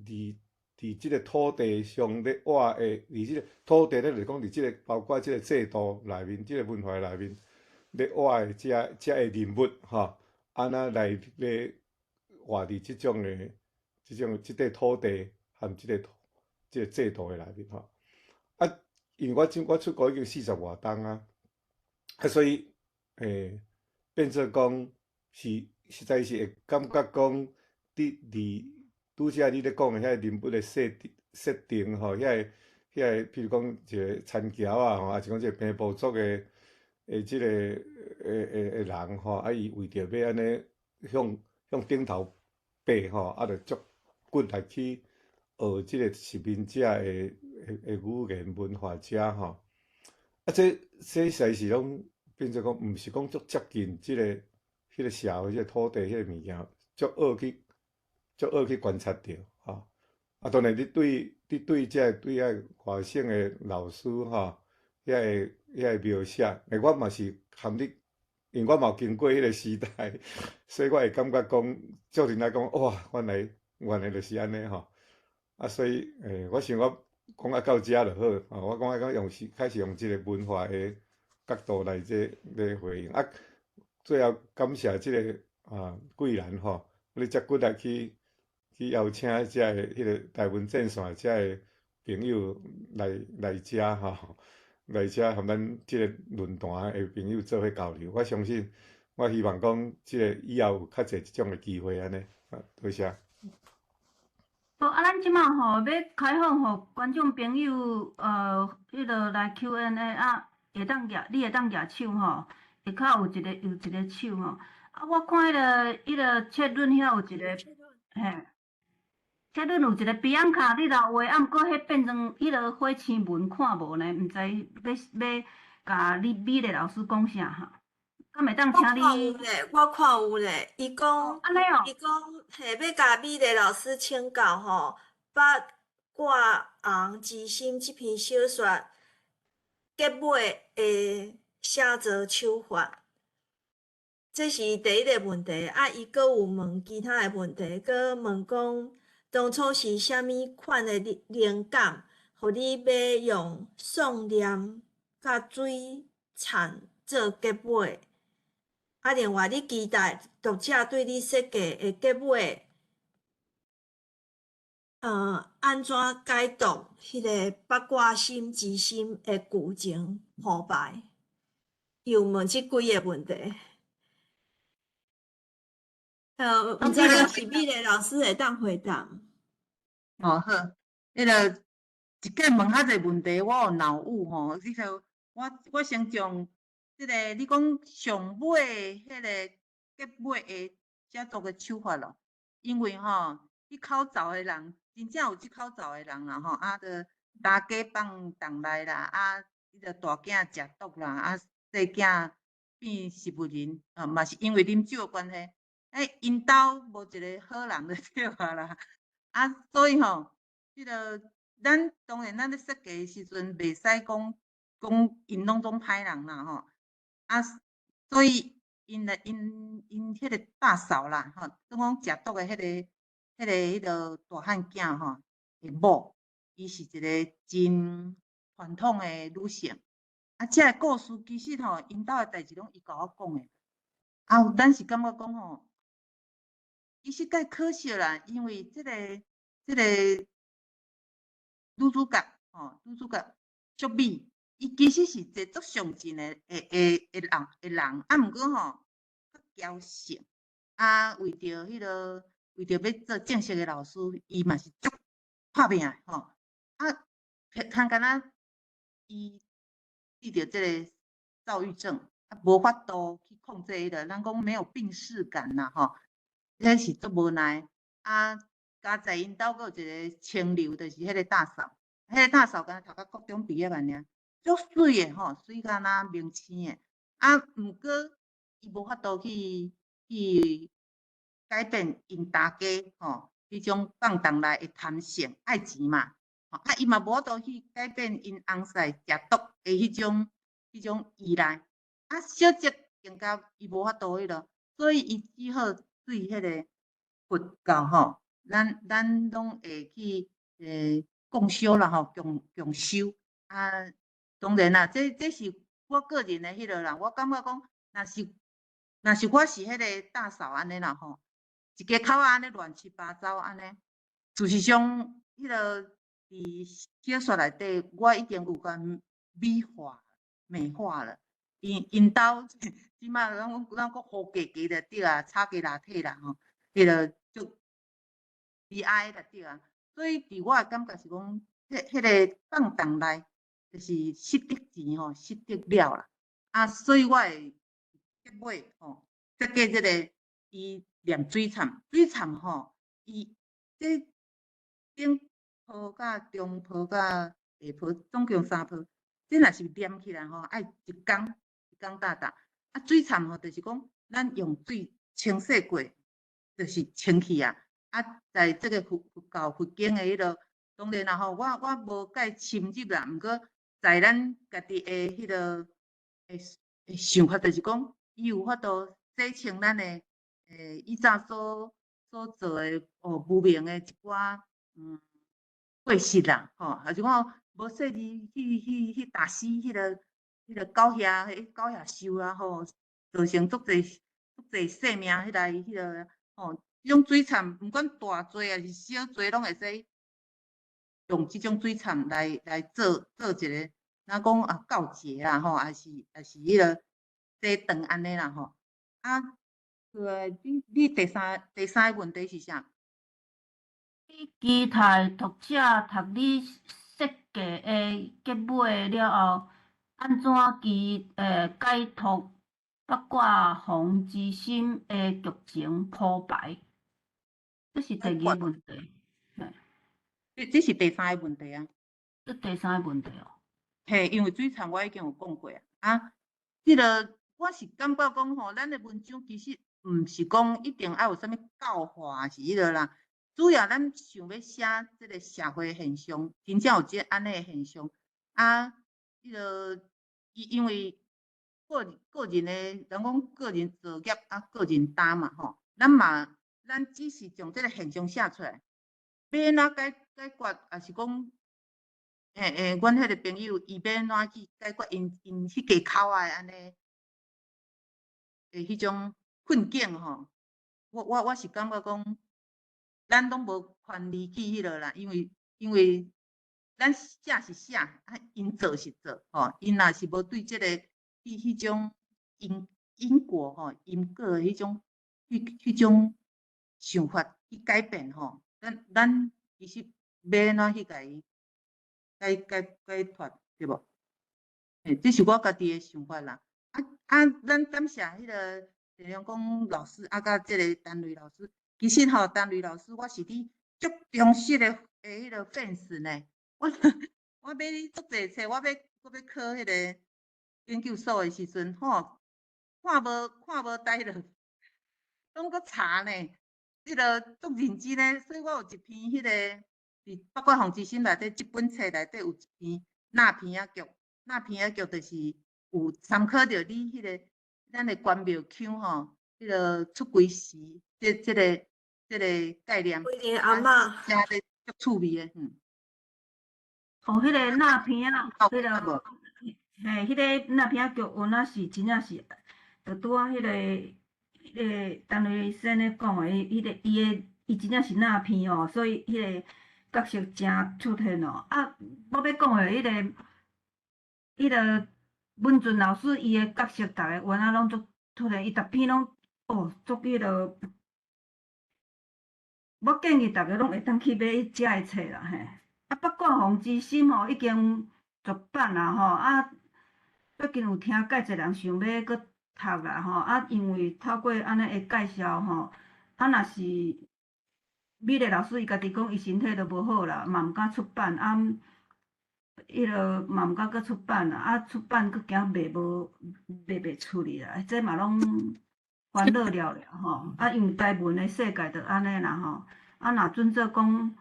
佇這个土地上咧活的，佇這个土地咧，就是講佇這个包括這个制度內面，這个文化內面咧活的遮遮个人物吼，按怎來咧活佇這種的這種這塊土地和這個制度的內面吼。啊，因為我出國已經四十外冬啊，啊，所以變做講是實在是會感覺講，佇拄才你咧講的遐个人物的設定吼，遐個，譬如講一個田僑仔吼，抑是講這個平埔族的這個的人吼，啊，伊為著欲按呢向頂頭爬吼，啊，就足骨力去學這個殖民者的語言文化遮吼，啊，這實在是攏變做講，毋是講足接近這个彼個社會、這個土地、彼個物件，足好去觀察著吼。啊，當然你對這個對遐外省的老師吼，遐個描寫，我嘛是含你，因為我嘛有經過彼個時代，所以我會感覺講，足認來講，哇，原來就是按呢吼。啊，所以我想我講啊到遮就好，我講啊講用是開始用這個文化的角度來這來回應。啊，最後感謝這个啊桂蘭吼，你遮骨力去邀請遮个彼个台灣陣線遮个朋友來遮吼，來遮和咱這个論壇的朋友做伙交流。我相信，我希望講這个以後有較濟這種的機會按呢。啊，多謝。好，啊，咱這馬吼欲開放予觀眾朋友，彼个來 Q&A 啊，會當舉，你會當舉手吼，下跤有一個手吼。啊，我看彼个切論遐有一個，嘿，切論有一個比安卡，你留話，啊，毋過彼變成彼个火星文看無呢？毋知欲共你美麗老師講啥哈？敢會當請你？我看有咧，我看有咧，伊講，按呢哦，伊講嘿，欲共美麗老師請教吼，八卦紅之心這篇小說結尾的寫作手法，這是第一個問題。啊，伊閣有問其他的問題，閣問講當初是啥物款的靈感，予你欲用宋念佮水田做結尾？啊，另外你期待讀者對你設計的結尾，按怎解讀彼个八卦心之心的劇情鋪排？又問這幾个問題。毋知影是美麗老師會當回答。哦好，彼个一間問較濟問題，我有腦霧吼，你說我我先將這个你講上尾彼个結尾的寫作的手法咯，因為吼，去口罩的人，真正有這口罩的人啦吼，啊，著大家放洞內啦，啊，彼个大囝食毒啦，啊，細囝變植物人，啊，嘛是因為啉酒的關係，欸，𪜶兜無一个好人就對啊啦，啊，所以吼，彼个咱當然咱咧設計的時陣，袂使講講𪜶攏總歹人啦吼，啊，所以𪜶的𪜶𪜶彼个大嫂啦，吼，算講食毒的彼个大漢囝吼的某，伊是一个真傳統的女性。啊，這个故事其實吼，𪜶兜的代誌攏伊共我講的。啊，咱是感覺講吼，其實較可惜啦，因為這個女主角吼，女主角足美，伊其實是一个足上進的人，啊，毋過吼，較嬌性，啊，為著欲做正式的老師，伊嘛是足拍拚的吼，啊，較敢若伊得著這个躁鬱症，啊，無法度去控制彼个，咱講沒有病識感啦吼，彼是足無奈。啊，佳哉𪜶兜閣有一个清流，就是彼个大嫂，彼个大嫂敢若讀到國中畢業按呢，足媠的吼，媠甲若明星的。啊，毋過伊無法度去改變𪜶大家吼，彼種放蕩來的貪性愛錢嘛，啊，伊嘛無法度去改變𪜶翁婿食毒的彼種依賴。啊，小節更加伊無法度彼落，所以伊只好對彼个佛教吼，咱攏會去共修啦吼，共修。啊，當然啦，這是我個人的彼落啦，我感覺講，若是我是彼个大嫂按呢啦吼，一家口仔按呢亂七八糟按呢，事實上，彼个佇小說內底，我已經有共美化了。𪜶兜這馬攏講烏家家就對啊，炒雞肋體啦吼，彼个足悲哀就對啊。所以佇我的感覺是講，彼个放蕩來就是失得錢吼，失得了啦。啊，所以我會結尾吼，設計這个伊念水杉，水杉吼，伊這頂鋪佮中鋪佮下鋪，總共三鋪，這若是黏起來吼，愛一工一工搭搭。啊，水杉吼，就是講咱用水清洗過，就是清氣啊。啊，在這个佛教佛經的彼落，當然啦吼，我無介深入啦，毋過在咱家己的彼个的想法，就是講，伊有法度洗清咱的以前所做的哦無明的一寡過失啦，吼，抑是講無細膩去打死彼个狗仔獸啊吼，造成足濟足濟性命彼个吼，這種水杉，毋管大罪抑是小罪，攏會使用這種水杉來做一个，若講啊告解啦吼，抑是彼个洗斷按呢啦吼。啊，對，你第三个問題是啥？你期待讀者讀你設計的結尾了後，按怎期解脫八卦紅之心的劇情鋪排？這是第二个問題。這是第三个問題啊。這第三個問題哦。嘿，因為水杉我已經有講過啊。啊，這个我是感覺講吼，咱的文章其實毋是講一定愛有啥物教化是彼个啦。主要咱想欲寫這个社會現象，真正有這按呢的現象。啊，彼个因為個人的，人講個人造業啊，個人擔嘛吼。咱嘛，咱只是將這个現象寫出來，欲按怎解決，抑是講，阮彼个朋友伊欲按怎去解決𪜶彼家口仔的按呢的彼種困境吼。我是感覺講，咱攏無權利去彼落啦，因為咱寫是寫，啊，𪜶做是做，吼，𪜶若是無對這个彼種因果吼，因果的彼種想法去改變吼，咱其實欲按怎去共伊解脫，對無？嘿，這是我家己的想法啦。啊啊，咱感謝彼个鄭良光老師，啊，佮這个陳雷老師。其實吼，陳雷老師，我是你足忠實的彼个 fans 呢。我買你足濟冊，我欲考彼个研究所的時陣，吼，看無台了，攏閣查呢，彼个足認真咧。所以我有一篇彼个佇八卦風之心內底，這本冊內底有一篇納片仔劇，納片仔劇就是有參考著你彼个咱的關廟腔吼，彼个出歸時，這個概念，威廉阿嬤，寫得足趣味的，嗯。哦，彼个納片仔，彼个，嘿，彼个納片仔劇，有那是真正是，就拄仔彼个陳雷先生講的，彼个伊的伊真正是納片哦，所以彼个角色誠出現哦。啊，我欲講的彼个文俊老師伊的角色，逐个原來攏足出現，伊逐篇攏哦足彼个，我建議逐个攏會當去買遮的冊啦，嘿。啊，八卦風之心吼已經絕版啦吼，啊，最近有聽蓋濟人想欲閣讀啦吼，啊，因為透過按呢的介紹吼，啊，若是美麗老師伊家己講伊身體都無好啦，嘛毋敢出版，啊，彼个嘛毋敢閣出版啦，啊，出版閣驚賣無賣袂出去啦，這嘛攏煩惱了了吼，啊，因為台文的世界就按呢啦吼，啊，若準做講。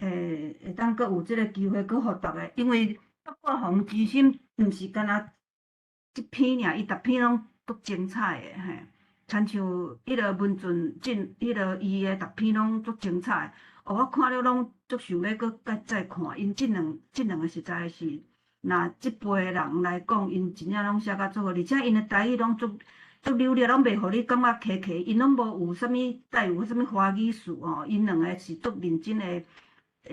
會當閣有這个機會，閣予逐个，因為八卦風之心毋是干焦一篇爾，伊逐篇攏足精彩的嘿。親像彼个文俊進，彼个伊的逐篇攏足精彩，哦，我看了攏足想欲閣再看。𪜶這兩個實在是，若這輩的人來講，𪜶真正攏寫甲足好，而且𪜶的台語攏足足流利，攏袂予你感覺磕磕，𪜶攏無有啥物帶有啥物華語詞吼，𪜶兩個是足認真的。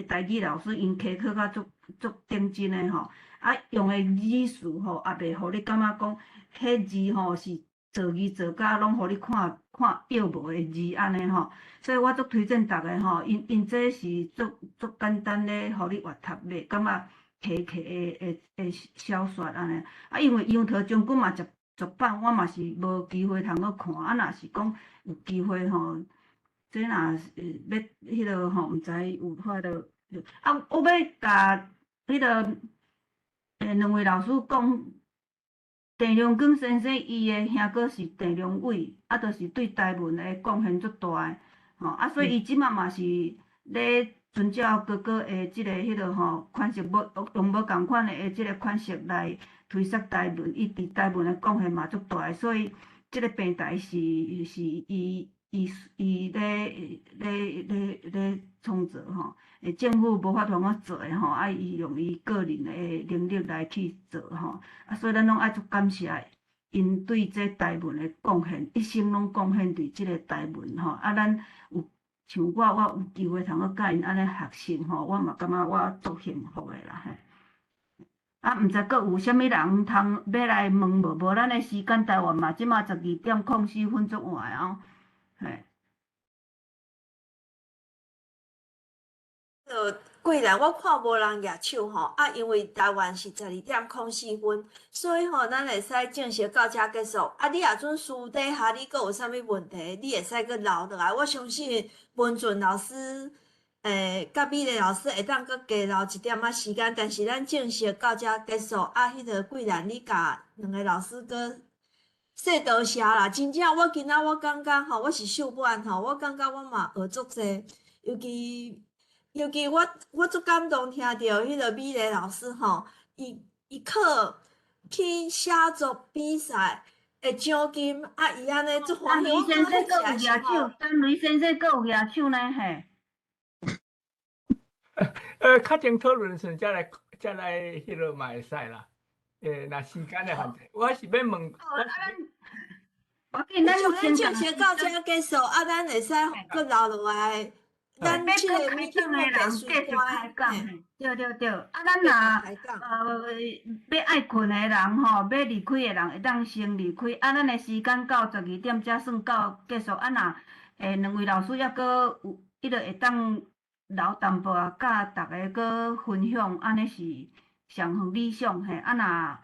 台語老師𪜶開課甲足足認真的吼，啊用的語詞吼也袂予你感覺講，彼字吼是造字造甲攏予你看看約無的字按呢吼，所以我足推薦逐个吼，𪜶這是足足簡單咧，予你閱讀，袂感覺磕磕的小說按呢。啊，因為楊桃將軍嘛絕版，我嘛是無機會通閣看，啊若是講有機會吼。這若是欲彼个吼，毋知有法度。啊，我欲共彼个兩位老師講，鄭良光先生伊的兄哥是鄭良偉，啊，就是對台文的貢獻足大的，吼啊，所以伊這馬嘛是咧遵照哥哥的這个彼个吼款式，無用無仝款的這个款式來推捒台文，伊佇台文的貢獻嘛足大的，所以這个平台是伊咧創造吼，政府無法度通做的吼，啊，伊用伊個人的能力來去做吼，啊，所以咱攏愛足感謝𪜶對這台文的貢獻，一生攏貢獻佇這个台文吼，啊，咱有像我，我有機會通閣佮𪜶按呢學習吼，我嘛感覺我足幸福的啦嘿。啊，毋知閣有啥物人通欲來問無？無咱的時間台灣嘛，這馬12點04足晚哦。嘿。桂蘭，我看無人舉手吼，啊，因為台灣是12點04，所以吼，咱會使正式到遮結束。啊，你若準私底下你閣有啥物問題，你會使閣留落來。我相信文俊老師，佮美麗老師會當閣加留一點仔時間，但是咱正式到遮結束。啊，彼个桂蘭，你共兩个老師閣說多謝啦。真正我今仔我感覺吼，我是秀滿吼，我感覺我嘛學足濟，尤其我足感動，聽著彼个美麗老師吼，伊考去寫作比賽的獎金，啊，伊按呢足歡喜。陳雷先生閣有舉手，陳雷先生閣有舉手呢，嘿。較前討論時才來彼落嘛會使啦。若時間的限制，我是欲問。我見咱咱正式到遮結束，啊，咱會使閣留落來。咱這個欲開講的人繼續開講，對對對。啊，咱若欲愛睏的人吼，欲離開的人會當先離開。啊，咱的時間到12點才算到結束。啊，若兩位老師抑閣有，彼个會當留淡薄仔，佮逐个閣分享，按呢是上好理想嘿。啊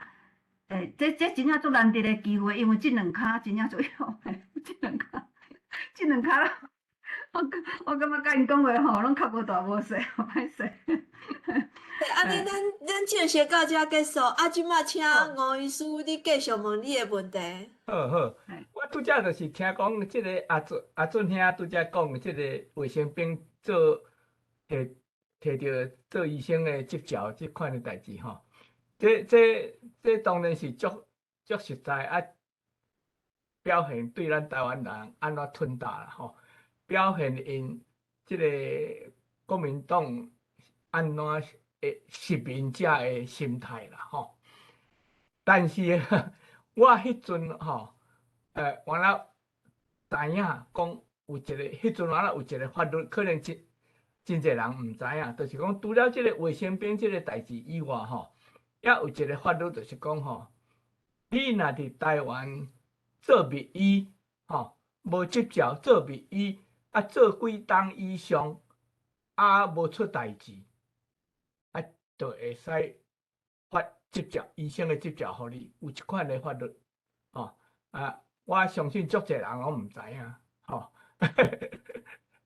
若，欸，這真正足難得的機會，因為這兩跤真正足用嘿，這兩跤，這兩跤，我感覺佮𪜶講話吼，攏較無大無細，歹勢。按呢，咱正式到遮結束。啊，這馬請吳醫師，你繼續問你的問題。好好，我拄則就是聽講，這個阿俊兄拄則講，這個衛生兵做摕著做醫生的執照這款的代誌吼，這當然是足實在啊，表現對咱台灣人按怎吞打啦吼，表現𪜶這個國民黨按怎的殖民者的心態啦吼。但是我彼陣吼，原來知影講有一個，彼陣原來有一個法律，可能真濟人毋知影，就是講除了這個衛生兵這個代誌以外吼，猶有一個法律，就是講吼，你若佇台灣做密醫，吼，無執照做密醫，啊做幾冬以上，啊無出代誌，啊就會使發執照，醫生的執照予你，有這款的法律，吼啊，我相信足濟人攏毋知影，吼，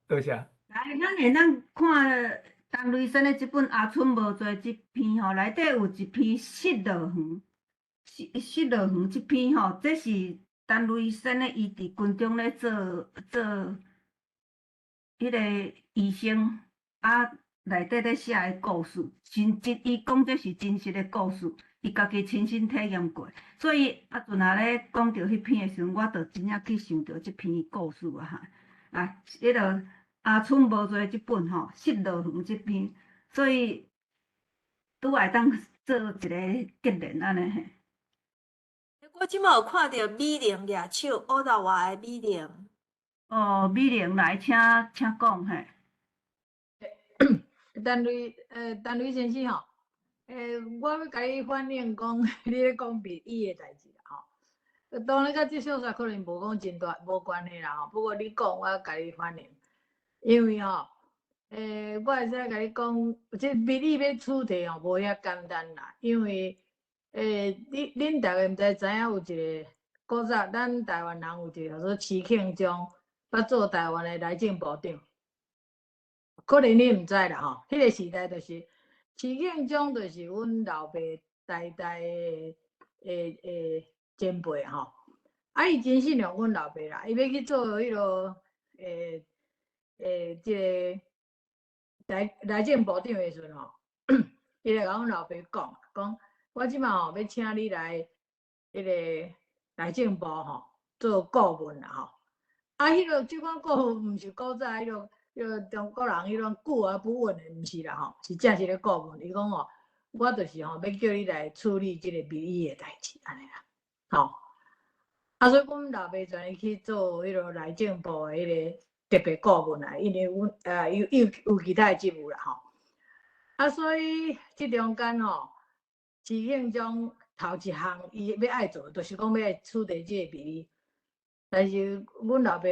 多謝。來，咱會當看陳雷生的這本《阿春無罪》這篇吼，內底有一篇失樂園，失樂園這篇吼，這是陳雷生的伊佇軍中咧做彼個醫生啊，內底咧寫的故事，真伊講這是真實的故事，伊家己親身體驗過，所以阿陣仔咧講著彼篇的時陣，我就真正去想著這篇故事啊哈，啊，彼個。阿春無罪這本吼，失樂園這篇，所以拄會當做一個結論按呢嘿。我這馬有看著美玲舉手，烏達華的美玲。哦，美玲來，請講嘿。陳雷先生吼，我欲共你反映講，你咧講密醫的代誌啦吼。當然，佮這小說可能無講真大無關係啦吼，不過你講，我共你反映。因為吼，我會使共你講，這密醫欲取締吼，無遐簡單啦。因為，恁逐家毋知知影有一個古早，咱台灣人有一個叫做徐慶章，捌做台灣的內政部長。可能你毋知啦吼，彼個時代就是徐慶章，就是阮老爸代代的前輩吼。啊，伊真信任阮老爸啦，伊欲去做彼個這個內政部長的時陣吼，伊就共阮老爸講，講我這馬吼欲請你來彼個內政部吼做顧問啦吼。啊，彼個這款顧問毋是古早彼個中國人彼種顧而不問的，毋是啦吼，是正式的顧問。伊講吼，我就是吼欲叫你來處理這個密醫的代誌，按呢啦，吼。啊，所以阮老爸全伊去做彼個內政部的彼個特別顧問啊，因為阮有其他的職務啦吼。啊，所以這中間吼，徐慶章頭一項伊欲愛做，就是講欲來取締這個密醫。但是阮老爸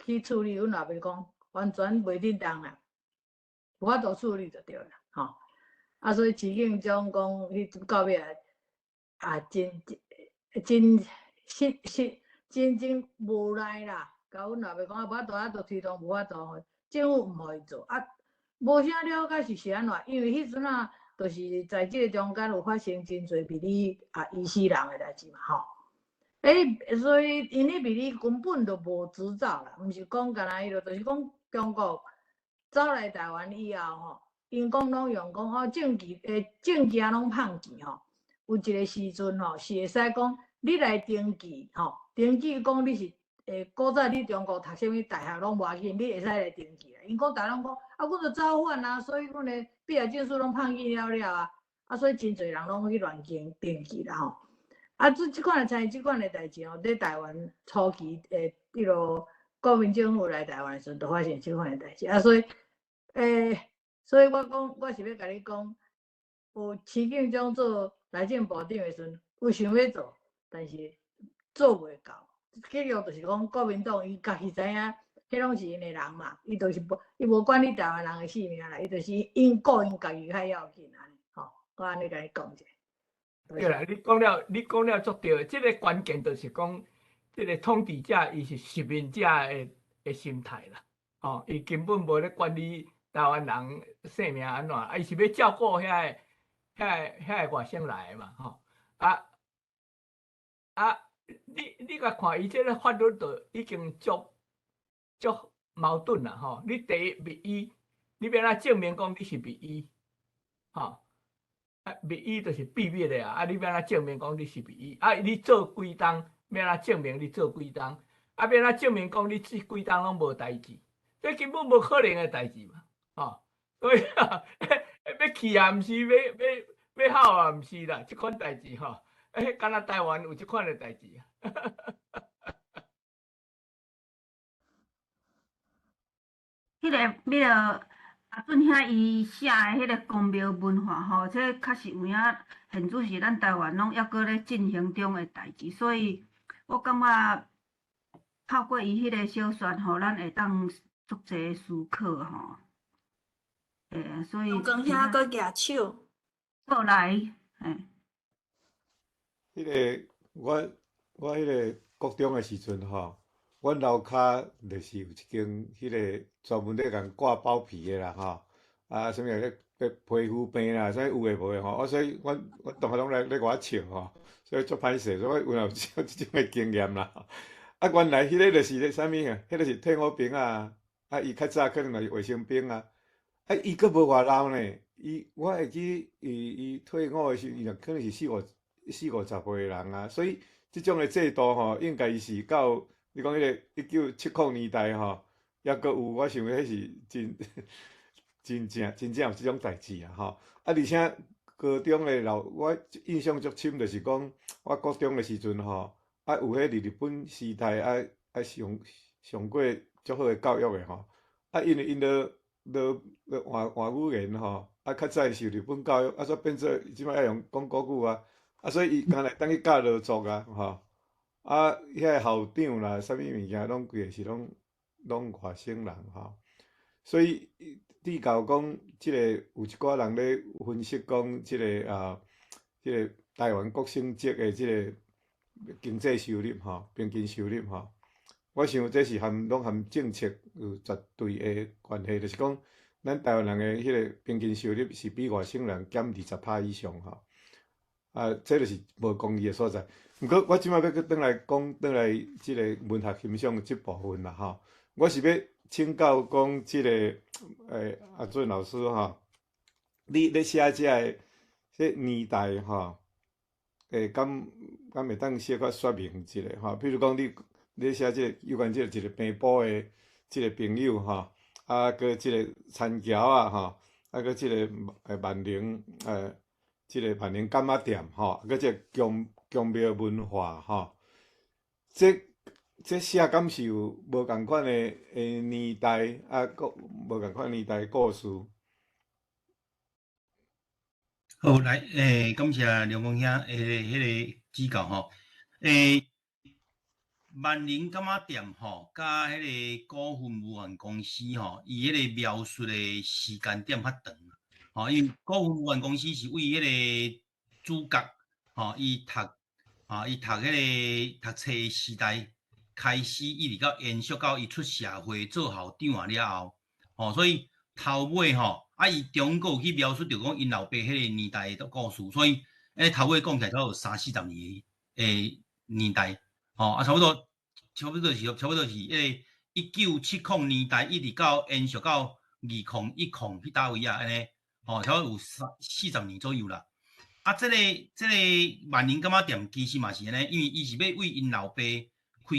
去處理，阮老爸講完全袂振動啦，無法度處理就對啦，吼。啊，所以徐慶章講，彼到尾啊，真真真實真真無奈啦。共阮老爸講啊，無法度啊，就推動無法度，政府毋予伊做啊，無啥了解是按怎，因為彼陣啊，就是在這個中間有發生真濟密醫啊醫死人的代誌嘛，吼。所以𪜶咧密醫根本就無執照啦，毋是講干焦彼落，就是講中國走來台灣以後吼，𪜶講攏用講吼證件攏放棄吼，有一個時陣吼是會使講你來登記吼，登記講你是古早你中國讀啥物大學攏無要緊，你會使來登記啦。𪜶講逐家攏講啊，阮就走反啊，所以阮的畢業證書攏放棄了了啊，啊，所以真濟人攏去亂登記啦吼。啊，這款的參與這款的代誌吼，佇台灣初期的彼落國民政府來台灣的時陣，就發生這款的代誌啊，所以我講，我是欲共你講，有徐慶章做內政部長的時陣，有想欲做，但是做袂到。結局就是講，國民黨伊家己知影，彼攏是𪜶的人嘛，伊就是無，伊無管你台灣人的性命啦，伊就是𪜶顧𪜶家己較要緊按呢吼。我按呢共你講者。對啦，你講了，你講了足對，這个關鍵就是講，這个統治者伊是殖民者的心態啦，哦，伊根本無咧管理台灣人性命按怎，啊，伊是欲照顧遐个外省來的嘛，吼，啊啊，你共看伊這个法律就已經足足矛盾啦，吼，你第一密醫，你欲按怎證明講你是密醫，吼？啊，密醫就是秘密的啊！啊，你欲按怎證明講你是密醫？啊，你做幾冬，欲按怎證明你做幾冬？啊，欲按怎證明講你這幾冬攏無代誌？這根本無可能的代誌嘛！吼，所以欲氣也毋是，欲吼也毋是啦，這款代誌吼，欸，敢若台灣有這款的代誌啊！彼个，彼个。阿俊兄伊寫的彼个宮廟文化吼，這確實有影，現主時咱台灣攏猶閣咧進行中的代誌，所以我感覺透過伊彼个小說吼，咱會當足濟思考吼。欸，所以。光兄閣舉手。過來，嘿。彼个我彼个國中的時陣吼。阮樓跤就是有一間彼个專門咧共割包皮的啦吼，啊，啥物咧咧皮膚病啦，啥物有的無的吼，啊，所以阮同學攏來咧共我笑吼，所以足歹勢，所以我有這種的經驗啦。啊，原來彼个就是咧啥物啊？彼个是退伍兵啊，啊，伊較早可能嘛是衛生兵啊，啊，伊閣無偌老呢，伊我會記伊退伍的時陣，伊可能是四五十歲的人啊，所以這種的制度吼，應該是到。你講彼个1970年代吼，猶閣有，我想彼是真真正真正有這種代誌啊吼。啊，而且高中的老，我印象足深，就是講我國中的時陣吼，啊有彼佇日本時代啊啊上過足好的教育的吼，啊因為𪜶都都換語言吼，啊較早受日本教育，啊煞變做這擺愛用講國語啊，啊所以伊敢若會當去教勞作啊吼。啊，遐个校長啦，啥物物件攏規个是攏外省人吼，所以至到講這个有一寡人咧分析講這个啊，這个台灣國省籍的這个經濟收入吼，平均收入吼，我想這是含攏含政策有絕對的關係，就是講咱台灣人的彼个平均收入是比外省人減20%以上吼。啊，這就是無公義的所在。毋過，我這擺欲閣轉來講，轉來這个文學欣賞這部分啦吼。我是欲請教講這个，阿俊老師吼，你咧寫這个這年代吼，敢會當小可說明一下吼？比如講，你咧寫這个有關這個一個病埔的這个朋友吼，啊，閣這个田僑仔吼，啊，閣這个萬寧這个萬寧柑仔店吼，閣這个宮廟文化吼，這寫敢是有無仝款的年代啊，故無仝款年代的故事。好，來，感謝梁公兄彼个指教吼。萬寧柑仔店吼，佮彼个股份無限公司吼，伊彼个描述的時間點較長。吼，因為股份有限公司是為彼个主角，吼，伊讀彼个讀冊時代開始，一直到延續到伊出社會做校長啊了後，吼，所以頭尾吼，啊，伊中閣有去描述著講𪜶老爸彼个年代的故事，所以，頭尾講起來差不多三四十年的年代，吼，啊，差不多是彼个1970年代一直到延續到2010彼搭位啊，按呢。吼，差不多有三四十年左右啦。啊，這个萬寧柑仔店其實嘛是按呢，因為伊是欲為𪜶老爸開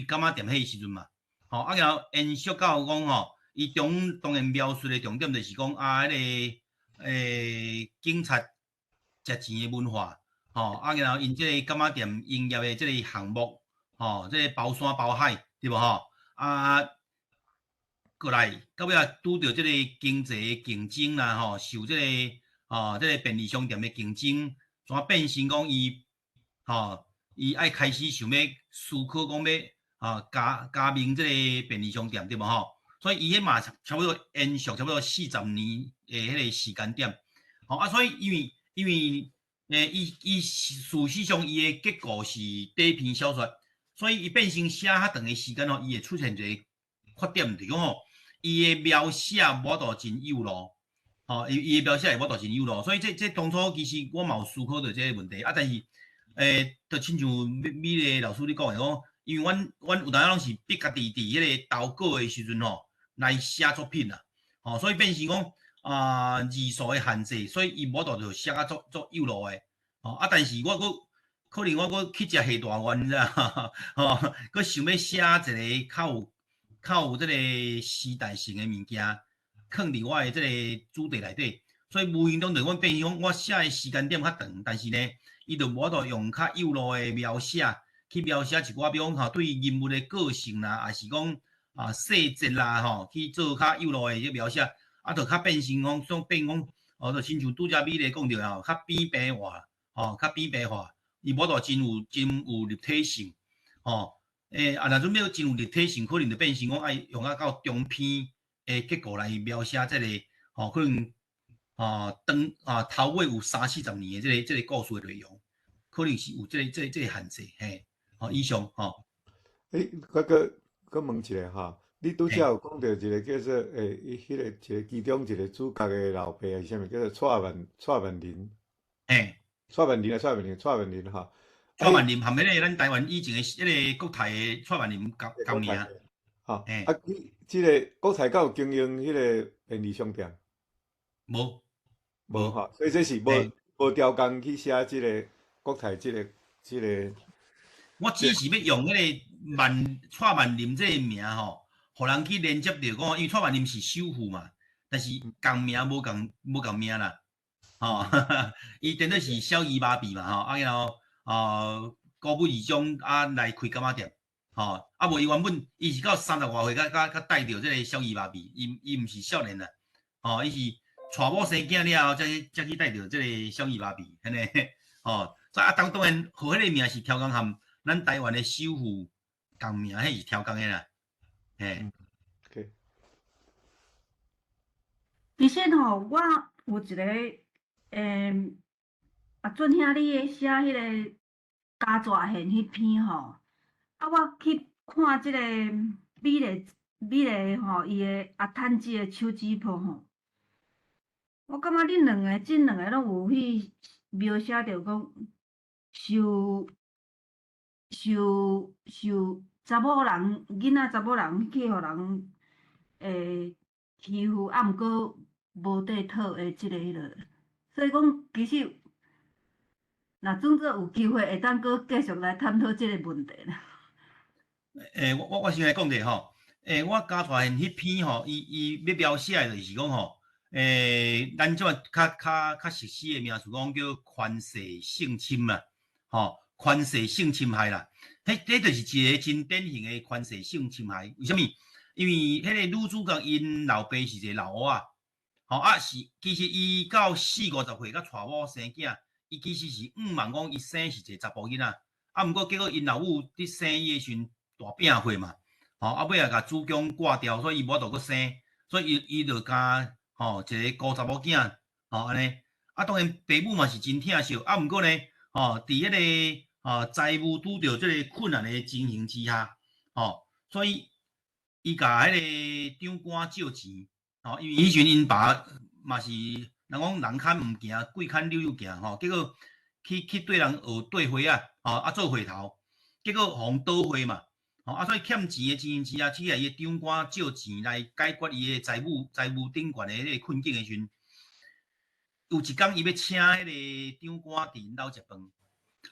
柑仔店彼個時陣嘛。吼，啊，然後延續到講吼，伊中當然描述的重點就是講啊，彼个警察食錢的文化，吼，啊，然後𪜶這个柑仔店營業的這个項目，吼，這个包山包海，對無吼？啊，過來，到尾仔拄著這个經濟的競爭啦，吼，受這个吼，這个便利商店的競爭，怎變成講伊，吼，伊愛開始想欲思考講欲，吼，加盟這个便利商店，對無吼？所以伊彼嘛差不多延續差不多四十年的彼个時間點，吼啊，所以因為因為伊事實上伊的結構是短篇小說，所以伊變成寫較長的時間吼，伊會出現一個缺點，就是講吼，伊的描寫無法度真幼路，吼，伊的描寫會無法度真幼路，所以這當初其實我嘛有思考著這個問題，啊，但是就親像美麗老師你講的講，因為阮有當攏是逼家己佇彼個投稿的時陣吼來寫作品啦，吼，所以變成講啊字數的限制，所以伊無法度就寫甲足足幼路的，吼，啊，但是我閣可能我閣去食下大願，你知影？吼，閣想欲寫一個較有這個時代性的物件，囥佇我的這個主題內底，所以無形中就阮變成講我寫的時間點較長，但是呢，伊就無法度用較幼路的描寫去描寫一寡，比如講吼對人物的個性啦，抑是講啊細節啦吼，去做較幼路的這描寫，啊，就較變成講，想變講，哦，就親像拄才美麗講著吼，較扁平化，吼，較扁平化，伊無法度真有立體性，吼，啊，若準欲真有立體性，可能就變成講愛用啊較中篇的結構來描寫這個，吼，可能啊，長啊頭尾有三四十年的這個故事的內容，可能是有這個限制，嘿，吼，以上吼。我閣問一下吼，你拄才有講著一個叫做伊彼個一個其中一個主角的老爸是啥物？叫做蔡萬霖。蔡萬霖啊，蔡萬霖，蔡萬霖吼。蔡萬霖含彼個咱台灣以前的彼個國泰的蔡萬霖共名。吼，啊，伊這個國泰敢有經營彼個便利商店？無，無吼，所以這是無調工去寫這個國泰這個。我只是欲用彼個蔡萬霖這個名吼，予人去連接著講，因為蔡萬霖是首富嘛，但是仝名無仝名啦，吼，伊顛倒是小姨媽比嘛吼，啊然後高不二中啊來開柑仔店，吼，啊無伊原本伊是到30外歲才帶著這個小姨媽比，伊毋是少年啦，吼，伊是娶某生囝了後，才去帶著這個小姨媽比，按呢，吼，所以啊當然，予彼個名是超工和咱台灣的首富仝名，彼是超工的啦，嘿。 OK。其實吼，我有一個，阿俊兄，你咧寫彼個家傳獻彼篇吼，啊，我去看這個美麗吼，伊的阿趁這个手指譜吼，我感覺恁兩个，這兩個攏有去描寫著講，受查某人、囡仔查某人去予人欺負，啊，毋過無得討的這個彼落，所以講其實，若總做有機會會當閣繼續來探討這個問題啦。我先來講者吼，我家傳彼篇吼，伊欲描寫的就是講吼，咱這較熟悉的名詞講叫權勢性侵啦，吼，權勢性侵害啦，彼就是一個真典型的權勢性侵害。為啥物？因為彼個女主角𪜶老爸是一個老烏仔，吼啊是，其實伊到四五十歲才娶某生囝，伊其實是向望講伊生是一個查埔囡仔，啊，毋過結果𪜶老母佇生伊的時陣大病歲嘛，吼啊尾仔共子宮割掉，所以伊無法度閣生，所以伊就共吼一個孤查某囝，吼按呢，啊當然爸母嘛是真疼惜，啊毋過呢，吼佇彼個吼財務拄著這個困難的情形之下，吼，所以伊共彼個長官借錢，吼，因為彼陣𪜶爸嘛是人講人牽毋行，鬼牽溜溜行，吼，結果去綴人學綴貨仔，吼，啊做貨頭，結果予人倒貨嘛，吼，啊所以欠錢的情形之下，去共伊的長官借錢來解決伊的財務頂懸的彼個困境的時陣，有一工伊欲請彼個長官佇𪜶兜食飯，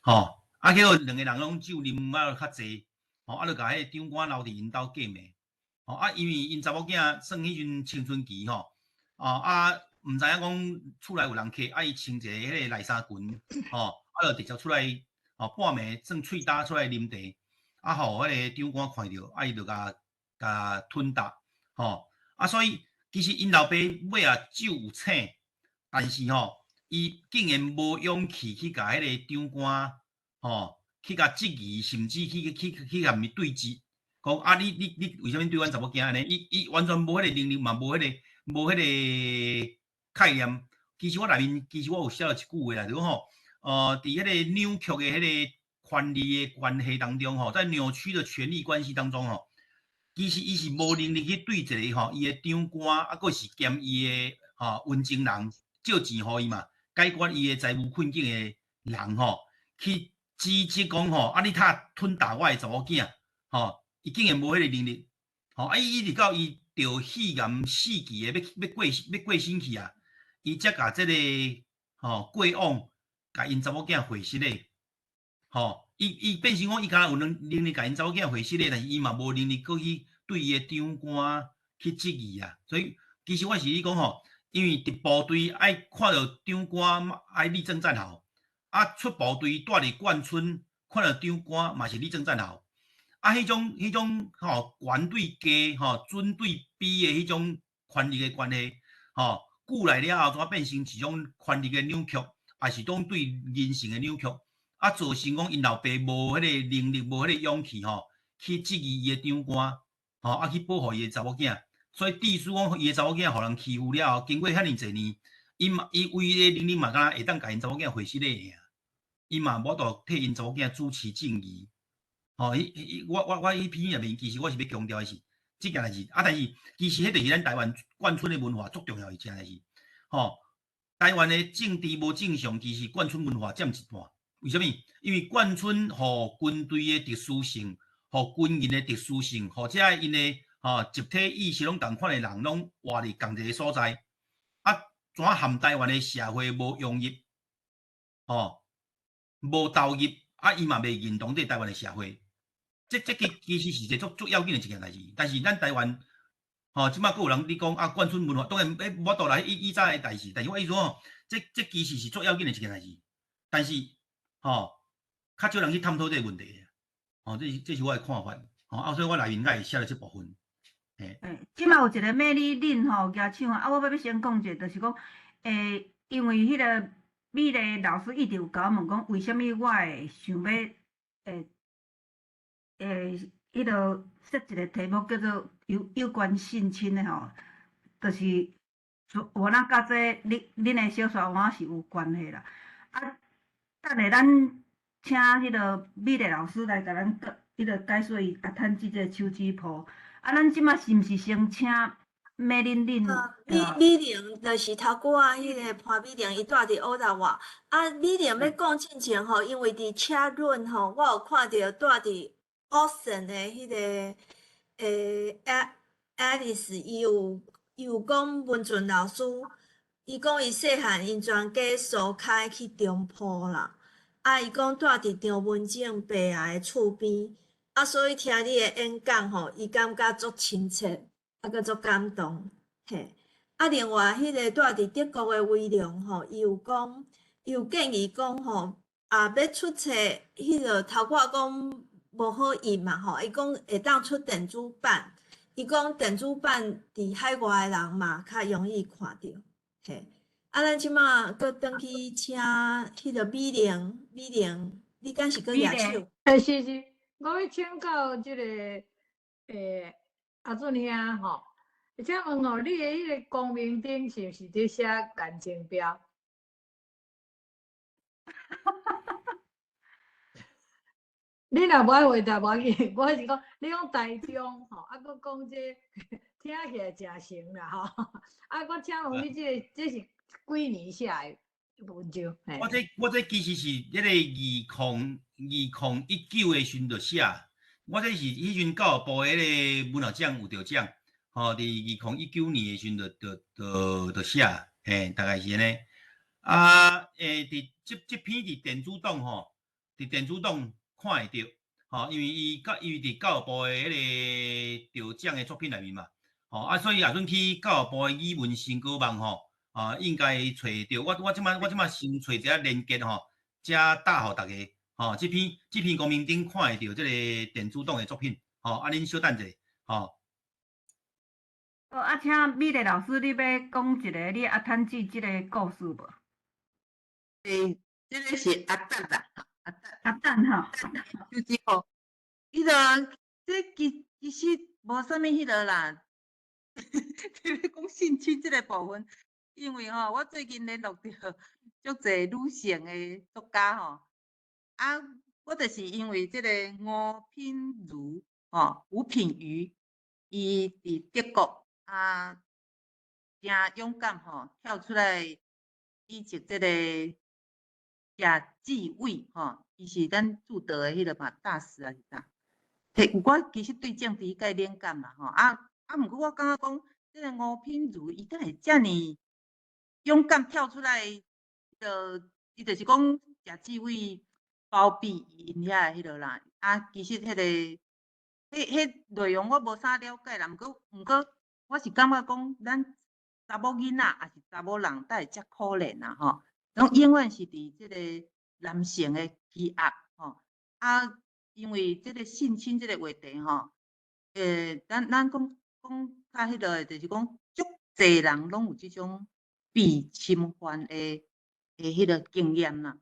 吼，啊結果兩個人攏酒啉啊較濟，吼，啊就共彼個長官留佇𪜶兜過暝。吼啊，因為𪜶查某囝算彼陣青春期吼，啊，毋知影講厝內有人客，啊，伊穿一个彼個內衫裙，吼，啊，就直接出來，吼，半暝算喙焦出來啉茶，啊，予彼個長官看著，啊，伊就共吞答，吼，啊，所以其實𪜶老爸尾仔酒有醒，但是吼，伊竟然無勇氣去共彼個長官，吼，去共質疑，甚至去共伊對質。講啊，你為啥物對阮查某囝按呢？伊完全無彼個能力嘛，無彼個概念，其实我内面其实我有写了一句话啦，就是讲吼，伫彼个扭曲的彼个权力的关系当中吼，在扭曲的权力关系当中吼，其实伊是无能力去对一个吼，伊的长官，啊，阁是兼伊的吼温情人借钱予伊嘛，解决伊的财务困境的人吼，去指责讲吼，啊，你他吞打我的查某囝，吼，伊竟然无彼个能力，吼，啊，伊一直到伊著肺癌四期的欲过身去啊，伊才共这个吼过往共𪜶查某囝回失咧，吼，伊变成讲伊敢若有能力共𪜶查某囝回失咧，但是伊嘛无能力阁去对伊的长官去质疑啊，所以其实我是咧讲吼，因为伫部队爱看著长官爱立正站好，啊出部队蹛伫眷村看著长官嘛是立正站好，啊彼种吼悬对低吼尊对卑的彼种权力的关系，吼久来了后，怎变成一种权力的扭曲，也是讲对人性的扭曲，啊造成讲𪜶老爸无彼个能力，无彼个勇气吼去质疑伊的长官，吼啊去保护伊的查某囝，所以致使讲伊的查某囝予人欺负了后，经过遐尔济年，伊嘛伊唯一的能力嘛，敢若会当共𪜶查某囝回失礼尔，伊嘛无法度替𪜶查某囝主持正义。吼，彼彼我彼篇内面，其实我是欲强调的是这件代志，啊，但是其实彼就是咱台湾眷村的文化足重要的一件代志。吼，台湾的政治无正常，其实眷村文化占一半。为啥物？因为眷村予军队的特殊性，予军人的特殊性，予遮𪜶的吼集体意识拢仝款的人，拢活伫仝一个所在，啊，怎和台湾的社会无融入，吼，无投入，啊，伊嘛袂认同这台湾的社会。这其实是一个足要紧的一件代志。但是咱台湾，吼，这摆阁有人伫讲啊，眷村文化，当然，无法度来以早的代志。但是我意思讲，这其实是足要紧的一件代志。但是，吼，较少人去探讨这个问题。吼，这是我的看法。吼，啊，所以我内面才会写了这部分。嘿，这摆有一个美丽玲吼举手啊，我欲先讲一下，就是讲，因为彼个美丽老师一直有共我问讲，为啥物我会想欲，彼个设一个题目叫做有关性侵的吼，就是有哪佮这恁的小说有影是有关系啦。啊，等下咱请彼个美丽老师来共咱彼个解说伊阿趁这个手指铺。啊，咱这摆是毋是先请美玲玲？美玲就是头拄仔彼个潘美玲，伊蹛伫渥太华。啊，美玲欲讲进前吼，因为伫 chat room 吼，我有看著蹛伫 Austin 的彼个Alice，伊有讲文俊老师，伊讲伊细汉𪜶全家疏开去中埔啦。啊，伊讲蹛伫张文正伯仔的厝边。啊，所以听你的演讲吼，伊感觉足亲切，啊，阁足感动，嘿。啊，另外，彼个蹛伫德国的威龙吼，伊有讲，伊有建议讲吼，啊，欲出册，彼个头拄仔讲无好印嘛吼，伊讲会当出电子版，伊讲电子版伫海外的人嘛较容易看著，嘿。啊，咱这马阁转去请彼个美玲，美玲，你敢是阁举手？欸，是是。我欲请教这个阿俊兄吼，请问吼，你的彼个光明顶是毋是伫写颜清标？你若无爱回答，无要紧。我是讲，你讲台中吼，啊，阁讲这听起来诚神啦吼。啊，我请问你这个这是几年写的文章？我这其实是彼个2019的时阵就写，我这是彼阵教育部彼个文学奖有得奖，吼，伫2019年的时阵就写，嘿，大概是按呢。啊，伫这篇伫电子档吼，伫电子档看会著，吼，因为伫教育部的彼个得奖的作品内面嘛，吼，啊，所以若阵去教育部的语文成果网吼，啊，应该揣著。我这摆先揣一下连结吼，才打予大家，吼，这篇光明顶看会著这个电子档的作品，吼，啊，恁小等一下，吼。哦，啊，请美丽老师，你欲讲一个你阿趁姊这个故事无？欸，这个是阿蛋啦，阿蛋。阿蛋吼。就是吼，彼个这其实无啥物彼个啦，就是讲性侵这个部分，因為吼，我最近聯絡著足濟女性的作家吼，啊，我就是因為這個吳品如吼，吳品瑜，伊佇德國啊，誠勇敢吼，跳出來指責這個賈志偉吼，伊是咱駐德的彼個嘛大使還是啥？我其實對政治較敏感啦吼，啊，毋過我感覺講，這個吳品如伊敢會遮爾勇敢跳出來，就伊就是講賈志偉包庇𪜶遐的彼落啦。啊，其實彼個彼內容我無啥了解啦，毋過我是感覺講，咱查某囡仔抑是查某人，才會遮可憐啦吼，攏永遠是佇這個男性的欺壓吼。啊，因為這個性侵這個話題吼，咱講講較彼落的，就是講足濟人攏有這種被侵犯的彼個經驗啦。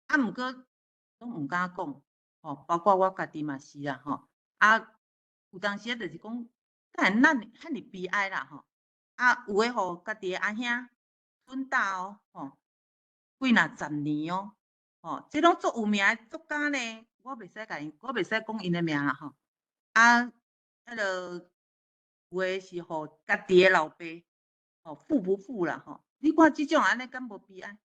啊，毋過攏毋敢講，吼，包括我家己嘛是啦，吼。啊，有當時啊，就是講，敢會咱遐爾悲哀啦，吼。啊，有的予家己的阿兄吞大哦，吼，幾若十年哦，吼，這攏足有名的作家呢，我袂使共𪜶，我袂使講𪜶的名啦，吼。啊，彼落有的是予家己的老爸，吼，富不富啦，吼。你看這種按呢敢無悲哀？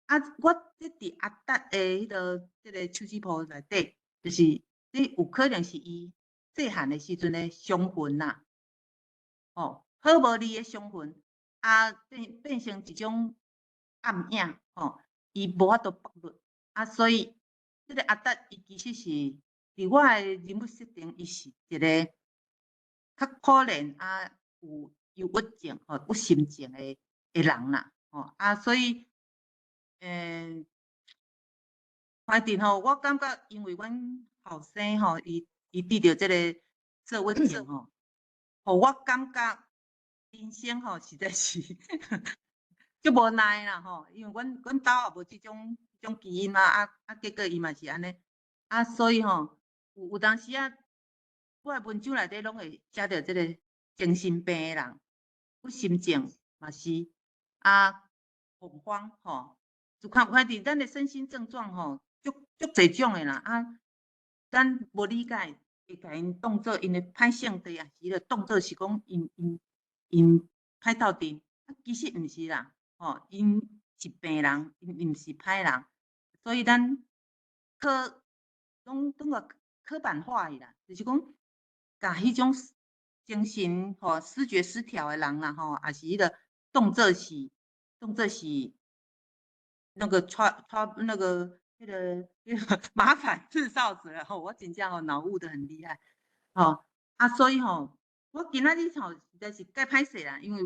啊，我這佇阿達的彼落這个手指脯內底，就是這有可能是伊細漢的時陣的傷痕啦，吼，好無理的傷痕，啊變成一種暗影，吼，伊無法度剝落，啊，所以這个阿達伊其實是佇我的人物設定，伊是一個較可憐啊有憂鬱症吼、鬱心症的人啦，吼，啊，所以，反正吼，我感覺因為阮後生吼，伊得著這個躁鬱症吼，予我感覺人生吼實在是足無奈啦吼，因為阮兜也無這種基因啊，啊，結果伊嘛是按呢，啊，所以吼，有當時啊，我的文章內底攏會寫著這個精神病的人，鬱心症嘛是，啊，恐慌吼，就看反正咱的身心症狀吼，足濟種的啦，啊，咱無理解，會共𪜶當做𪜶的歹性地，抑是彼個當做是講𪜶歹鬥陣，啊，其實毋是啦，吼，𪜶是病人，𪜶毋是歹人，所以咱攏共刻板化去啦，就是講，共彼種精神吼思覺失調的人啦吼，抑是彼個當做是那個那個麻煩製造者吼，我真正吼腦霧得很厲害，吼啊，所以吼，我今仔日吼實在是蓋歹勢啦，因為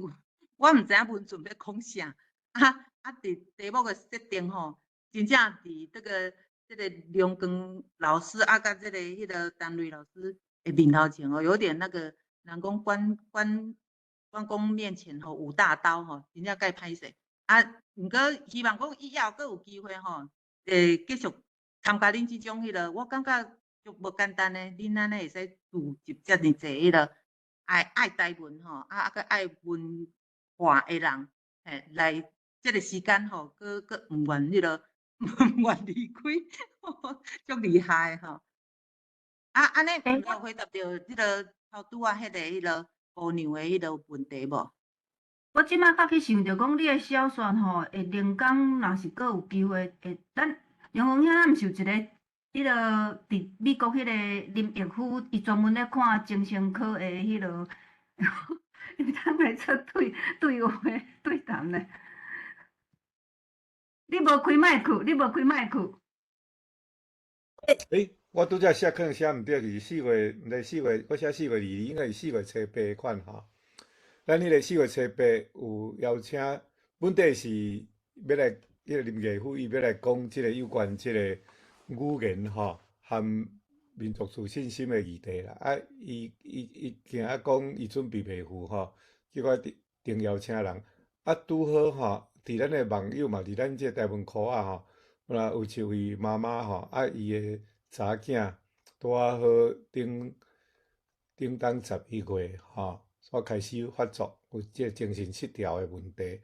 我毋知影文俊欲講啥，啊，佇題目的設定吼，真正佇這個梁光老師啊，佮這個彼個陳瑞老師的面頭前哦，有點那個人講關公面前吼舞大刀吼，真正蓋歹勢。啊，毋過希望講以後閣有機會吼，會繼續參加恁這種彼個，我感覺足無簡單的，恁按呢會使聚集遮爾濟彼個愛台文吼，啊閣愛文化的人，嘿，來這個時間吼，閣毋願彼個毋願離開，足厲害吼。啊，按呢有回答著這个頭拄仔彼個姑娘的彼個問題無？我這擺較去想著講，你的小說吼，會靈感若是閣有機會，會咱楊光兄，咱毋是有一个彼个佇美國彼個林奕夫，伊專門咧看精神科的彼个，會當來做對話對談咧。你無開麥克，你無開麥克。欸，我拄才寫可能寫毋對，是四月，毋知四月，我寫4月22，應該是4月初8款吼。咱彼個四月初八有邀請，本底是欲來彼個林藝夫，伊欲來講這個有關這個語言吼和民族自信心的議題啦。啊，伊驚啊講伊準備袂赴吼，結果定邀請人。啊，拄好吼，佇咱的網友嘛，佇咱這個台文科仔吼，有一位媽媽吼，啊，伊的查囝拄仔好頂頂冬11月吼，煞開始發作，有這個精神失調的問題。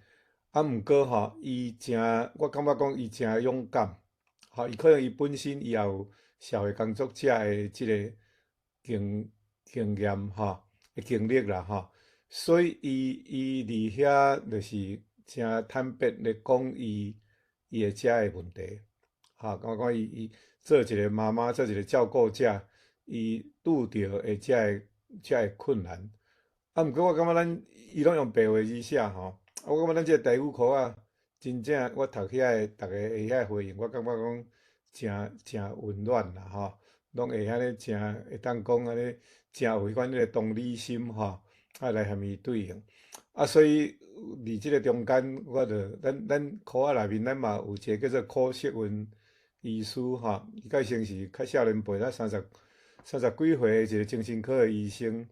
啊，毋過吼，伊誠，我感覺講伊誠勇敢，吼，伊可能伊本身伊也有社會工作者的這个經驗吼，的經歷啦吼，所以伊佇遐就是誠坦白咧講伊的遮个問題，吼，感覺講伊做一個媽媽，做一個照顧者，伊拄著的遮个困難。啊，毋過我感覺咱伊攏用白話字寫吼，啊，我感覺咱這個台語科仔，真正我讀遐个逐個的遐個回應，我感覺講誠誠溫暖啦吼，攏會按呢誠會當講按呢誠有彼款彼个同理心吼，啊來含伊對應。啊，所以佇這個中間，我就咱科仔內面，咱嘛有一個叫做柯世雲醫師吼，伊較先是較少年輩，才30幾歲的一個精神科的醫生。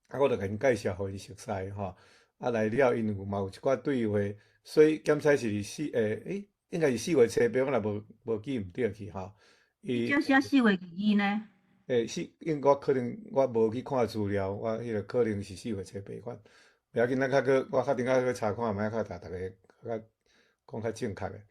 啊，我就共𪜶介紹，予𪜶熟似吼。啊，來了，𪜶有嘛有一寡對話，所以檢採是欸，應該是4月初八，我若無記毋著去吼。伊才寫4月22呢？欸，四，應該可能我無去看資料，我彼個可能是4月初八款。袂要緊，咱較閣我較頂較閣查看覓，較逐家較講較正確的。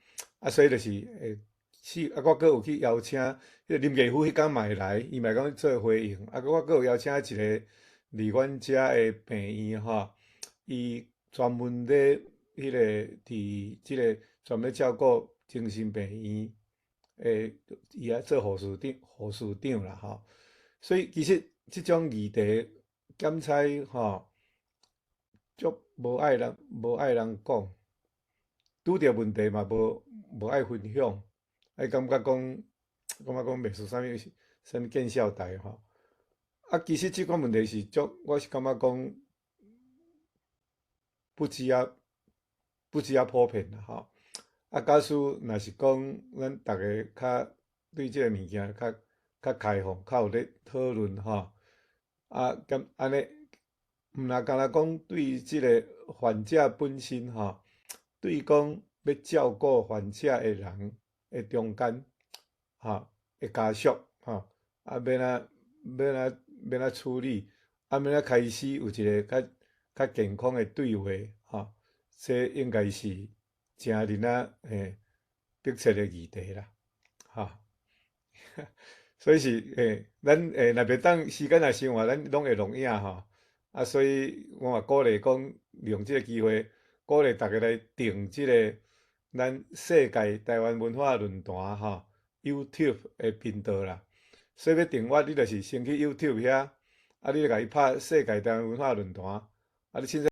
啊，所以就是欸，四啊，我閣有去邀請，彼個林藝夫彼工嘛會來，伊嘛講做回應。啊，閣我閣有邀請一個佇阮遮的病院吼，伊專門咧彼個佇這個專門照顧精神病院的，伊愛做護士長啦吼。所以其實這種議題檢採吼，足無愛人講，拄著問題嘛無愛分享，愛感覺講袂輸啥物啥物見笑代吼。啊，其實這款問題是足，我是感覺講不止啊普遍啦吼。啊，假使若是講咱逐家較對這個物件較開放，較有咧討論吼，啊，敢按呢，毋若干焦講對這個患者本身吼，對講欲照顧患者的人的中間，吼，的家屬吼，啊，欲按怎欲按怎欲按怎處理，啊，欲按怎開始有一個較健康的對話，吼，這應該是誠恁仔嘿迫切的議題啦，吼。所以是欸，咱欸若袂當時間若傷晏，咱攏會錄影吼。啊，所以我嘛鼓勵講，利用這個機會，鼓勵逐家來訂這個咱世界台灣文化論壇吼 YouTube 的頻道啦。所以欲訂閱，你就是先去 YouTube 遐，啊，你就共伊拍世界台灣文化論壇，啊，你凊彩